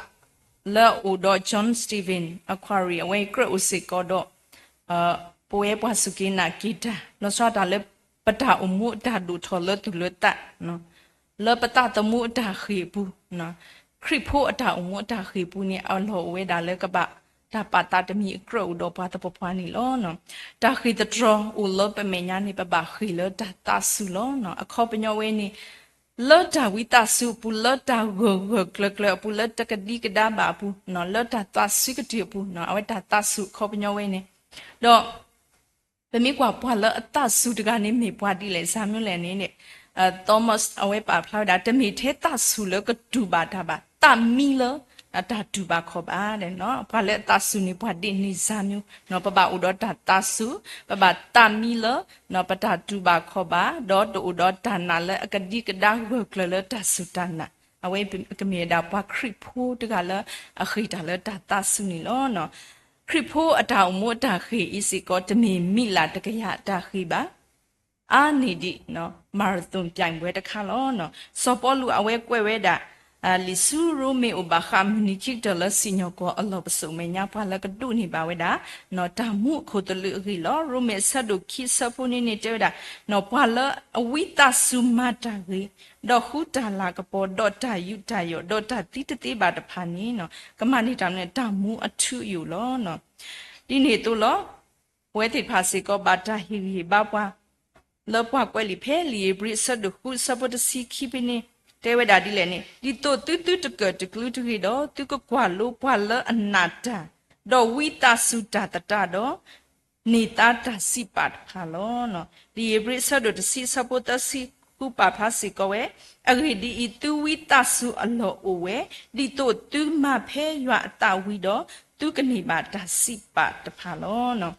လၢအအိၣ်ဒီး John Stevens Akhwari အဝဲအံၤကြၢးအိၣ်စ့ၢ်ကီးဒီး ပဝဲပှၤစူၢ်က့ၤနာ်က့ၤတၢ် လီၤဆီဒၣ်တၢ်လၢ ပတၢ်အိၣ်မူအတၢ်ဒိၣ်ထီၣ်လၢသူၣ်လၢသး လၢပသးသမူအတၢ်ဃ့ၢ်အပူၤ ခရံာ်ဖိအတၢ်အိၣ်မူအတၢ်ဃ့ၢ်အပူၤန့ၣ် အလီၢ်အိၣ်ဝဲဒၣ်လၢကဘၣ်တၢ်ပာ်သးတမံၤအကြၢးအိၣ်ဒီးပှၤသပှၢ်ပှၢ်န့ၣ်လီၤ. တၢ်ဃ့ၢ်သတြီၤအိၣ်လၢပမဲာ်ညါန့ၣ် ပဘၣ်ဃ့ၢ်လၢတၢ်သးစူၤလီၤ. အခီပညီဝဲန့ၣ် လၢတၢ်ဝံသးစူၤအပူၤ လၢတၢ်ဂၢၢ်ဂၢၢ်ကျၢၤကျၢၤအပူၤ လၢတကဒံကဒါဘၣ်အပူၤ လၢတၢ်သးဆှံကတၢၢ်အပူၤ အဝဲတၢ်သးစူၤအခီပညီဝဲန့ၣ် ဒီး ပမ့ၢ်ကွၢ်ပှၤလၢအသးစူၤတဂၤန့ၣ် မ့ၢ်ပှၤဒ်လဲၣ် စၤမံလဲၣ်န့ၣ် Thomas အဝဲပာ်ဖျါဝဲဒၣ် တမ့ၢ်ထဲသးစူၤလၢကတူၢ်ဘၣ်တၢ်ဘၣ် သးမံလၢ တၢ်တူၢ်ဘၣ်ခီၣ်ဘၣ် ပှၤလၢအသးစူၤန့ၣ် ပှၤဒ်န့ၣ်စၤမံ ပဘၣ်အိၣ်ဒီးတၢ်သးစူၤ ပဘၣ်သးမံလၢ ပတၢ်တူၢ်ဘၣ်ခီၣ်ဘၣ် ဒီးတအိၣ်ဒီးတၢ်နာ်လၢအကဒံကဒါဂၢၢ်ကျၢၤလၢတၢ်စူၢ်တၢ်နာ် အဝဲကမ့ၢ်ဝဲဒၣ်ပှၤခရံာ်ဖိတဂၤလၢအဃ့ၢ်တၢ်လၢတၢ်သးစူၤန့ၣ်လီၤ. ခရံာ်ဖိအတၢ်အိၣ်မူအတၢ်ဃ့ၢ်အံၤစ့ၢ်ကီး တမ့ၢ်မံလၢ်တကယၤအတၢ်ဃ့ၢ်ဘၣ်. အါန့ၢ်ဒံး marathon ပြိုင်ပွဲတခါလီၤ. စီၤပီလူးအဝဲကွဲးဝဲဒၣ် လံာ်ဆူရိမ့ၤအိၣ်ဘၣ်ဃးမုၢ်နံၤခံကတၢၢ်လၢစံၣ်ညီၣ်ကွီၢ်အလီၢ်ပစိာ်မဲာ်ညါ ပှၤလၢကဒိးန့ၢ်ဘၣ်ဝဲဒၣ် တၢ်မူအခိၣ်သလုးအဂ့ၢ်လီၤ. ရိမ့ၤအဆၢဒိၣ်ခံအဆၢဖိန့ၣ်န့ၣ်တဲဝဲဒၣ် ပှၤလၢအဝံသးစူၤမၤတၢ်ဂ့ၤ ဒီးဃုတၢ်လၤကပီၤ ဒီးတၢ်ယူးတၢ်ယီၣ် ဒီးတၢ်သံတသ့ဘၣ်တဖၣ်န့ၣ် ကမၤန့ၢ်တၢ်မနုၤ တၢ်မူအထူအယိာ်လီၤ. ဒ်န့ၣ်အသိးလီၤ. ပဝဲသ့ၣ်တဖၣ်စ့ၢ်ကီး ဘၣ်တၢ်ဟ့ၣ်ဂံၢ်ဟ့ၣ်ဘါပှၤ လၢပှၤကွဲးလံာ်ဖဲလံာ်ဧ့ၤဘြံၤအဆၢဒိၣ်ဃုအဆၢဖိတဆံခံဖဲန့ၣ် တဲဝဲဒၣ်ဒ်လဲၣ်န့ၣ် ဒ်သိးသုသုတကၢၢ်တကျုတဂ့ၤဒီး သုကကွၢ်လိပှၤလၢအနာ်တၢ် ဒီးဝံသးစူၤတၢ်သတးဒီး န့ၢ်သါတၢ်စံးပာ်တဖၣ်လီၤ. လံာ်ဧ့ၤဘြံၤအဆၢဒိၣ်တဆံအဆၢဖိသၢဆံဃုပာ်ဖျါစ့ၢ်ကီးဝဲ, အဂ့ၢ်ဒ်အံၤ, သုဝံသးစူၤအလီၢ်အိၣ်ဝဲ, ဒ်သိးသုမၤဖဲယွၤအသးဝံၤဒီး, သုကန့ၢ်ဘၣ်တၢ်စံးပာ်တဖၣ်လီၤ.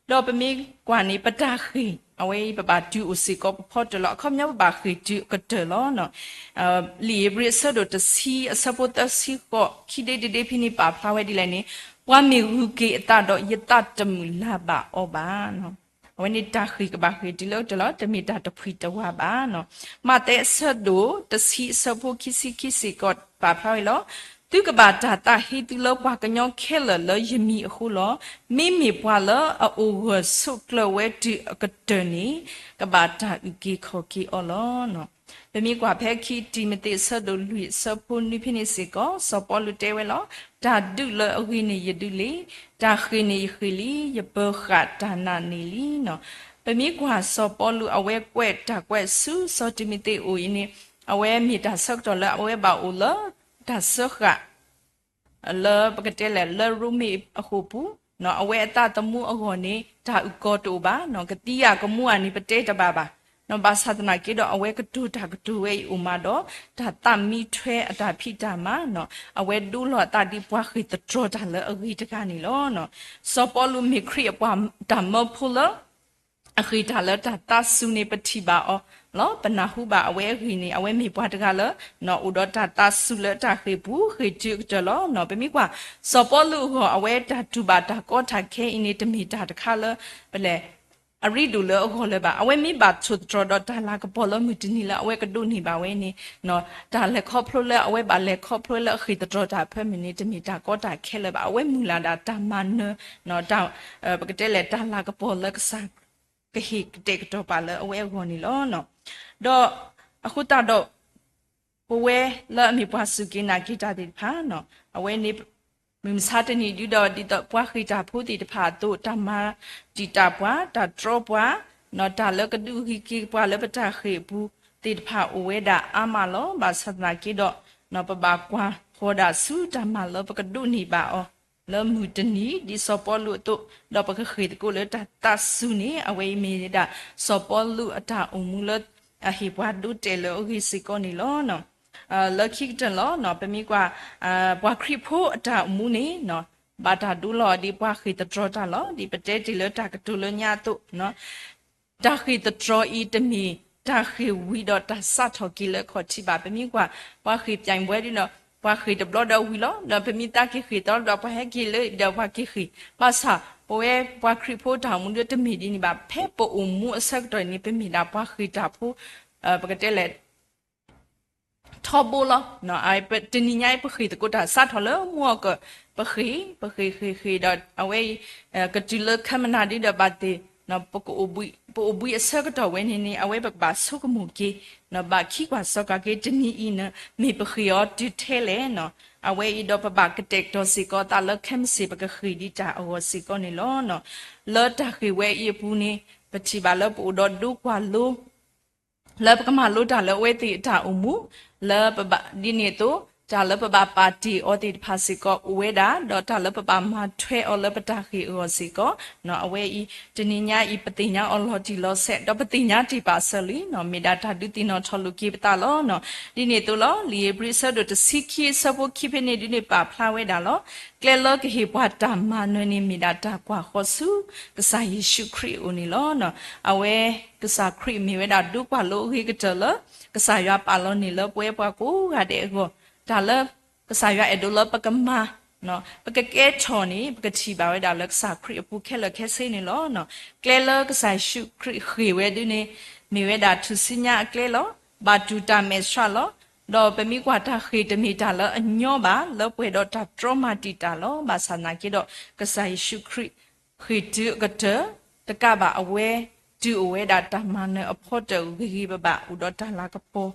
ဒီးပမ့ၢ်ကွၢ်န့ၣ် ပတၢ်ဃ့ၢ်, အဝဲအံၤပဘၣ်တုၤအိၣ်စ့ၢ်ကီးပဖီတၢၢ်လီၤ. အခီပညီပဘၣ်ဃ့ၢ်တုၤအကတၢၢ်လီၤ. လံာ်ဧ့ၤဘြံၤအဆၢဒိၣ်တဆံအဆၢဖိသၢဆံဃိး ခံဒ့တဒ့ဖဲန့ၣ် ပာ်ဖျါဝဲဒ်လဲၣ်န့ၣ်, ပှၤမ့ၢ်ဂုၤက့ၤအသးဒီး ယသးတမုာ်လၤဘၣ်အီၤဘၣ်. အဝဲန့ၣ်တၢ်ဃ့ၢ်ကဘၣ်ဃ့ၢ်တုၤလၢအကတၢၢ်လီၤ. တမ့ၢ်တၢ်တဖှံတဝါဘၣ်. မးသဲအဆၢဒိၣ်တဆံအဆၢဖိခံဆံခံစ့ၢ်ကီးပာ်ဖျါဝဲလီၤ. သုကဘၣ်တၢ်သးဟ့သုလၢပှၤကညီခဲလၢာ်လၢယမံၤအဃိလီၤ. မ့မ့ၢ်ပှၤလၢအအိၣ်ဂၢၢ်ဆိးကျၢၤဝဲတုၤအကတၢၢ်န့ၣ် ကဘၣ်တၢ်အုၣ်က့ၤခီၣ်က့ၤအီၤလီၤ. ပမ့ၢ်ကွၢ်ဖဲခံတံၤမသ့းအဆၢဒိၣ်လွံၢ်အဆၢဖိနွံဖဲန့ၣ်စ့ၢ်ကီး စီၤပီလူးတဲဝဲလီၤ. တၢ်ဒုးလၢအဂ့ၤန့ၣ်ယဒုးလံ, တၢ်ဃ့ၢ်န့ၣ်ယဃ့ၢ်လံ, ယပၢၤဃာ်တၢ်နာ်န့ၣ်လံ. ပမ့ၢ်ကွၢ်စီၤပီလူးအဝဲကွဲးတၢ်ကွဲးဆူစီၤတံၤမသ့းအအိၣ်အံၤန့ၣ်, အဝဲမ့ၢ်တၢ်ဆၢကတီၢ်လၢအဝဲဘၣ်အိၣ်လၢတၢ်စၢဃာ် လၢပကတဲလဲၣ် လၢရိမ့ၤအဃိာ်ပူၤ, အဝဲအသးသမူအဂီၢ်န့ၣ် တၢ်အုၣ်ကီၤတအိၣ်ဘၣ်, ကသံၣ်ကမူၣ်ဧါန့ၣ် ပတဲတဘၣ်ဘၣ်. ဘၣ်ဆၣ်သနာ်က့ဒီး အဝဲကတိၤတၢ်ကတိၤဝဲအံၤအိၣ်မးဒီး တၢ်သးမံထွဲအတၢ်ဖံးတၢ်မၤ, အဝဲဒိလီၤအသးဒ်ပှၤဃ့ၢ်သတြီၤတၢ်လၢအဂ့ၤတဂၤန့ၣ်လီၤ. စီၤပီလူးမ့ၢ်ခရံာ်အပှၤတၢ်မၢဖိလၢ အဃ့ၢ်တၢ်လၢတၢ်သးစူၤန့ၣ် ပထံၣ်ဘၣ်အီၤ လီၤ. ပနၢ်ဟူဘၣ်အဝဲအဂ့ၢ်န့ၣ် အဝဲမ့ၢ်ပှၤတဂၤလၢ အိၣ်ဒီးတၢ်သးစူၤလၢတၢ်ဃ့ၢ်ပူၤ ဃ့ၢ်တုၤအကတၢၢ်လီၤ. ပမ့ၢ်ကွၢ် စီၤပီလူးအဂီၢ် အဝဲတၢ်တူၢ်ဘၣ်တၢ်ကီတၢ်ခဲအံၤန့ၣ် တမ့ၢ်တၢ်တခါလၢ ပလဲၣ် အရ့ဒိၣ်လၢအဂီၢ်လၢၤဘၣ်. အဝဲမ့ၢ်ဘၣ်ထိၣ်သတြီၤဒီးတၢ်လၤကပီၤလၢမုၢ်တနံၤလၢအဝဲကဒိးန့ၢ်ဘၣ်ဝဲန့ၣ် တၢ်လဲၤခီဖျိလၢအဝဲဘၣ်လဲၤခီဖျိလၢအဃ့ၢ်သတြီၤတၢ်အဖၢမုၢ်န့ၣ် တမ့ၢ်တၢ်ကီတၢ်ခဲလၢၤဘၣ်. အဝဲမုၢ်လၢ်ဒၣ်တၢ်မၤနၢၤ တၢ် ပကတဲလဲၣ် တၢ်လၤကပီၤလၢကစၢ်ကဟ့ၣ်ကတဲာ်ကတီၤပာ်လၢအဝဲအဂီၢ်န့ၣ်လီၤ. ဒီးအဃိသတးဒီး ပဝဲလၢအမ့ၢ်ပှၤစူၢ်က့ၤနာ်က့ၤတၢ်သ့ၣ်တဖၣ် အဝဲန့ၣ် မုၢ်မဆါတနံၤဒုဒီး ဒ်သိးပှၤဃ့ၢ်တၢ်ဖိသ့ၣ်တဖၣ်အသိး တၢ်မၤတံာ်တာ်ပှၤ တၢ်တြီပှၤ တၢ်လၢကဒုးဂ့ၤက့ၤပှၤလၢပတၢ်ဃ့ၢ်အပူၤသ့ၣ်တဖၣ်အိၣ်ဝဲဒၣ်အါမးလီၤ. ဘၣ်ဆၣ်သနာ်က့ဒီး ပဘၣ်ကွၢ်ဃီၤဒၣ်ဆူတၢ်မၤလၢပကဒိးန့ၢ်ဘၣ်အီၤ လၢမုၢ်တနံၤ ဒ်စီၤပီလူးအသိး ဒီးပကဃ့ၢ်သကိးလၢတၢ်သးစူၤန့ၣ် အဝဲအံၤမ့ၢ်ဒၣ် စီၤပီလူးအတၢ်အိၣ်မူလၢ အဟ့ၣ်ပှၤဒိတဲာ်လၢအဂ့ၢ်စ့ၢ်ကီးန့ၣ်လီၤ. လၢခံကတၢၢ်လီၤ ပမ့ၢ်ကွၢ် ပှၤခရံာ်ဖိအတၢ်အိၣ်မူန့ၣ် ဘၣ်တၢ်ဒိလီၤဒ်ပှၤဃ့ၢ်သတြီၤတၢ်လီၤ. ဒ်ပတဲတ့ၢ်လၢတၢ်ကတိၤလၢညါအသိး တၢ်ဃ့ၢ်သတြီၤအံၤတမ့ၢ်တၢ်ဃ့ၢ်ဝံၤဒီးတၢ်စးထီၣ်က့ၤလၢခီၣ်ထံးဘၣ်. ပမ့ၢ်ကွၢ် ပှၤဃ့ၢ်ပြိၣ်ဝဲဒ်ဒီး ပှၤဃ့ၢ်တဘျီဒီးဝံၤလီၤ. ဒီးပမ့ၢ်သးက့ၤဃ့ၢ်တဘျီဒီး ပှၤဟဲက့ၤလၢဒီးပှၤက့ၤဃ့ၢ်. ဘၣ်ဆၣ် ပဝဲပှၤခရံာ်ဖိတၢ်အိၣ်မူဒီးတမ့ၢ်ဒ်န့ၣ်ဘၣ်. ဖဲပအိၣ်မူအဆၢကတီၢ်န့ၣ် ပမ့ၢ်ဒၣ်ပှၤဃ့ၢ်တၢ်ဖိ ပကတဲလဲၣ် ထီဘိလီၤ. တနံၤညါအံၤ ပဃ့ၢ်သကိးတၢ်စးထီၣ်လၢမူအီၣ်ကၢၢ် ပဃ့ၢ် ပဃ့ၢ်ဃ့ၢ်ဃ့ၢ်ဒီး အဝဲအံၤ ကတုၤလၢခဲမုၢ်နၤဒ်ဒီးဘၣ်သ့ၣ် ပအိၣ်ဘှံးအဆၢကတီၢ်ဝဲန့ၣ်န့ၣ် အဝဲပကဘၣ်ဆိကမိၣ်က့ၤ ဘၣ်ခံကွၢ်စီၤကၤက့ၤ တနံၤအံၤန့ၣ် မ့ၢ်ပဃ့ၢ်အီၤတုၤထဲလဲၣ်. အဝဲအံၤဒီးပဘၣ်ကတဲာ်ကတီၤစ့ၢ်ကီးသးလၢခဲမုၢ်ဆ့ၣ် ပကဃ့ၢ်ဒံးတၢ်အဂီၢ်စ့ၢ်ကီးန့ၣ်လီၤ. လၢတၢ်ဃ့ၢ်ဝဲအံၤအပူၤန့ၣ် ပထံၣ်ဘၣ်လၢပအိၣ်ဒီးဒိကွၢ်လိ လၢပကမၤလိတၢ်လၢအဝဲသ့ၣ်အတၢ်အိၣ်မူ လၢပဘၣ် ဒ်န့ၣ်အသိး တၢ်လၢပဘၣ်ပာ်တ့ၢ်အီၤသ့ၣ်တဖၣ်စ့ၢ်ကီးအိၣ်ဝဲဒၣ် ဒီးတၢ်လၢပဘၣ်မၤထွဲအီၤလၢပတၢ်ဃ့ၢ်အဂီၢ်စ့ၢ်ကီး အဝဲအံၤ တနံၤညါအံၤ ပသ့ၣ်ညါအီၤလီၤတံၢ်လီၤဆဲး ဒီးပသ့ၣ်ညါတ့ၢ်ပာ်စၢၤလံ မ့ၢ်ဒၣ်တၢ်ဒုးသ့ၣ်နီၣ်ထီၣ်လိာ်က့ၤပသးလီၤ. ဒ်န့ၣ်အသိးလီၤ လံာ်ဧ့ၤဘြံၤအဆၢဒိၣ်တဆံခံ အဆၢဖိခံဖဲန့ၣ်ဒုန့ၣ် ပာ်ဖျါဝဲဒၣ်လီၤ. ကျဲလၢကဟ့ၣ်ပှၤတၢ်မၤနၢၤန့ၣ် မ့ၢ်ဒၣ်တၢ်ကွၢ်ဃီၤဆူ ကစၢ်ယ့ၣ်ၡူးခရံာ်အအိၣ်န့ၣ်လီၤ. အဝဲ ကစၢ်ခရံာ်မ့ၢ်ဝဲဒၣ်ဒိကွၢ်လိအဂ့ၤကတၢၢ်လၢ ကစၢ်ယွၤပာ်လီၤန့ၢ်လၢပဝဲပှၤကိးဂၤဒဲးအဂီၢ် တၢ်လၢ ကစၢ်ယွၤအဲၣ်ဒိးလၢပကမၤ ပကကဲထီၣ်န့ၣ် ပကထံၣ်ဘၣ်ဝဲဒၣ်လၢကစၢ်ခရံာ်အပူၤခဲလၢာ်ခဲဆ့န့ၣ်လီၤ. ကျဲလၢကစၢ်ယ့ၣ်ၡူးခရံာ်ဃ့ၢ်ဝဲဒုန့ၣ် မ့ၢ်ဝဲဒၣ်ထူၣ်စုညါအကျဲလီၤ. ဘၣ်တူၢ်တၢ်မဲာ်ဆှးလီၤ. ဒီးပမ့ၢ်ကွၢ်တၢ်ဃ့ၢ်တမ့ၢ်တၢ်လၢအညီဘၣ် လၢပှဲၤဒီးတၢ်တြီမၤတံာ်တာ်လီၤ. ဘၣ်ဆၣ်သနာ်က့ဒီး ကစၢ်ယ့ၣ်ၡူးခရံာ်ဃ့ၢ်တုၤအကတၢၢ် တကးဘၣ်အဝဲ တုၤအိၣ်ဝဲဒၣ်တၢ်မၤနၢၤအဖီတၢၣ်ဂ့ၤဂ့ၤဘၣ်ဘၣ် အိၣ်ဒီးတၢ်လၤကပီၤ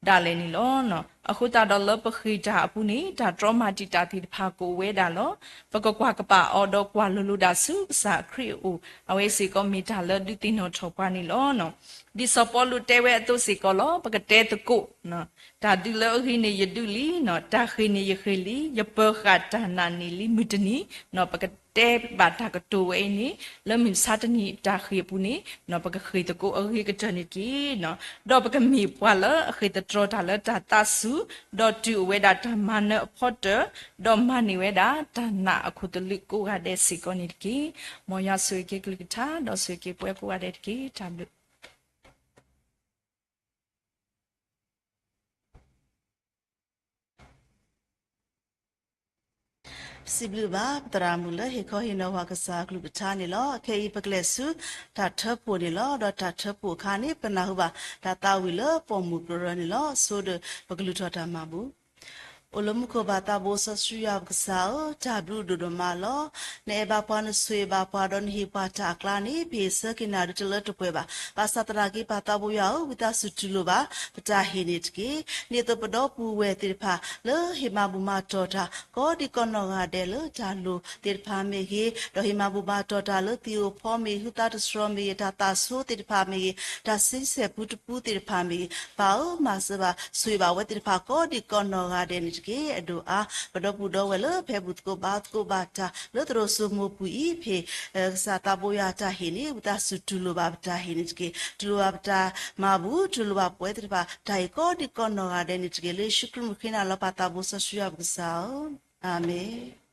ဒၣ်လဲာ်န့ၣ်လီၤ. အဃိသတးဒီးလၢပဃ့ၢ်တၢ်အပူၤန့ၣ် တၢ်တြီမၤတံာ်တာ်သ့ၣ်တဖၣ်ကအိၣ်ဝဲဒၣ်လီၤ. ပကကွၢ်ကပာ်အီၤဒီးကွၢ်လိၤလိၤဒၣ်ဆူကစၢ်ခရံာ်အအိၣ် အဝဲစ့ၢ်ကီးမ့ၢ်တၢ်လၢဒုးသ့ၣ်နီၣ်ထီၣ်ပှၤန့ၣ်လီၤ. ဒ်စီၤပီလူးတဲဝဲအသိးစ့ၢ်ကီးလီၤ. ပကတဲသကိး တၢ်ဒုးလၢအဂ့ၤန့ၣ်ယဒုးလံ, တၢ်ဃ့ၢ်န့ၣ်ယဃ့ၢ်လံ, ယပၢၤဃာ်တၢ်နာ်န့ၣ်လံမုၢ်တနံၤ, ပကတဲဘၣ်တၢ်ကတိၤဝဲအံၤန့ၣ် လၢမုၢ်မဆါတနံၤတၢ်ဃ့ၢ်အပူၤန့ၣ် ပကဃ့ၢ်သကိးအဂ့ၤကတၢၢ်န့ၣ်တက့ၢ်. ဒီးပကမ့ၢ်ပှၤလၢအဃ့ၢ်သတြီၤတၢ်လၢတၢ်သးစူၤ, ဒီးတုၤအိၣ်ဝဲဒၣ်တၢ်မၤနၢၤအဖီတၢၣ်, ဒီးမၤန့ၢ်ဝဲဒၣ်တၢ်နာ်အခိၣ်သလုးကိးဂၤဒဲးစ့ၢ်ကီးန့ၣ်တက့ၢ်. မ်ယွၤဆိၣ်ဂ့ၤက့ၤကလုၢ်ကထါ ဒီးဆိၣ်ဂ့ၤက့ၤပဝဲကိးဂၤဒဲးတက့ၢ်. တၢ်ဘျုး ပစံးဘျုးဘၣ် ပသရၣ်မုၣ်လၢဟ့ၣ်ခီဟ့ၣ်နီၤဝဲကစၢ်အကလုၢ်ကထါန့ၣ်လီၤ. ခဲအံၤပကလဲၤဆူတၢ်ထၢဖှိၣ်န့ၣ်လီၤ. ဒီးတၢ်ထၢဖှိၣ်အခါန့ၣ် ပနၢ်ဟူဘၣ်တၢ်သးဝံၣ်လၢပိာ်မုၣ်ကရၢန့ၣ်လီၤ. ဆိဒီးပကလုၢ်ထီၣ်တၢ်မၤဘူၣ်. အိၣ်လၢမူခိၣ်ဘၣ်သးဘိစီဆှံယွၤပကစၢ်ဧၢ, တၢ်ဘျုးဒိၣ်ဒိၣ်မးလီၤ. နအဲၣ်ဘၣ်ပှၤ နဆိၣ်ဂ့ၤဘၣ်ပှၤ ဒီးနဟ့ၣ်ပှၤတၢ်အကျါန့ၣ် ပဟ့ၣ်ဆၢက့ၤနၤဒုးတလၢတပှဲၤဘၣ်. ဘၣ်ဆၣ်သနာ်က့ ပၢ်သးဘိယွၤဧၢ, ဝံသးစူၤတူၢ်လိာ်ဘၣ် ပတၢ်ဟ့ၣ်န့ၣ်တက့ၢ်. ဒ်သိးပဒီပုၢ်ဝဲၢ်သ့ၣ်တဖၣ်လၢဟ့ၣ်မၤဘူၣ်မၤတီၢ်တၢ် ကိးဒံကိးနီၢ်ဂၤဒဲးလၢတၢ်လိၣ်သ့ၣ်တဖၣ်မ့ၢ်ဂ့ၤ, ဒီးဟ့ၣ်မၤဘူၣ်မၤတီၢ်တၢ်လၢသံၣ်ဧိၤဖီမ့ၢ်ဂ့ၤ, ဟုသးတတြီမ့ၢ်ဂ့ၤ, တၢ်သးဆိသ့ၣ်တဖၣ်မ့ၢ်ဂ့ၤ, တၢ်ဆံဆဲၣ်ပူတပူသ့ၣ်တဖၣ်မ့ၢ်ဂ့ၤ, ပၢ်ဧၢ မၤစၢၤဘၣ်ဆိၣ်ဂ့ၤဘၣ်ဝဲသ့ၣ်တဖၣ် ကိးဒံကိးနီၢ်ဂၤဒဲးန့ၣ်တက့ၢ်. အဒိၣ်အါ ပဒီပုၢ်ဒီဝဲၢ်လၢဖဲဘူၣ်သကိးဘါသကိးဘၣ်တၢ်လၢသရိာ်စိမိၤပူၤအံၤ ဖဲကစၢ်သးဘိယွၤတၢ်ဟ့ၣ်န့ၣ် ဝံသးစူၤတူၢ်လိာ်ဘၣ်ပတၢ်ဟ့ၣ်န့ၣ်တက့ၢ်. တူၢ်လိာ်ဘၣ်ပတၢ်မၤဘူၣ်, တူၢ်လိာ်ဘၣ်ပဝဲသ့ၣ်တဖၣ် တၢ်ဟ့ၣ်ကိးဒံကိးနီၢ်ဂၤဒဲးန့ၣ်တက့ၢ်. လၢယ့ၣ်ၡူးခရံာ်မုၣ်ဃ့နၤလီၤ ပၢ်သးဘိစီဆှံယွၤပကစၢ်ဧၢ, အၤမ့ၣ်.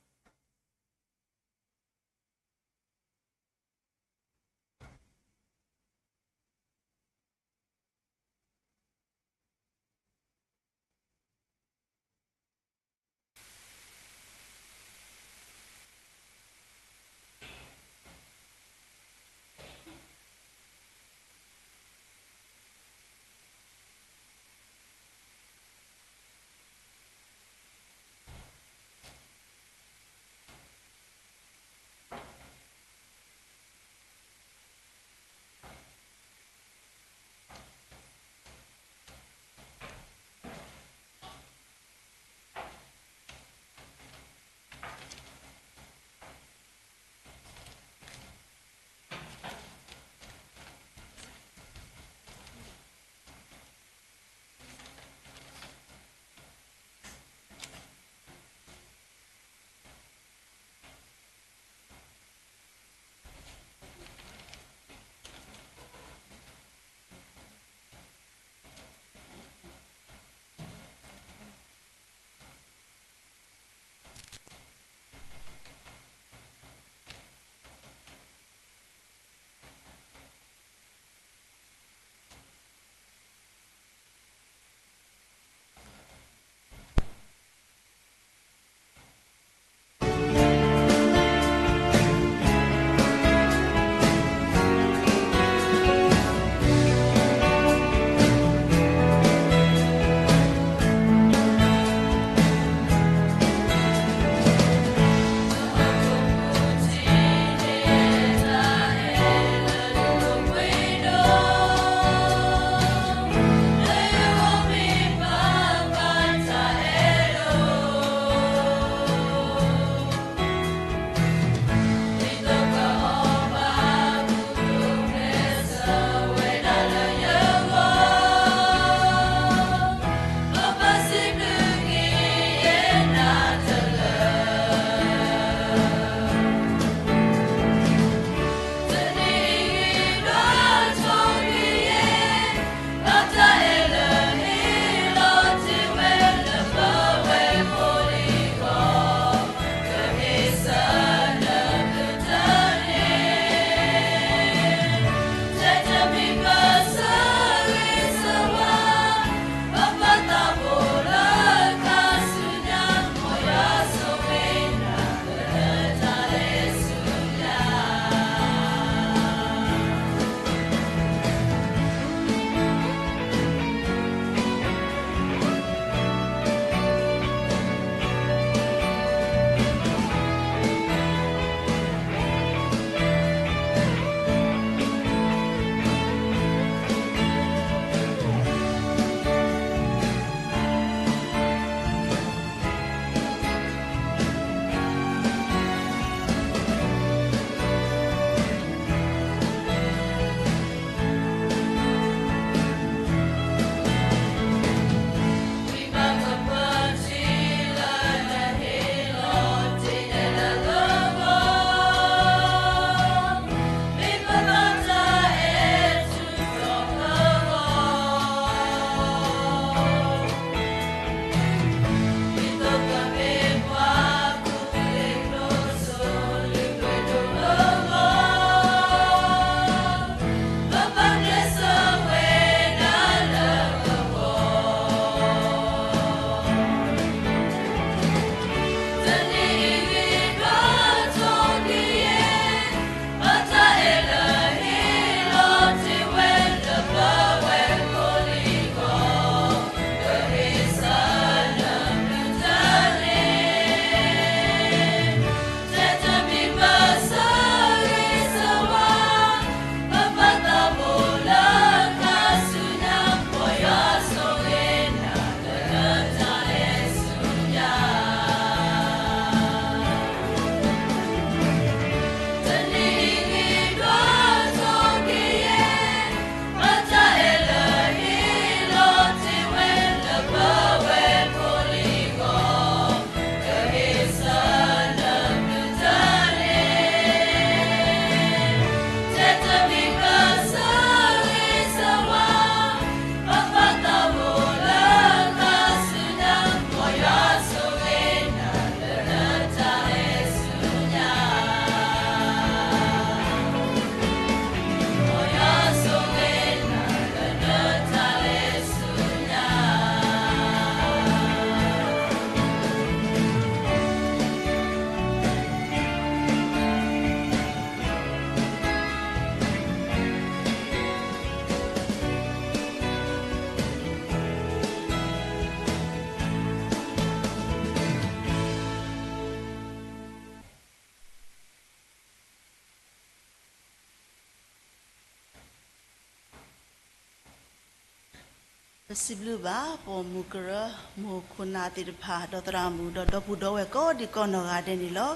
ပစံးဘျုးဘၣ် ပိာ်မုၣ်ကရၢ မိၢ်ခိၣ်နၢ်သ့ၣ်တဖၣ် ဒီးသရၣ်မုၣ် ဒီးဒီပုၢ်ဒီဝဲၢ်ကိးဒံးကိးနီၢ်ဂၤဒဲးန့ၣ်လီၤ.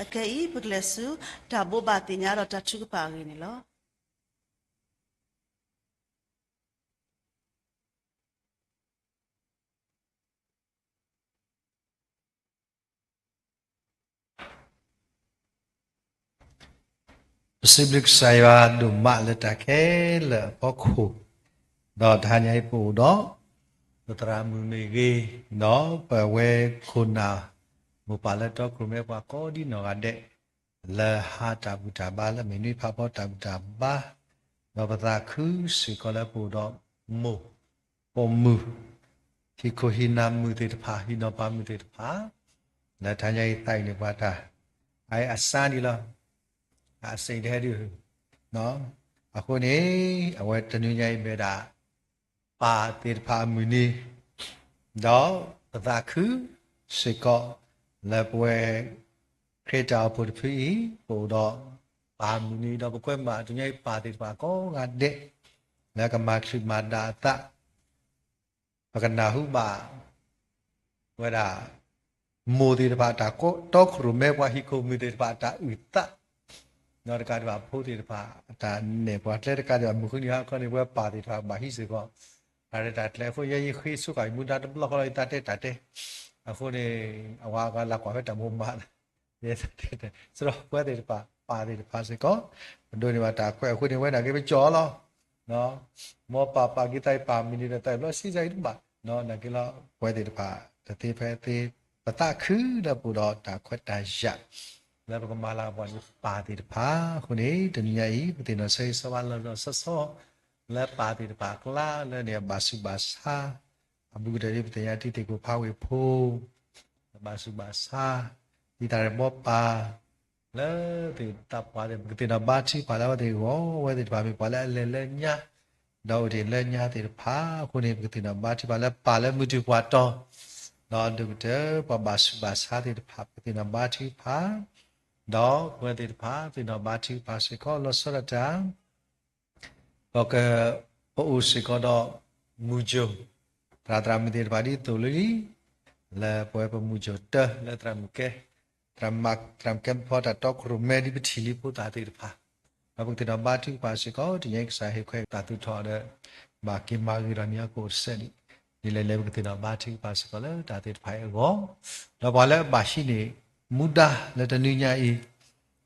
အခဲအံၤ ပကလဲၤဆူ တၢ်ဘိးဘၣ်သ့ၣ်ညါဒီးတၢ်ထုကဖၣ်အဂ့ၢ်န့ၣ်လီၤ. ပစံးဘျုးကစၢ်ယွၤဒိၣ်မးလၢတၢ်ခဲလၢာ်အဖီခိၣ်, ဒီးတဟါညါအံၤပအိၣ်ဒီး ပသရၣ်မုၣ်မ့ၢ်ဂ့ၤ, ဒီးပဝဲခိၣ်နၢ် မိၢ်ပၢ်လၢတီခိၣ်ရိၣ်မဲပှၤကိးဒံးနီၢ်ဂၤဒဲး, လၢဟါတၢ်ဘူၣ်တၢ်ဘါလၢမ့ၢ်နွံဖးဖီတၢ်ဘူၣ်တၢ်ဘါ, ဒီးပသးခုစ့ၢ်ကီးလၢပအိၣ်ဒီးမိၢ် ပိာ်မုၣ်, ဟံၣ်ခိၣ်ဟံၣ်နၢ်မုၣ်သ့ၣ်တဖၣ် ဟံၣ်နီၢ်ပၢ်မုၣ်သ့ၣ်တဖၣ်, လၢတဟါညါအံၤသးအံၤန့ၣ်ပှၤတၢ် အအံၤအစါဒံးလီၤ, အစံးတဟဲဒုး, အဃိန့ၣ် အဝဲတနွံညါအံၤမ့ၢ်ဝဲဒၣ် ပၢ်သ့ၣ်တဖၣ်အမုၢ်နံၤ, ဒီးပသးခုစ့ၢ်ကီး လၢပဝဲ ခရံာ်တၢ်အိၣ်ဖှိၣ်တဖုအံၤ ပအိၣ်ဒီး ပၢ်မုၢ်နံၤ ဒီးပကွဲမုာ်တနွံညါအံၤပၢ်သ့ၣ်တဖၣ်ကိးဂၤဒဲး လၢကမၤချံးမၤဒါအသး ပကနၢ်ဟူဘၣ်ဝဲဒၣ် မိၢ်သ့ၣ်တဖၣ်အတၢ်တီခိၣ်ရိၣ်မဲ ပှၤဟံၣ်ခိၣ်မုၣ်သ့ၣ်တဖၣ်အတၢ်အုၣ်သး, ဒီးတကးဒံးဘၣ်ဖိသ့ၣ်တဖၣ်အတၢ်နဲၣ်ပှၤကျဲ တကးဒံးဘၣ်မုၢ်ဃုနံၤဟါခီန့ၣ် ပဝဲပၢ်သ့ၣ်တဖၣ်ဘၣ်ဟံးစ့ၢ်ကီး အရဲတၢ်ကျဲအဃိ ယဲယဃ့ဆိဃာ်ယမူဒါတဘျီဃီလီၤ ယသးတဲတၢ်တဲ, အဃိန့ၣ် အဝဲအဂၤလၢကွၢ်ဖဲတၢ်မိၢ်မး ယသးတဲတၢ်တဲ စရီပဝဲသ့ၣ်တဖၣ် ပၢ်သ့ၣ်တဖၣ်စ့ၢ်ကီး ပဒိးန့ၢ်ဘၣ်တၢ်ခွဲးအဃိန့ၣ် ဝဲနာ်က့ပကၠီလီၤ မ်ပၢ်ပာ်က့ၤသးအံၤပၢ်မုၢ်နံၤဒီးသးအံၤဘျီစံးစါအံၤတဘၣ် နာ်က့လီၤ ပဝဲသ့ၣ်တဖၣ် တသ့ဖဲသ့ ပသးခုလၢပအိၣ်ဒီးတၢ်ခွဲးတၢ်ယာ် လၢပကမၤလၤကပီၤန့ၢ်ပၢ်သ့ၣ်တဖၣ်အဃိန့ၣ် တနံၤညါအံၤ ပသ့ၣ်နီၣ်ဆၢဂ့ၤဆၢဝါလီၤလီၤဆီဆီ လၢပၢ်သ့ၣ်တဖၣ်အကျါလၢန့ၣ်အဘၣ်ဆူးဘၣ်ဆါ အဘူးကတၢၢ်ဒ်ပသ့ၣ်ညါတံၤသကိးဖးဝ့ၢ်ဖိ အဘၣ်ဆူးဘၣ်ဆါ ဒ်တၢ်ရဲၣ်ဘီပၢ် လၢသ့ၣ်သးပှၢ်သ့ၣ် ပကသ့ၣ်နီၣ်ဘါထုကဖၣ်လၢအဝဲသ့ၣ်ဂီၢ် အဝဲသ့ၣ်တဖၣ်မ့ၢ်ပှၤလၢအလဲၤလၢညါ ဒီးအိၣ်တ့ၢ်လၢညါသ့ၣ်တဖၣ်အဃိန့ၣ် ပကသ့ၣ်နီၣ်ဘါထုကဖၣ်လၢပၢ်လၢမုၢ်တူၢ်ပှၤတီၤ ဒီးဒိၣ်ကတၢၢ်ပှၤဘၣ်ဆူးဘၣ်ဆါသ့ၣ်တဖၣ် ပကသ့ၣ်နီၣ်ဘါထုကဖၣ် ဒီးပဝဲသ့ၣ်တဖၣ် သ့ၣ်နီၣ်ဘါထုကဖၣ်စ့ၢ်ကီးလီၤဆီဒၣ်တၢ် ပက ပအိၣ်စ့ၢ်ကီးဒီး မုၢ်ကၠိၣ် သရၣ်သရၣ်မုၣ်သ့ၣ်တဖၣ်ဒ်သိးလံ လၢပဝဲပမုၢ်ကၠိၣ်တၢ်လၢသရၣ်မုၣ်ကဲ သရၣ်မုၣ်ကဲမ့ၢ်ဖီတၢ်တီခိၣ်ရိၣ်မဲဒ်ပထံၣ်လံဖိသၣ်သ့ၣ်တဖၣ် ဒီးပကသ့ၣ်နီၣ်ဘါထုကဖၣ်စ့ၢ်ကီး တနံၤအံၤကစၢ်ဟ့ၣ်ခွဲးတၢ်သူၣ်ထီၣ်ဒီး ဘၣ်က့ၤမၤဂ့ၤဒီးန့ၣ်အကအိၣ်တစဲးန့ၣ် ဒ်လဲၣ်လဲၣ်ပကသ့ၣ်နီၣ်ဘါထုကဖၣ်စ့ၢ်ကီးလၢတၢ်သ့ၣ်တဖၣ်အံၤအဂီၢ် ဒီးပှၤလၢအဘၣ်ဟံးန့ၢ် မူဒါလၢတနွံညါအံၤ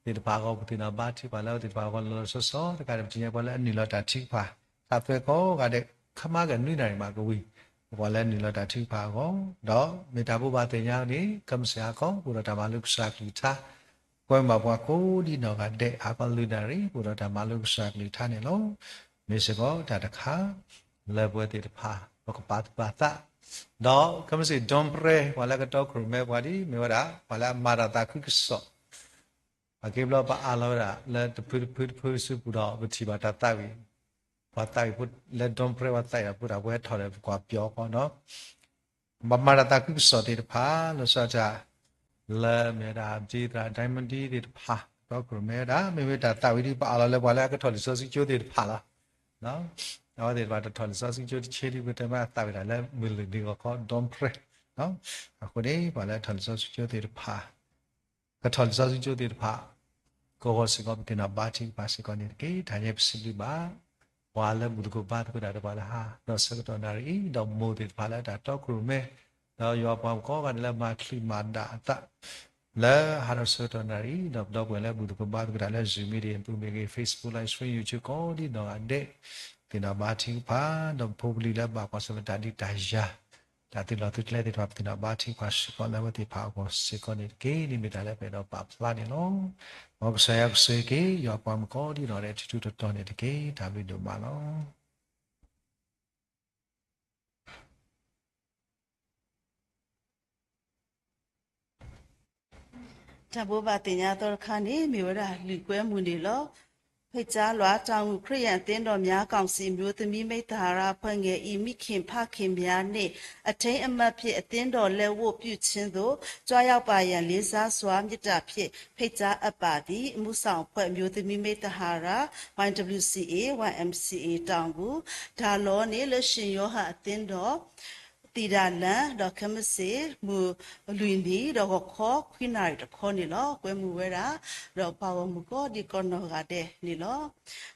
သ့ၣ်တဖၣ်အဂီၢ် ပကသ့ၣ်နီၣ်ဘါထုကဖၣ်လၢအဝဲသ့ၣ်တဖၣ်အဂီၢ်လီၤလီၤဆီဆီ တကးဒံးပထံၣ်ညါပှၤလၢအနုာ်လီၤတၢ်ထုကဖၣ် တၢ်သွဲၣ်ကိးဂၤဒဲး ခမါကနွံနၣ်ရံၣ်မးကဝံၤ ပှၤလၢအနုာ်လီၤတၢ်ထုကဖၣ်အဂီၢ် ဒီးမ့ၢ်တၢ်ဘိးဘၣ်သ့ၣ်ညါန့ၣ် ခဲမုၢ်ဆ့ၣ်ဟါခီ ပအိၣ်ဒီးတၢ်မၤလိကစၢ်ကလုၢ်ကထါ ကွဲမုာ်ဘၣ်ပှၤကိးဒံးနီၢ်ဂၤဒဲး ဟါခီလွံၢ်နၣ်ရံၣ် ပအိၣ်ဒီးတၢ်မၤလိကစၢ်ကလုၢ်ကထါန့ၣ်လီၤ. မ့ၢ်စ့ၢ်ကီးတၢ်တခါ လၢပဝဲသ့ၣ်တဖၣ် ပကပာ်သူၣ်ပာ်သး ဒီးခဲမုၢ်ဆ့ၣ် ဒွန်ပြဲ ပှၤလၢကတီခိၣ်ရိၣ်မဲပှၤဒ် မ့ၢ်ဝဲဒၣ် ပှၤလၢအမၤတၢ်သးခုကစီၣ် အက့ဘျီပအးလီၤဝဲဒၣ် လၢတဖုတဖုတဖုဆူပူၤဒီး ပထံၣ်ဘၣ်တၢ်သးဝံၣ် ပှၤသးဝံၣ်ဖိလၢ ဒွန်ပြဲ ပှၤသးဝံၣ်ဒီး ပှၤတၢ်ပှဲၤထီၣ်ဒီး ပကွၢ်ပၠီအီၤခီနီၤ ပမၤတၢ်သးခုကစီၣ်သ့ၣ်တဖၣ် လီၤဆီဒၣ်တၢ် လၢမ့ၢ်ဝဲဒၣ် ဒ်သရၣ် ဒိမၣ်ဒံ သ့ၣ်တဖၣ် တီခိၣ်ရိၣ်မဲဝဲဒၣ် မ့မ့ၢ်တၢ်သးဝံၣ်ဒ်ပအးလီၤလၢပှၤလၢအကထီၣ်လံာ်စီဆှံကၠိသ့ၣ်တဖၣ်လီၤ. အဝဲသ့ၣ်တဖၣ်တထီၣ်လံာ်စီဆှံကၠိတဆ့ဒ် ပတဲမ့ၢ်အသးဝံၣ်ဒၣ်လၢမုၢ်လုၢ်နံၤဂီၤခီ ဒွန်ပြဲ အဃိန့ၣ် ပှၤလၢအထီၣ်လံာ်စီဆှံကၠိသ့ၣ်တဖၣ် ကထီၣ်လံာ်စီဆှံကၠိသ့ၣ်တဖၣ် ကဂီၢ်စ့ၢ်ကီး ပသ့ၣ်နီၣ်ဘါထုကဖၣ်စ့ၢ်ကီးန့ၣ်တက့ၢ်. တဟါညါပစံးဘျုးဘၣ် ပှၤလၢဘူၣ်သကိးဘါသကိးတၢ်ဒီးပှၤလၢဟါ ဒီးဆၢကတီၢ်နၣ်ရံၣ် ဒီးမိၢ်သ့ၣ်တဖၣ်လၢတၢ်တီခိၣ်ရိၣ်မဲ ဒီးယွၤပှၤကိးဂၤဒဲးလၢမၤချံးမၤဒါအသး လၢဟါဒီးဆၢကတီၢ်နၣ်ရံၣ် ဒီးပဒီပုၢ်ဝဲၢ်လၢဘူၣ်သကိးဘါသကိးတၢ်လၢ Zoom meeting အပူၤမ့ၢ်ဂ့ၤ Facebook live stream YouTube ကိးဒံးနီၢ်ဂၤဒဲး သ့ၣ်နီၣ်ဘါထုကဖၣ် ဒီးပဖိပလံၤလၢဘၣ်ကွၢ်ဆၢၣ်မဲာ်တၢ်ဒုးတၢ်ယၤ တၢ်သုးလီၢ်သုးကျဲသ့ၣ်တဖၣ် ပသ့ၣ်နီၣ်ဘါထုကဖၣ်စ့ၢ်ကီးလၢအဝဲသ့ၣ်တဖၣ်အဂီၢ်စ့ၢ်ကီးန့ၣ်တက့ၢ်. န့ၣ်မ့ၢ်တၢ်လၢပအဲၣ်ဒိးပာ်ဖျါန့ၣ်လီၤ. မ်ကစၢ်ယွၤကဆိၣ်ဂ့ၤက့ၤ ယွၤပှၤမုၣ်ကိးဒံးနီၢ်ဂၤဒဲး ထူထူတီတီန့ၣ်တက့ၢ်. တၢ်ဘျုးဒိၣ်မးလီၤ. တၢ်ဘိးဘၣ်သ့ၣ်ညါအသီတခါန့ၣ် မ့ၢ်ဝဲဒၣ်လုၢ်ကွဲမုၢ်နံၤလီၤ. ဖိတ်ကြားလွှာ တောင်ငူခရစ်ယာန်အသင်းတော်များကောင်စီ မျိုးသမီးမိတ္တဟာရအဖွဲ့ငယ်၏ မိခင်ဖခင်များနှင့် အထိမ်းအမှတ်ဖြင့် အသင်းတော်လက်ဝတ်ပြုခြင်းသို့ ကြွရောက်ပါရန် လေးစားစွာမေတ္တာဖြင့် ဖိတ်ကြားအပ်ပါသည်။ အမှုဆောင်အဖွဲ့ မျိုးသမီးမိတ္တဟာရ Y W C A Y M C A တောင်ငူ ဒါလောန့ၣ် လၢရှင်ယောဟန်အသင်းတော် သီတာလမ်း ဒီးခဲမုၢ်ဆ့ၣ် မုၢ်လွံၢ်နံၤ ဒီးဂီၤခီ ခွံနၣ်ရံၣ်တခီန့ၣ်လီၤ. ကွဲမုာ်ဝဲဒၣ် ဒီးပှၤဂီၢ်မုၢ်ကိးဒံးကိးနီၢ်ဂၤဒဲးန့ၣ်လီၤ.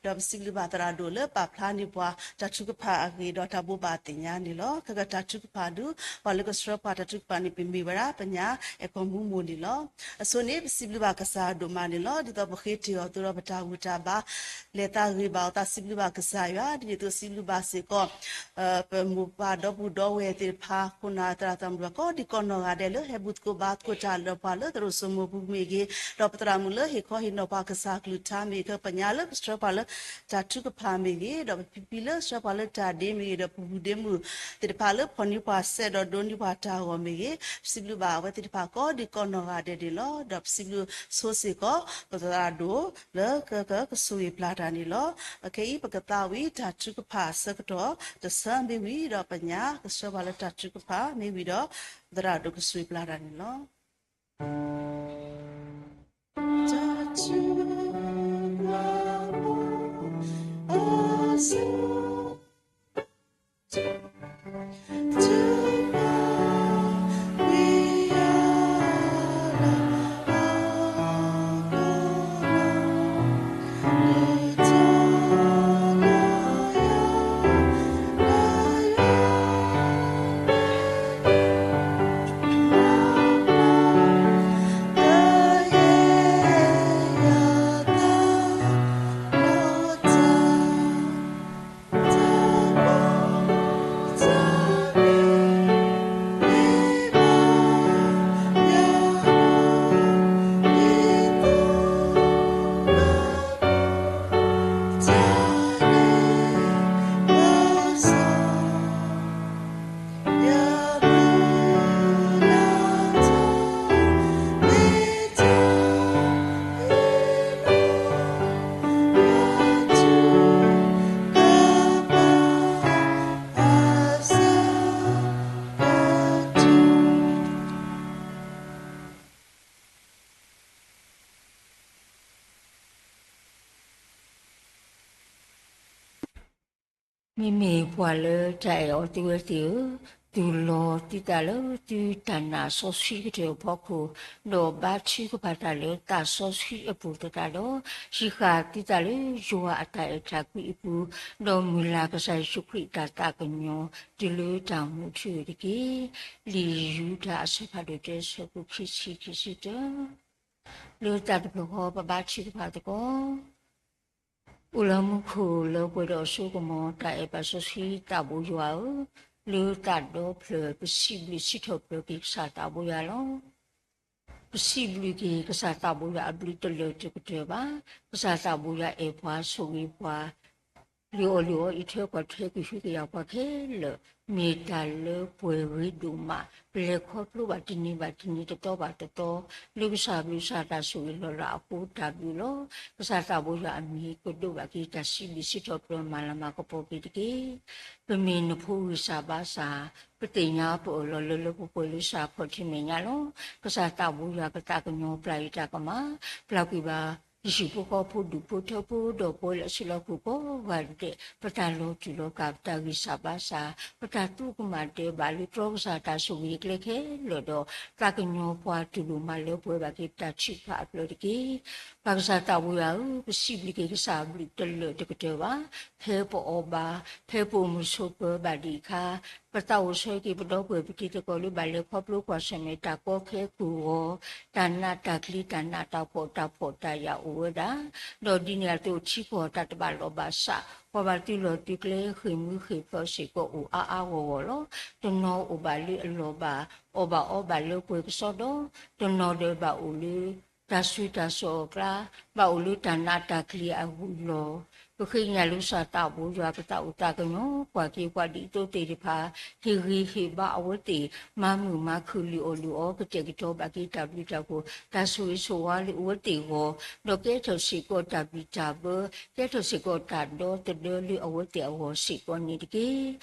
ဒီးပစံးဘျုးဘၣ်သရၣ်ဒိၣ်လၢပာ်ဖျါန့ၢ်ပှၤတၢ်ထုကဖၣ်အဂ့ၢ် ဒီးတၢ်ဘိးဘၣ်သ့ၣ်ညါန့ၣ်လီၤ. ခဲကတၢၢ်တၢ်ထုကဖၣ်ဒုး ပှၤလၢကဆှၢပှၤတၢ်ထုကဖၣ်န့ၣ် ပမ့ၢ်ဝဲဒၣ် ပညါအဲၣ်ကီၢ်မူမိၢ်န့ၣ်လီၤ. အဆိန့ၣ် ပစံးဘျုးဘၣ်ကစၢ်ဒိၣ်မးန့ၣ်လီၤ. ဒ်သိးပဃ့တ့ၢ်အီၤအသိးဒီး ပတၢ်ဂံၢ်တၢ်ဘါ လဲၤသးဂ့ၤဘၣ်အသး စံးဘျုးဘၣ်ကစၢ်ယွၤ ဒ်န့ၣ်အသိး စံးဘျုးဘၣ်စ့ၢ်ကီး ပမိၢ်ပၢ်ဒီပုၢ်ဒီဝဲၢ်သ့ၣ်တဖၣ် ခိၣ်နၢ်သရၣ်သမါကိးဒံးကိးနီၢ်ဂၤဒဲး လၢဟဲဘူးသကိးဘါသကိးတၢ်လၢပှၤလၢသရိာ်စိမိၤပူၤမ့ၢ်ဂ့ၤ, ဒီးပသရၣ်မုၣ်လၢဟ့ၣ်ခီဟ့ၣ်နီၤပှၤကစၢ်ကလုၢ်ကထါမ့ၢ်ဂ့ၤ, ပညါလၢကဆှၢပှၤလၢတၢ်ထုကဖၣ်မ့ၢ်ဂ့ၤ, ဒီးပဖံဖံလၢဆှၢပှၤလၢတၢ်ဒ့မ့ၢ်ဂ့ၤ, ဒီးပဘူးဒ့မုၣ်သ့ၣ်တဖၣ်လၢဖီၣ်န့ၢ်ပှၤစဲးဒီးဒိးန့ၢ်ပှၤတၢ်ဂီၤမ့ၢ်ဂ့ၤ, ပစံးဘျုးဘၣ်အဝဲသ့ၣ်တဖၣ်ကိးဒံးကိးနီၢ်ဂၤဒဲးန့ၣ်လီၤ. ဒီးပစံးဘျုးဆိစ့ၢ်ကီး ပသရၣ်ဒိၣ် လၢကကဆိၣ်ဂ့ၤပျၢ်တၢ်န့ၣ်လီၤ. အခဲအံၤ ပကသးဝံၣ်တၢ်ထုကဖၣ်အဆၢကတီၢ် တဆၢမ့ၢ်ဝံၤဒီး ပညါကဆှၢပှၤလၢတၢ်ထုကဖၣ်မ့ၢ်ဝံၤဒီး ပသရၣ်ဒိၣ်ကဆိၣ်ဂ့ၤပျၢ်တၢ်န့ၣ်လီၤ. မ့မ့ၢ်ပှၤလၢတၢ်အဲၣ်အီၤသုဝဲသ့ၣ်ဧၢ, သူၣ်လီၤသုသးလၢသုတၢ်နာ်စီဆှံကတၢၢ်အဖီခိၣ်, ဒီးဘါထုကဖၣ်တၢ်လၢသးစီဆှံအပူၤသတးဒီး, ဟံးဃာ်သုသးလၢယွၤအတၢ်အဲၣ်တၢ်ကွံအပူၤ, ဒီးမုၢ်လၢ်ကစၢ်ယ့ၣ်ၡူးခရံာ်အတၢ်သးကညီၤ တုၤလၢတၢ်မူထူၣ်တက့ၢ်. လံာ်ယူဒၤအဆၢဖးဒိၣ်တၢ ဆၢဖိခံဆံခံဆံတၢ, လၢတၢ်တဖျၢၣ်ဃီပဘါထုကဖၣ်သကိး အိၣ်လၢမူခိၣ်လၢပှဲၤဒီးအစိကမီၤ တၢ်အဲၣ်ဘၣ်စီဆှံသးဘိယွၤဧၢ, လၢသးဒီဖျၢၣ် ပစံးဘျုးစံးထီၣ်ပတြၢၤက့ၤကစၢ်သးဘိယွၤလီၤ. ပစံးဘျုးက့ၤကစၢ်သးဘိယွၤအဘျုးတလၢာ်တကတၢၢ်ဘၣ်. ကစၢ်သးဘိယွၤအဲၣ်ပှၤဆိၣ်ဂ့ၤပှၤ လံၤအီၣ်လံၤအီ အံးထွဲကွၢ်ထွဲ ကဟုကယာ်ပှၤခဲလၢာ်, မ့ၢ်တၢ်လၢပှဲၤဂ့ၤဒိၣ်မး, ပလဲၤခီဖျိဘၣ်တနံၤဘၣ်တနံၤ တတီဘၣ်တတီ, လၢကစၢ်ဘျုးကစၢ်တၢ်ဆိၣ်ဂ့ၤလီၤလးအဃိတၢ်ဘျုးလီၤ. ကစၢ်သးဘိယွၤအမံၤကဒိးဘၣ်က့ၤ တၢ်စံးဘျုးစံးထီၣ်ပတြၢၤမၤလၤမၤကပီၤက့ၤတက့ၢ်. ပမ့ၢ်နဖိဂံၢ်စၢ်ဘါစၢ်, ပသ့ၣ်ညါပအၢၣ်လီၤလၢလၢပှဲၤပှဲၤလၢစၢ်ခီၣ်ထံးမဲာ်ညါလီၤ. ကစၢ်သးဘိယွၤကသးကညီၤပျၢ်ယတၢ်ကမၣ်, ပျၢ်ကွံာ်ဘၣ် ယဟံၣ်ဖိဃီဖိဒူၣ်ဖိထၢဖိဒီးပဝဲလၢအစုလီၢ်ခီၣ်ကိးဂၤဒဲး, ပတၢ်လီၤတူၢ်လီၤကာ် ပတၢ်ဂံၢ်စၢ်ဘါစၢ်, ပတၢ်သူၣ်ကမၣ်ဒဲးဘးလၢတြီကစၢ်တၢ်ဆိၣ်ဂ့ၤကျဲခဲလၢာ်ဒီး သးကညီၤပှၤတူၢ်လိာ်မၤလၢပှဲၤဘၣ်က့ၤပတၢ်ထုကဖၣ်အဖျၢၣ်တက့ၢ်. ပၢ်ကစၢ်သးဘိယွၤဧၢ, ပစံးဘျုးက့ၤကစၢ်အဘျုးတလၢာ်တကတၢၢ်ဘၣ်. ဖဲပအီၣ်ဘၣ်, ဖဲပအိၣ်မုာ်ဆိးပၢၤဘၣ်ဒံးအခါ, ပသးအိၣ်ဆၢက့ၤပဒီပုၢ်ဝဲၢ်ပတံၤသကိးလၢဘၣ်လဲၤခီဖျိကွၢ်ဆၢၣ်မဲာ်တၢ်ကီခဲကိၢ်ဂီၤ, တၢ်နးတၢ်ကျံၤ တၢ်နးတၢ်ဖှီၣ်တၢ်ဖှီၣ်တၢ်ယာ်အိၣ်ဝဲဒၣ်, ဒီးဒ်န့ၣ်အသိးထံကီၢ်တၢ်တဘၣ်လီၢ်ဘၣ်စး, ပှၤဘၣ်သုးလီၢ်သုးကျဲ ဃ့ၢ်မုၢ်ဃ့ၢ်ဖၢးစ့ၢ်ကီးအိၣ်အါအါဂီၢ်ဂီၢ်လီၤ. တနီၤအိၣ်ဘၣ်လၢအလီၢ်ဘၣ်, အီၣ်ဘၣ်အီဘၣ်လၢပှဲၤကစီဒီ, တနီၤဒီးဘၣ်အိၣ်လၢ တၢ်ဆူးတၢ်ဆါအကျါ, ဘၣ်အိၣ်လၢတၢ်နးတၢ်ကျံၤအဂုာ်လီၤ. ပဃ့ကညးလၢကစၢ်သးဘိယွၤ ပသးအိၣ်သးကညီၤ ကွၢ်က့ၤပှၤဒ်သိးသ့ၣ်တဖၣ် ဟ့ၣ်ဂံၢ်ဟ့ၣ်ဘါအဝဲသ့ၣ် မၤမုာ်မၤခုၣ်လုၢ်အီၣ်လုၢ်အီ ကတဲာ်ကတီၤဘၣ်က့ၤတၢ်ဘျုးတၢ်ဖှိၣ် တၢ်ဆိၣ်ဂ့ၤဆိၣ်ဝါလၢအဝဲသ့ၣ်အဂီၢ်, ဒီးကဲထီၣ်စ့ၢ်ကီးတၢ်ဘံၣ်တၢ်ဘၢ, ကဲထီၣ်စ့ၢ်ကီးတၢ်ဒီသဒၢလၢအဝဲသ့ၣ်အဂီၢ်စ့ၢ်ကီးန့ၣ်တက့ၢ်.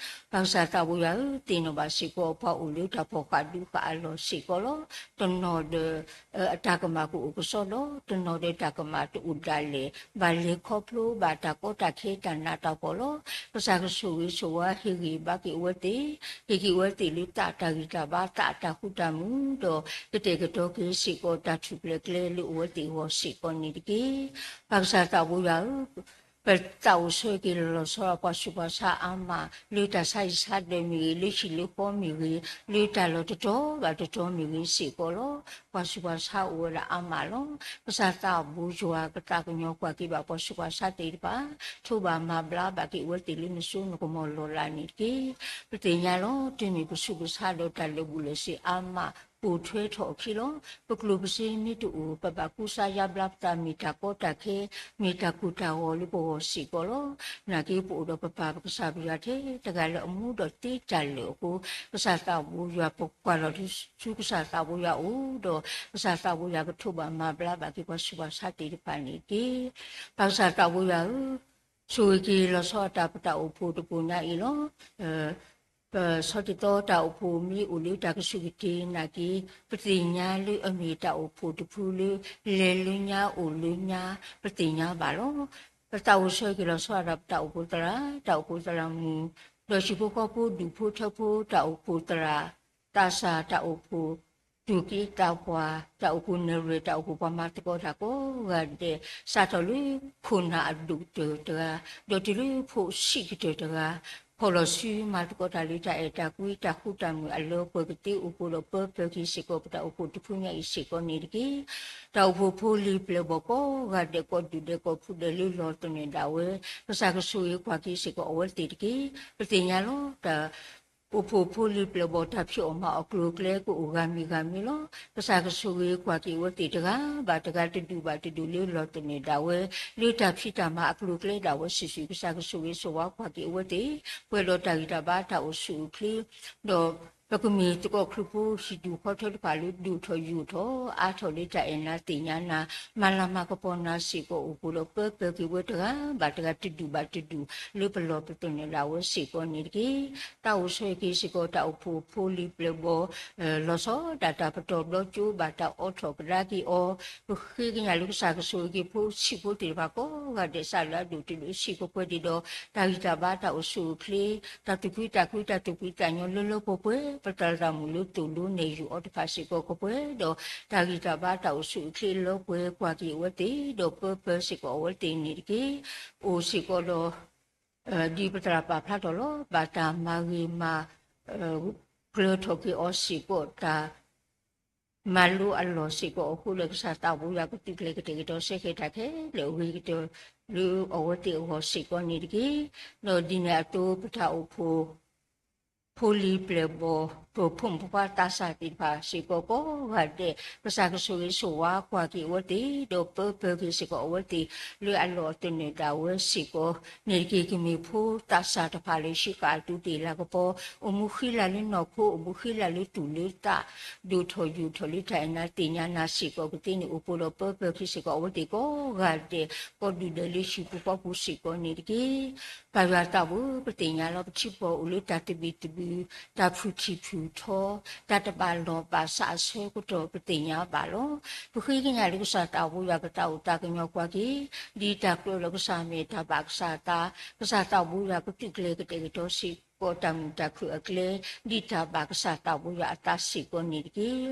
ပၢ်ကစၢ်သးဘိယွၤဧၢ, သ့ၣ်နီၣ်ဘၣ်စ့ၢ်ကီးပှၤအိၣ်လၢတၢ်ဖီၣ်ဃာ်ဒုးဃာ်အလီၢ်စ့ၢ်ကီးလီၤ. တနီၤဒီး အတၢ်ကမၣ်ကအိၣ်ကစီဒီ, တနီၤဒီးတၢ်ကမၣ်တအိၣ်ဒၣ်လဲာ်, ဘၣ်လဲၤခီဖျိဘၣ်တၢ်ကီတၢ်ခဲတၢ်နးတၢ်ဖှီၣ်လီၤ. ကစၢ်ကဆိၣ်ဂ့ၤဆိၣ်ဝါဟ့ၣ်ဂံၢ်ဘါက့ၤအဝဲသ့ၣ်, ဟ့ၣ်က့ၤအဝဲသ့ၣ်လၢသးတၢ်ဂံၢ်တၢ်ဘါ သးအတၢ်ဃူတၢ်မုာ်ဒီး ကတဲာ်ကတီၤက့ၤစ့ၢ်ကီးတၢ်ထူၣ်ဖျဲးကျဲလၢအဝဲသ့ၣ်အဂီၢ်စ့ၢ်ကီးန့ၣ်တက့ၢ်. ပၢ်ကစၢ်သးဘိယွၤဧၢ, ပသးအိၣ်ဆၢက့ၤလီၤဆီဒၣ်ပှၤဆူးပှၤဆါအါမး လၢတၢ်ဆါဟံၣ်ဆါဒၢးမ့ၢ်ဂ့ၤ, လၢဟံၣ်လၢဃီမ့ၢ်ဂ့ၤ, လၢတၢ်လီၢ်တတီၤဘၣ်တတီၤမ့ၢ်ဂ့ၤစ့ၢ်ကီးလီၤ. ပှၤဆူးပှၤဆါအိၣ်ဝဲဒၣ်အါမးလီၤ. ကစၢ်သးဘိယွၤ ပသးကညီၤကွၢ်က့ၤဘၣ်ပှၤဆူးပှၤဆါသ့ၣ်တဖၣ်, ထိးဘၣ်မၤဘျါဘၣ်က့ၤအဝဲသ့ၣ်လၢနစိနကမီၤလီၢ်လၤန့ၣ်တက့ၢ်. ပသ့ၣ်ညါလီၤ, တုၤမ့ၢ်ပဆူးပဆါဒီးတၢ်လၢာ်ဘူၣ်လၢာ်စ့ၤအါမး ပိာ်ထွဲထီၣ်အခံလီၤ. ပကျိၣ်ပစ့မ့ၢ်တအိၣ် ပဘၣ်ကူစါယါဘျါပသး မ့ၢ်တၢ်ကီတၢ်ခဲ, မ့ၢ်တၢ်ကိၢ်တၢ်ဂီၤလၢပဂီၢ်စ့ၢ်ကီးလီၤ. နာ်က့ ပအိၣ်ဒီးပပၢ်ပကစၢ်ပယွၤထဲတဂၤလၢ အမူဒီးသ့တၢ်လၢာ်အဃိ, ကစၢ်သးဘိယွၤ ပကွၢ်လီၤဆူကစၢ်သးဘိယွၤအအိၣ်ဒီး ကစၢ်သးဘိယွၤကထိးဘၣ်မၤဘျါဘၣ်က့ၤပှၤဆူးပှၤဆါသ့ၣ်တဖၣ်န့ၣ်တက့ၢ်. ပၢ်ကစၢ်သးဘိယွၤဧၢ, ဆိၣ်ဂ့ၤက့ၤလီၤဆီအတၢ် ပတၢ်အိၣ်ဖှိၣ်တပူၤညါအံၤလီၤ. ပဆီတသီတၢ်အိၣ်ဖှိၣ်မ့ၢ်အိၣ်လၢတၢ်ကစူၢ်ကတ့ၤနာ်က့, ပသ့ၣ်ညါလၢအမ့ၢ်တၢ်အိၣ်ဖှိၣ်တဖုလၢ လဲၤလၢညါအိၣ်လၢညါ ပသ့ၣ်ညါဘၣ်လီၤ. ပသးအိၣ်ဆၢက့ၤလီၤဆီဒၣ် ပတၢ်အိၣ်ဖှိၣ်သရၣ်, တၢ်အိၣ်ဖှိၣ်သရၣ်မုၣ်, ဒီးဟံၣ်ဖိဃီဖိ ဒူၣ်ဖိထၢဖိ, တၢ်အိၣ်ဖှိၣ်သရၣ်, သးစၢ်, တၢ်အိၣ်ဖှိၣ်သူၣ်က့သးပှၢ်, တၢ်အိၣ်ဖှိၣ်နဲၣ်ရွဲၣ်, တၢ်အိၣ်ဖှိၣ်ပှၤမၤသကိးတၢ်ကိးဂၤဒဲး, စးထီၣ်လၢခိၣ်နၢ်အဒိၣ်ကတၢၢ်တဂၤ, ဒီးတုၤလၢဖိဆံးကတၢၢ်တဂၤ, ဖီၣ်လီၤစုမၤသကိးတၢ်လၢတၢ်အဲၣ်တၢ်ကွံ တၢ်ဃူတၢ်မုာ်အလၢပှဲၤကသ့ အိၣ်ဖှိၣ်ဒီးပၢပၢက့ၤစ့ၢ်ကီး ပတၢ်အိၣ်ဖှိၣ်တဖုညါအံၤစ့ၢ်ကီးန့ၣ်တက့ၢ်. တၢ်အိၣ်ဖှိၣ်ဖိလံၤပျဲၢ်ဘီၣ်ကိးဂၤဒဲး ကိးဒူၣ်ဒဲးကိးဖုဒဲးလၢလီၤသနၢၣ်ဒၣ်ဝဲ, ကစၢ်ကဆိၣ်ဂ့ၤကွၢ်က့ၤစ့ၢ်ကီးအဝဲသ့ၣ်တက့ၢ်. ပသ့ၣ်ညါလီၤ တၢ် အိၣ်ဖှိၣ်ဖိလံၤပျဲၢ်ဘီၣ် တၢ်ဖံးအီၣ်မၤအီၣ်ကျိၤကျဲကအိၣ်ဂၤမံၤဂၤမံၤလီၤ. ကစၢ်ကဆိၣ်ဂ့ၤကွၢ်က့ၤအဝဲသ့ၣ်တဂၤဘၣ်တဂၤ တဒူၣ်ဘၣ်တဒူၣ်လၢလီၤသနၢၣ်ဒၣ်ဝဲ လၢတၢ်ဖံးတၢ်မၤအကျိၤကျဲဒၣ်ဝဲစုာ်စုာ် ကစၢ်ကဆိၣ်ဂ့ၤဆိၣ်ဝါကွၢ်က့ၤအဝဲသ့ၣ် ပှဲၤဒီးတၢ်ဂံၢ်တၢ်ဘါတၢ်အိၣ်ဆူၣ်အိၣ်ချ့ ဒီး ပကမ့ၢ်သကိးခရံာ်ဖိဟံၣ်ဒူၣ်ဃီထၢတဖၣ်လၢဒိၣ်ထီၣ်ယိာ်ထီၣ် အါထီၣ်လၢတၢ်အဲၣ်နၤသ့ၣ်ညါနၤ မၤလၤမၤကပီၤနၤစ့ၢ်ကီး အိၣ်ဖှိၣ်ဒီးပၢပၢက့ၤဝဲတဂၤဘၣ်တဂၤ တဒူၣ်ဘၣ်တဒူၣ် လၢပလီၢ်ပသနၢၣ်ဒၣ်ဝဲစ့ၢ်ကီးန့ၣ်တက့ၢ်. သးအိၣ်ဆၢက့ၤစ့ၢ်ကီးတၢ်အိၣ်ဖှိၣ်ဖိလံၤပျဲၢ်ဘီၣ် လီၤဆီဒၣ်တၢ်ပတီၢ်ဘျီကၠိဘၣ်တၢ်အိးထီၣ်ကဒါက့ၤအီၤ ပဃ့ကညးလၢကစၢ်ကဆိၣ်ဂ့ၤက့ၤဖိဆံးဖိသ့ၣ်တဖၣ်ကိးဂၤဒဲး စးလၢအဒိၣ်တုၤလၢအဆံးကပှဲၤဒံးဒီး တၢ်ဂံၢ်တၢ်ဘါတၢ်အိၣ်ဆူၣ်အိၣ်ချ့ တၢ်သူၣ်ဖှံသးညီလၢလၢပှဲၤပှဲၤ ပသရၣ်သမုၣ်လၢသိၣ်လိနဲၣ်ယုၢ်အီၤတဖၣ်စ့ၢ်ကီးကပှဲၤဒီး တၢ်ဂံၢ်တၢ်ဘါတၢ်အိၣ်ဆူၣ်အိၣ်ချ့လၢပှဲၤကွၢ်က့ၤအဝဲသ့ၣ် ဒီးပၢပၢစ့ၢ်ကီးအဝဲသ့ၣ်န့ၣ်တက့ၢ်. အိၣ်စ့ၢ်ကီးဒီး ဒ်ပသရၣ်ပာ်ဖျါထီၣ်လီၤ ဘၣ်တၢ်မၤဂ့ၤမၤ ကျၢၤထီၣ်က့ၤအီၤစ့ၢ်ကီး တၢ်မၤလိအလီၢ်စ့ၢ်ကီးအဃိဒီး ကစၢ်သးဘိယွၤကသုးကျဲၤကတဲာ်ကတီၤစဲဃဲၤတၢ်ခဲလၢာ်အဂ့ၤကတၢၢ် လၢအဝဲသ့ၣ်အဂီၢ်စ့ၢ်ကီးန့ၣ်တက့ၢ်. ဒီးဒ်န့ၣ်အသိး ပတၢ်အိၣ်ဖှိၣ် ဖိလံၤပျဲၢ်ဘီၣ် ပဖိမုၣ်ဖိခွါသးစၢ်သ့ၣ်တဖၣ်စ့ၢ်ကီးကိးဂၤဒဲး ကစၢ်ကဆိၣ်ဂ့ၤဆိၣ်ဝါကွၢ်က့ၤအဝဲသ့ၣ် ဒီးပၢပၢက့ၤစ့ၢ်ကီးအဝဲသ့ၣ် လၢအလီၢ်အသနၢၣ်ဒၣ်ဝဲစ့ၢ်ကီးန့ၣ်တက့ၢ်. ကမ့ၢ်ဖိသးစၢ်တဖၣ်လၢဟံးဃာ်အသူးသ့ၣ်လၤကပီၤ အိၣ်မူဃံလၤလၢနီၢ်ခိ အိၣ်မူဃံလၤလၢတူၢ်လၢသး ဒိၣ်ထီၣ်ယိာ်ထီၣ်လၢတၢ်အဲၣ်နၤသ့ၣ်ညါနၤစ့ၢ်ကီးကသ့န့ၣ် အိၣ်ဖှိၣ်ဒီးပၢပၢက့ၤစ့ၢ်ကီးအဝဲသ့ၣ်ကိးဂၤဒဲး ကိးဒူၣ်ဒဲးလၢဟံၣ်ပူၤဃီပူၤစ့ၢ်ကီးန့ၣ်တက့ၢ်. ပၢ်ယွၤသးဘိ ပသ့ၣ်ညါလီၤ ပထံပီၢ်အိၣ်လၢတၢ်သဘံၣ်သဘုၣ် တၢ်ဖုၣ်ထံၣ်ဖုၣ်ထီ တၢ်တဘၣ်လီၢ်ဘၣ်စးအဆၢကတီၢ် ပသ့ၣ်ညါဘၣ်လီၤ. ပဃ့ကညးလၢကစၢ်သးဘိယွၤ ပသးအိၣ်သးကညီၤကွၢ်က့ၤ ဒ်တၢ်ကြၢးလီၤကစၢ်မ့ၢ်တၢ်ဘၣ်ကစၢ်အသး ကစၢ်သးဘိယွၤကသုးကျဲၤကတဲာ်ကတီၤစ့ၢ်ကီးတၢ်မုာ်တၢ်ခုၣ်အကျဲ ဒ်တၢ်ဘၣ်ကစၢ်သးဘိယွၤအသးစ့ၢ်ကီးန့ၣ်တက့ၢ်.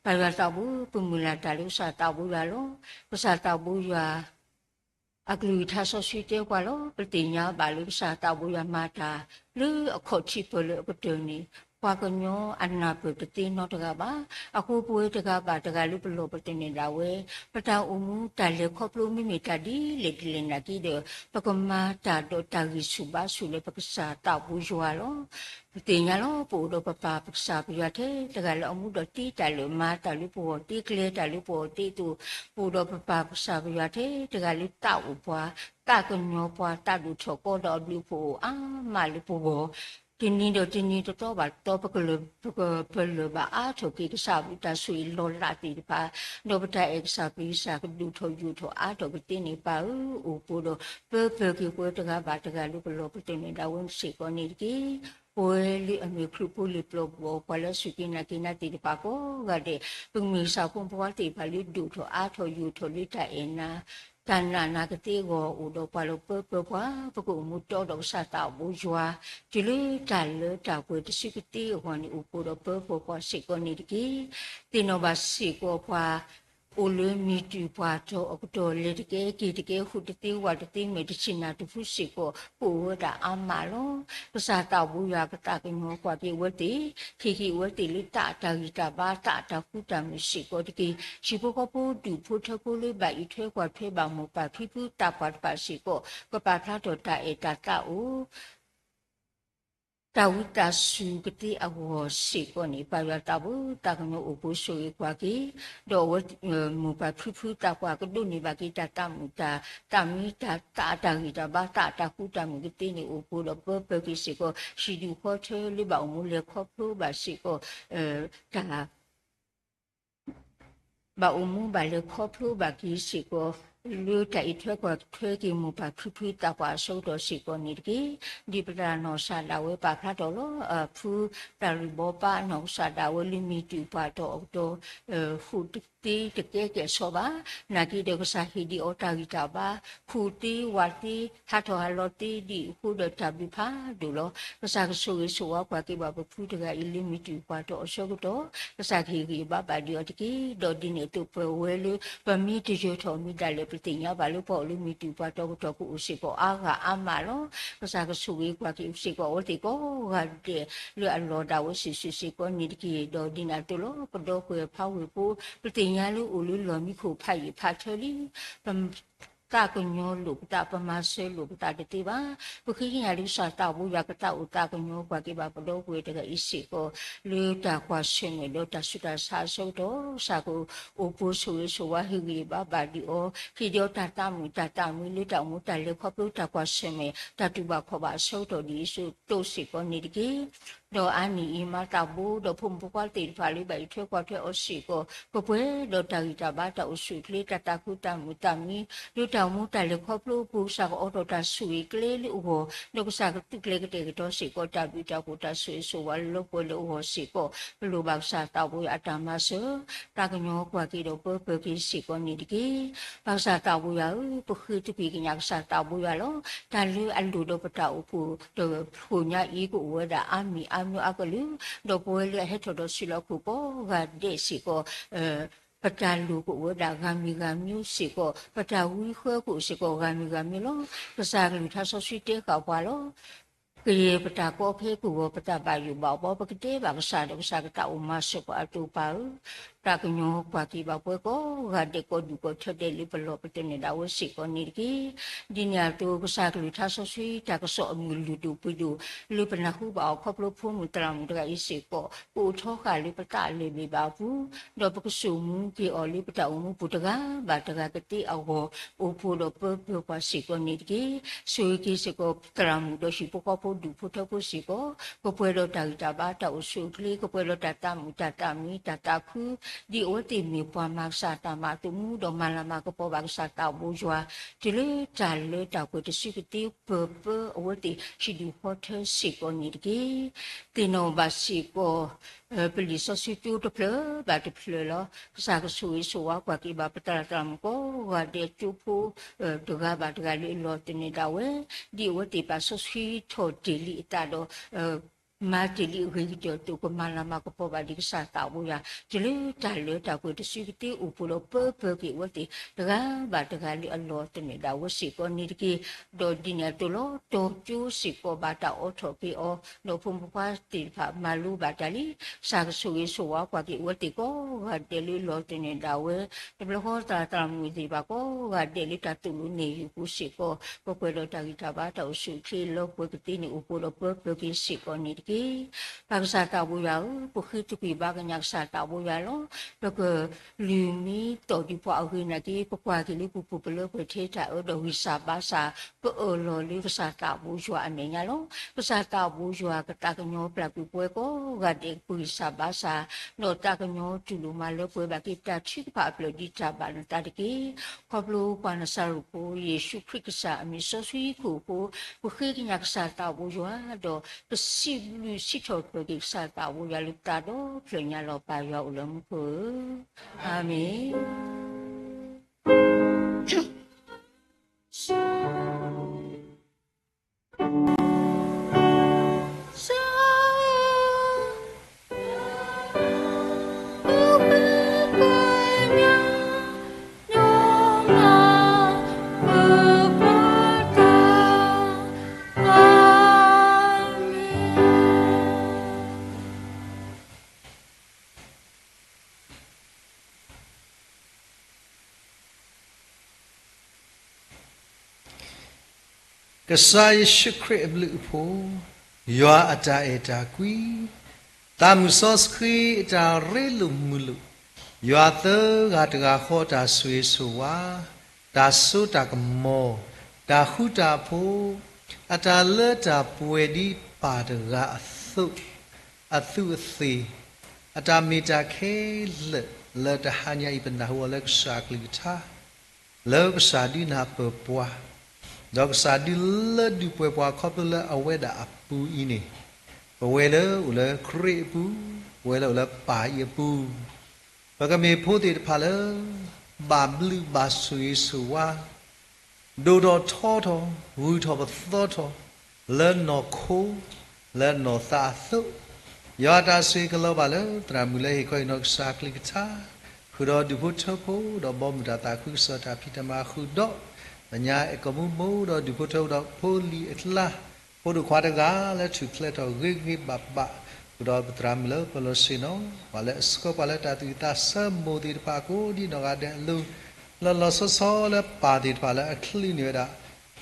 ပၢ်ယွၤသးဘိ ပမုၢ်လၢ်တၢ်လၢကစၢ်သးဘိယွၤလီၤ. ကစၢ်သးဘိယွၤ အကလုၢ်ကထါစီဆှံတဲပှၤလီၤ. ပသ့ၣ်ညါဘၣ်လၢကစၢ်သးဘိယွၤမၤတၢ် လၢအခီၣ်ထံးပၢၢ်လၢအကတၢၢ်န့ၣ် ပှၤကညီအနၢ်ပၢၢ်တသ့နီတဂၤဘၣ်. အဃိပဝဲတဂၤဘၣ်တဂၤလၢပလီၢ်ပတၢၢ်န့ၣ်ဒၣ်ဝဲ ပတၢ်အိၣ်မူတၢ်လဲၤခီဖျိမ့မ့ၢ်တၢ်ဒ်လဲၣ်ဒ်လဲၣ်နာ်က့ဒီး ပကမၤတၢ်ဒီးတၢ်ဂံၢ်ဆူၣ်ဘါဆူၣ်လၢပကစၢ်သးဘိယွၤလီၤ. ပသ့ၣ်ညါလီၤ ပအိၣ်ဒီးပပၢ်ပကစၢ်ပယွၤထဲတဂၤလၢအမူဒီးတ့တၢ်လၢာ် မၤတၢ်လၢပဂီၢ် တ့ကျဲတၢ်လၢပဂီၢ်တ့အသိး, ပအိၣ်ဒီးပပၢ်ပကစၢ်ပယွၤထဲတဂၤလၢသးအိၣ်ပှၤ, သးကညီၤပှၤ, သးဒိၣ်ထီၣ်ကီဒီးအဘျုးအဖှိၣ်အိၣ်အါမးလၢပဂီၢ် တနံၤဒီးတနံၤတသီဘၣ်တသီ ပကလၢၢ်ဘၣ်အါထီၣ်က့ၤကစၢ်အဘျုးတၢ်ဆိၣ်ဂ့ၤလီၤလးသ့ၣ်တဖၣ်, ဒီးပတၢ်အဲၣ်ကစၢ်ပျံၤကစၢ်ကဒိၣ်ထီၣ်ယိာ်ထီၣ်အါထီၣ်ကသ့န့ၣ် ပၢ်ဧၢ, အိၣ်ပှဲၤဒီးပၢပၢၢ်က့ၤပဝဲတဂၤဘၣ်တဂၤလၢပလီၢ်ပတၢၢ်န့ၣ်ဒၣ်ဝဲစ့ၢ်ကီးန့ၣ်တက့ၢ်. ပဝဲလၢအမ့ၢ်ခရံာ်ဖိလံာ်ပျီပူၤ ပှၤလၢအစူၢ်က့ၤနာ်က့ၤနၤသ့ၣ်တဖၣ်ကိးဂၤဒဲး, ပကမ့ၢ်ကစၢ်ဖိမုၣ်ဖိခွါသ့ၣ်တဖၣ်လၢဒိၣ်ထီၣ်အါထီၣ်ယိာ်ထီၣ်လၢတၢ်အဲၣ်နၤ တၢ်နာ်နၤကသ့အဂီၢ် အိၣ်ဒီးပှၤလီၤပၢပၢၤပှၤ, ပကအိၣ်မူတီဒီးကစၢ်သးဘိယွၤ, တုၤလၢတၢ်လၢတၢ်ပှဲၤတစုကသ့အဂီၢ်န့ၣ် အိၣ်ဃုာ်ဒီးပၢပၢၤပှၤစ့ၢ်ကီးန့ၣ်တက့ၢ်. သ့ၣ်နီၣ်ဘၣ်စ့ၢ်ကီးပှၤ အိၣ်လၢမံၤတုၤပှၤတီၤအကတီၢ် လဲၤတကဲက့ၤတကဲ ဃုာ်တသ့ဝးတသ့ မဲာ်တဆ့ၣ်နၢ်တဖုစ့ၢ်ကီး ကအိၣ်ဝဲဒၣ်အါမးလီၤ. ကစၢ်သးဘိယွၤကသးကညီၤကွၢ်က့ၤအဝဲသ့ၣ်, ဟ့ၣ်က့ၤအဝဲသ့ၣ်လၢသးတၢ်ဂံၢ်တၢ်ဘါ သးတၢ်ဃူတၢ်မုာ်စ့ၢ်ကီးတက့ၢ်. ဟံၣ်ဖိဃီဖိဒူၣ်ဖိထၢဖိလၢဘၣ်အံးထွဲကွၢ်ထွဲဘၣ်မိၢ်ပၢ်ဖံဖုသးပှၢ်တဖၣ်စ့ၢ်ကီး ကပာ်ဖျါထီၣ်တၢ်အဲၣ်တၢ်သးအိၣ် တၢ်ဝံသးစူၤကသ့အဂီၢ်စ့ၢ်ကီးန့ၣ် ပၢ်ယွၤသးဘိသးကညီၤအိၣ်ပိၤဆိၣ်ဂ့ၤကွၢ်က့ၤ, ဒီးအဝဲ မိၢ်ပၢ်ဖံဖုသးပှၢ်ကဒိးန့ၢ်ဘၣ်က့ၤတၢ်သးမုာ်တၢ်သးမံ တၢ်သးတၢ်ဂံၢ်တၢ်ဘါ သးတၢ်ဃူတၢ်မုာ်ကသ့န့ၣ် အိၣ်ပိၤဒီးပၢပၢၤက့ၤစ့ၢ်ကီး ဟံၣ်ဒူၣ်ဃီထၢလၢဘၣ်အိၣ်မူလဲၤခီဖျိဘၣ်စ့ၢ်ကီး တၢ် ဘၣ်အိၣ်မူဘၣ်လဲၤခီဖျိဘၣ်က့ၤစ့ၢ်ကီး လၢတၢ်အံးထွဲကွၢ်ထွဲက့ၤမိၢ်ပၢ်ဖံဖုသးပှၢ်အဆၢကတီၢ်စ့ၢ်ကီးန့ၣ်တက့ၢ်. ဒ်ပတၢ်နီၢ်ကစၢ်ဒၣ်ဝဲပာ်ဖျါထီၣ်လီၤ. ဖုတၢ်ရံၣ်ဘီပၢ်နီၢ်ကစၢ်ဒၣ်ဝဲလၢမံၤတုၤပှၤတီၤအကတီၢ် ဃုာ်တသ့တကဲကဲၣ်ဆိးဘၣ်. နာ်က့ဒီးကစၢ်ဟ့ၣ်ဒံးအီၤတၢ်ဂံၢ်တၢ်ဘါ ခူၣ်သ့ဝးသ့ ဟးထီၣ်ဟးလီၤသ့ဒံးအဃိဒီးတၢ်ဘျုးဖးဒိၣ်လီၤ. ကစၢ်ကဆိၣ်ဂ့ၤဆိၣ်ဝါကွၢ်က့ၤဘၣ်ပဖုတဂၤအံၤလၢမံၤတုၤပှၤတီၤအဆၢကတီၢ် ကစၢ်ကဟ့ၣ်ဂံၢ်ဘါဘၣ်ဒံးအီၤတက့ၢ်. ဒီးဒ်န့ၣ်အသိးပဝဲလၢ ပမ့ၢ်တယၢၤထီၣ်မ့ၢ်ဒၣ်လဲာ် ပသ့ၣ်ညါဘၣ်လၢပှၤအိၣ်လၢမံၤတုၤပှၤတီၤကတီၢ်ကအိၣ်စ့ၢ်ကီးအါဂၤအါမးလီၤ. ကစၢ်ကဆိၣ်ဂ့ၤကွၢ်က့ၤစ့ၢ်ကီးအဝဲသ့ၣ်ကိးဂၤဒဲးလၢအလီၢ်ဒၣ်ဝဲစုာ်စုာ်စ့ၢ်ကီးန့ၣ်တက့ၢ်. ဒီးဒ်န့ၣ်အသိးလီၤ ပဒီပုၢ်ဝဲၢ်ဖးဝ့ၢ်ဖိ ပသ့ၣ်ညါလၢအိၣ်လၢလီၢ်မံခိၣ်ဖးယံာ်ဖးထၢလံ ပ သးကညီၤလိာ်ပသး ပမၤစၢၤလိာ်ပသးတသ့ဘၣ်. ပဃ့ကညးလၢကစၢ်သးဘိယွၤကသးအိၣ်သးကညီၤကွၢ်က့ၤဘၣ်ပဒီပုၢ်ဝဲၢ်တဂၤအံၤစ့ၢ်ကီး လၢတၢ်ကွၢ်ဆၢၣ်မဲာ်ဒီးတၢ်ဆူးတၢ်ဆါအဆၢကတီၢ် ကစၢ်ကအိၣ်ပိၤဆိၣ်ဂ့ၤဆိၣ်ဝါဟ့ၣ်ဂံၢ်ဘါဘၣ်ဒံးအီၤ ဟ့ၣ်ဒံးအီၤတၢ်သးမုာ်တၢ်သးမံလၢတၢ်အိၣ်မူတၢ်လဲၤခီဖျိတၢ်ကွၢ်ဆၢၣ်မဲာ် တၢ်တူၢ်ဘၣ်ခီၣ်ဘၣ်အဆၢကတီၢ်ဒ်အံၤစ့ၢ်ကီးန့ၣ်တက့ၢ်. ဒီးအါနံၣ်အံၤ မၤသးဘိ ဒီးဖိမုၣ်ဖိခွါသ့ၣ်တဖၣ်လၢဘၣ်အံးထွဲကွၢ်ထွဲအီၤစ့ၢ်ကီး ကပှဲၤဒီးတၢ်ဂံၢ်တၢ်ဘါ တၢ်အိၣ်ဆူၣ်အိၣ်ချ့ တၢ်သးခုတၢ်မုာ်တၢ်မံ လၢတၢ်အိၣ်မူတၢ်လဲၤခီဖျိအပူၤ ကစၢ်ကအိးထီၣ်တၢ်ဆိၣ်ဂ့ၤကျဲလၢအဂီၢ် ဒီးကစၢ်ကသုးကျဲၤကတဲာ်ကတီၤစ့ၢ်ကီး တၢ်ဘျုးတၢ်ဖှိၣ်တၢ်ဆိၣ်ဂ့ၤဆိၣ်ဝါလၢပှဲၤလၢအဂီၢ်စ့ၢ်ကီး ပလိၣ်ဘၣ်ကစၢ်သးဘိယွၤအတၢ်မၤစၢၤ သးကညီၤကွၢ်က့ၤဒီးပၢပၢၤက့ၤစ့ၢ်ကီးန့ၣ်တက့ၢ်. ပၢ်ကစၢ်သးဘိယွၤဧၢ, ပဃ့သကွံာ်ကညးကစၢ်သးဘိယွၤလီၤ. တၢ်လၢအလိၣ်ဒီးပတၢ်အိၣ်ဖှိၣ်တဖျိညါအံၤ ကအိၣ်ဝဲဒၣ်အါမံၤအါမံၤအါကလုာ်, ဒီးပဝဲလၢအဟဲထီၣ်ဒီးဆံးလီၤခိၣ်ကိးဂၤဒဲးစ့ၢ်ကီး ပတၢ်လိၣ်ကအိၣ်ဝဲဒၣ်ဂၤမံၤဂၤမံၤစ့ၢ်ကီး, ပတၢ်ဝံဃၢကအိၣ်စ့ၢ်ကီးဂၤမံၤဂၤမံၤလီၤ. ကစၢ်ကလုၢ်ကထါစီဆှံတဲဃာ်ပှၤလီၤ. ကယဲၢ်ပတၢ်ကီဖဲကဂီၤ ပတၢ်ဘၣ်ယိၣ်ဘၣ်ဘီ ပကတဲဘၣ်ကစၢ်ဒီးကစၢ်ကသးအိၣ်မၤစၢၤပှၤအသိးပၢ်ဧၢ, သးကညီၤကွၢ်က့ၤဘၣ်ပှၤကိးဂၤဒဲး ကိးဒူၣ်ကိးထၢဒဲးလၢပလီၢ်ပတၢ်န့ၣ်ဒၣ်ဝဲစ့ၢ်ကီးန့ၣ်တက့ၢ်. ဒ်န့ၣ်အသိး ကစၢ်ကလုၢ်ကထါစီဆှံတၢ်ကစီၣ်အမုၢ်လုၢ်ဒိၣ်ပှ့ၤဒိၣ် လၢပနၢ်ဟူဘၣ်အီၤခီဖျိဖိမုၣ်သရၣ်မုၣ်တဂၤအံၤစ့ၢ်ကီး ကအိၣ်ထီဃာ်လၢပသးအလၢၢ်ဘ့ၣ်ဘၣ်အပူၤ, ဒီးပကစိာ်မူက့ၤအီၤလၢပတၢ်အိၣ်မူပူၤတဂၤဘၣ်တဂၤကသ့အဂီၢ် အိၣ်ဖှိၣ်ဒီးပၢပၢၤပှၤစ့ၢ်ကီးန့ၣ်တက့ၢ်. ဆိၣ်ဂ့ၤက့ၤစ့ၢ်ကီးသရၣ်မုၣ်ဒီးဟံၣ်ဖိဃီဖိဒူၣ်ဖိထၢဖိစ့ၢ်ကီး, ကပှဲၤဒီးတၢ်ဂံၢ်တၢ်ဘါတၢ်အိၣ်ဆူၣ်အိၣ်ချ့, ကပှဲၤဒီးတၢ်သးမုာ်တၢ်သးမံတၢ်သးခု, ဒ်အဝဲသ့ၣ်မ့ၢ်ပှၤမၤကစၢ်တၢ်မၤအသိးမူဒီးမၤလၤမၤကပီၤဘၣ်ကစၢ်သးဘိယွၤ, တုၤလၢတၢ်လၢတၢ်ပှဲၤတစုကသ့ပၢပၢၤအဝဲသ့ၣ်ဟံၣ်ဒူၣ်ဃီထၢစ့ၢ်ကီးန့ၣ်တက့ၢ်. သ့ၣ်နီၣ်ဘၣ်စ့ၢ်ကီး ပလံာ်စီဆှံကၠိတဖျၢၣ်ဘၣ်တဖျၢၣ်လီၤ. ကစၢ်ကဆိၣ်ဂ့ၤဆိၣ်ဝါကွၢ်က့ၤဘၣ်ပသရၣ်သရၣ်မုၣ်ကိးဂၤဒဲးကၠိဖိ တဂၤဘၣ်တဂၤလၢအလီၢ်သန့ၤဒၣ်ဝဲ, ဒ်အဝဲသ့ၣ်ပာ်စီဆှံထီၣ်တ့ၢ်လံအသးဒီး မၤတ့ၢ်လံအဂ့ၤကတၢၢ်အသိး ကမၤလၤမၤကပီၤဘၣ်ဒံးကစၢ်သးဘိယွၤ တုၤလၢတၢ်လၢတၢ်ပှဲၤတစုကသ့ အိၣ်ဖှိၣ်ဒီးပၢပၢက့ၤအဝဲသ့ၣ် တဂၤဘၣ်တဂၤလၢအလီၢ်တန့ၢ်ဒၣ်ဝဲစ့ၢ်ကီးန့ၣ်တက့ၢ်. ဒီးဒ်န့ၣ်အသိးလီၤ တီၤကၠိစ့ၢ်ကီးဘၣ်တၢ်အိးထီၣ်က့ၤအီၤ ဒီးဖိမုၣ်ဖိခွါသ့ၣ်တဖၣ်မၤလိဘၣ်တၢ်လံ ကစၢ်ကဆိၣ်ဂ့ၤဆိၣ်ဝါကွၢ်က့ၤအဝဲသ့ၣ်ကိးဂၤဒဲးလၢလီၢ်တန့ၢ်ဒၣ်ဝဲ တဘျီဃီသရၣ်သရၣ်မုၣ်သ့ၣ်တဖၣ်ကိးဂၤဒဲးလၢတၢ်သိၣ်လိနဲၣ်ယုၢ်ပူၤစ့ၢ်ကီး ပကွဲးဒီးတၢ်ဂံၢ်တၢ်ဘါတၢ်အိၣ်ဆူၣ်အိၣ်ချ့လၢပှဲၤကသ့န့ၣ် အိၣ်ဖှိၣ်ဒီးပၢပၢက့ၤစ့ၢ်ကီးန့ၣ်တက့ၢ်. ပၢ်ကစၢ်သးဘိယွၤဧၢ, ပဃ့တကွံၢ်ဘါကညးကစၢ်သးဘိယွၤလီၤ. ပကလုၢ်မံသီၣ်ဒံးပှၤအဂ့ၢ်နာ်က့ ပကွၢ်က့ၤလၢပပူၤပလၢပှဲၤထဲတၢ်အၢဒီးဂံၢ်စၢ်ဘါစၢ် ပအၢၣ်လီၤလၢကစၢ်သးဘိယွၤအမဲာ်ညါလီၤ. ကစၢ်သးဘိယွၤကသးကညီၤပျၢ်ကွံာ်ပှၤကိးဂၤဒဲး ပဂံၢ်စၢ်ဘါစၢ် ဒီးသးကညီၤတူၢ်လိာ်မၤလၢပှဲၤဘၣ်က့ၤပတၢ်ထုကဖၣ်အဖျၢၣ်ဒ်တၢ်ဘၣ်နသးတက့ၢ်. ခီဖျိပှၤနၤစၤရ့းဖိ ယ့ၣ်ၡူးခရံာ်ကစၢ်အမံၤစီဆှံခိၣ်ဖိ ပဃ့ကညးကစၢ်သးဘိယွၤ ဒီးပစံးဘျုးစံးထီၣ်ပတြၢၤက့ၤကစၢ်သးဘိယွၤလၢပသးဒီဖျၢၣ်ညါလီၤ. ပၢ်ယွၤအိၣ်လၢမူခိၣ်ဧၢ, အၤမ့ၣ်. ကစၢ်ယ့ၣ်ၡူးခရံာ်အဘျုးအဖှိၣ်, ယွၤအတၢ်အဲၣ်တၢ်ကွံ, သးမုၣ်စီဆှံအတၢ်ရ့လိာ်မုာ်လိာ်, ယွၤသၢဂၤတဂၤဃီတၢ်ဆိၣ်ဂ့ၤဆိၣ်ဝါ, တၢ်စိတၢ်ကမီၤ, တၢ်ဃူတၢ်ဖိး, အတၢ်လၢတၢ်ပှဲၤဒ်ပၢ်တဂၤအသိး, အသူးအသ့ၣ်, အတၢ်မ့ၢ်တၢ်ခဲလၢာ် လၢတဟါညါအံၤ ပနၢ်ဟူအီၤလၢကစၢ်အကလုၢ်ကထါ လၢကစၢ်ဒုးနၢ်ပၢၢ်ပှၤ, ဒီးကစၢ်ဒုးလၢဒုးပှဲၤပှၤခီဖျိလၢအဝဲဒၣ်အပူၤအံၤန့ၣ်, ပဝဲလၢအိၣ်လၢခရံာ်အပူၤ, ပဝဲလၢအိၣ်လၢပၢ်အံၤအပူၤ, ပကမ့ၢ်ဖိသ့ၣ်တဖၣ်လၢ ဘၣ်ဘျုးဘၣ်ဆိၣ်ဂ့ၤဆိၣ်ဝါ ဒိၣ်ထီၣ်ထီထီၣ် ဂုၤထီၣ်ပသီထီၣ် လၢနီၢ်ခိ လၢနီၢ်သးအသိး, ယွၤအတၢ်ဆိၣ်ဂ့ၤကလီၤဘၣ်လၢသရၣ်မုၣ်လၢဟ့ၣ်ခီဟ့ၣ်နီၤကစၢ်အကလုၢ်ကထါ, ဃုာ်ဒီးဒူၣ်ဖိထၢဖိ ဒီးဘီမုၢ်တၢ်သးခုကစီၣ်တၢ်ဖံးတၢ်မၤဃုာ်ဒီး သညါအဲၣ်ကီၢ်မူဘိ ဒီးဒူၣ်ဖိထၢဖိ ဒီးဖိလံၤအကျါ ဖိဒိၣ်ခွါတဂၤလၢထူၣ်ဖျဲးထီၣ်ဂ့ၤဂ့ၤဘၣ်ဘၣ်, ဃုာ်ဒီးပသရၣ်မုၣ်လၢပလီၢ်ဆ့ၣ်နီၤ, ပှၤလၢအဆှၢပှၤလၢတၢ်သူၣ်ဝံၣ်သးဆၢမိၢ်သ့ၣ်တဖၣ်ကိးဒ်နီၢ်ဂၤဒဲးအလိၤ, လၢလီၤဆီဆီလၢပၢ်သ့ၣ်တဖၣ်လၢအချုးန့ၢ်ဝဲဒၣ်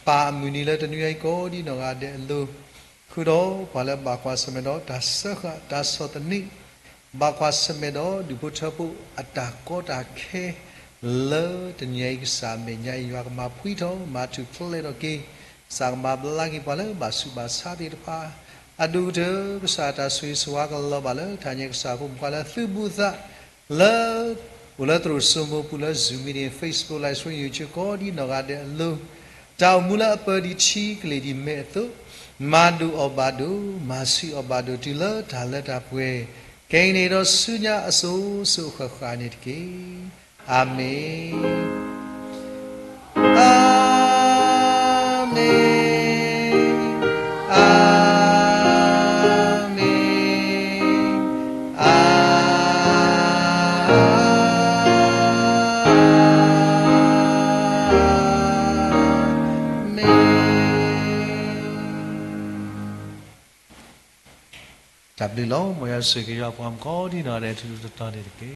ပၢ်အမုၢ်နံၤလၢတနွံအံၤကိးဒ်နီၢ်ဂၤဒဲးအလိၤ, ဃုာ်ဒီးပှၤလၢဘၣ်ကွၢ်ဆၢၣ်မဲာ်ဒီးတၢ်စၢဃာ်တၢ်ဆီၣ်သနံး, ဘၣ်ကွၢ်ဆၢၣ်မဲာ်ဒီးဒူၣ်ဖိထၢဖိအတၢ်ကီတၢ်ခဲ လၢတနံၤအံၤကစၢ်အမဲာ်ညါအံၤ ယွၤကမၤဖှံထီၣ် မၤထူၣ်ဖျဲးထီၣ်က့ၤ, ကစၢ်ကမၤဘျါက့ၤပှၤလၢဘၣ်ဆူးဘၣ်ဆါသ့ၣ်တဖၣ်, အဒိၣ်ကတၢၢ် ကစၢ်တၢ်ဆိၣ်ဂ့ၤဆိၣ်ဝါကလီၤဘၣ်လၢ တၢ်ညါကစၢ်ဖိမုၣ်ခွါလၢသုးဘူးသး လၢ အိၣ်လၢသရိာ်စိမိပူၤလၢ Zoom meeting, Facebook Live Stream, YouTube ကိးဒ်နီၢ်ဂၤဒဲးအလိၤ, တၢ်အိၣ်မူလၢအပၢဒ်ထံကလ့ၢ်ဒ်မဲးအသိး, မၤဒိၣ်အီၤဘၣ်ဒိၣ်, မၤဆူၣ်အီၤဘၣ်ဒိၣ်တုၤလၢတၢ်လၢတၢ်ပှဲၤ, ခဲအံၤန့ၣ်ဒီးဆူညါအစိၤစိၤအဃၣ်ဃၣ်န့ၣ်တက့ၢ်. အၤမ့ၣ်. အၤမ့ၣ်, အၤမ့ၣ်, အၤမ့ၣ်. တၢ်ဘျုးလီၤ. မ်ယွၤဆိၣ်ဂ့ၤက့ၤယွၤပှၤမုၣ်ကိးဒ်နီၢ်ဂၤဒဲး ထူထူတီတီန့ၣ်တက့ၢ်.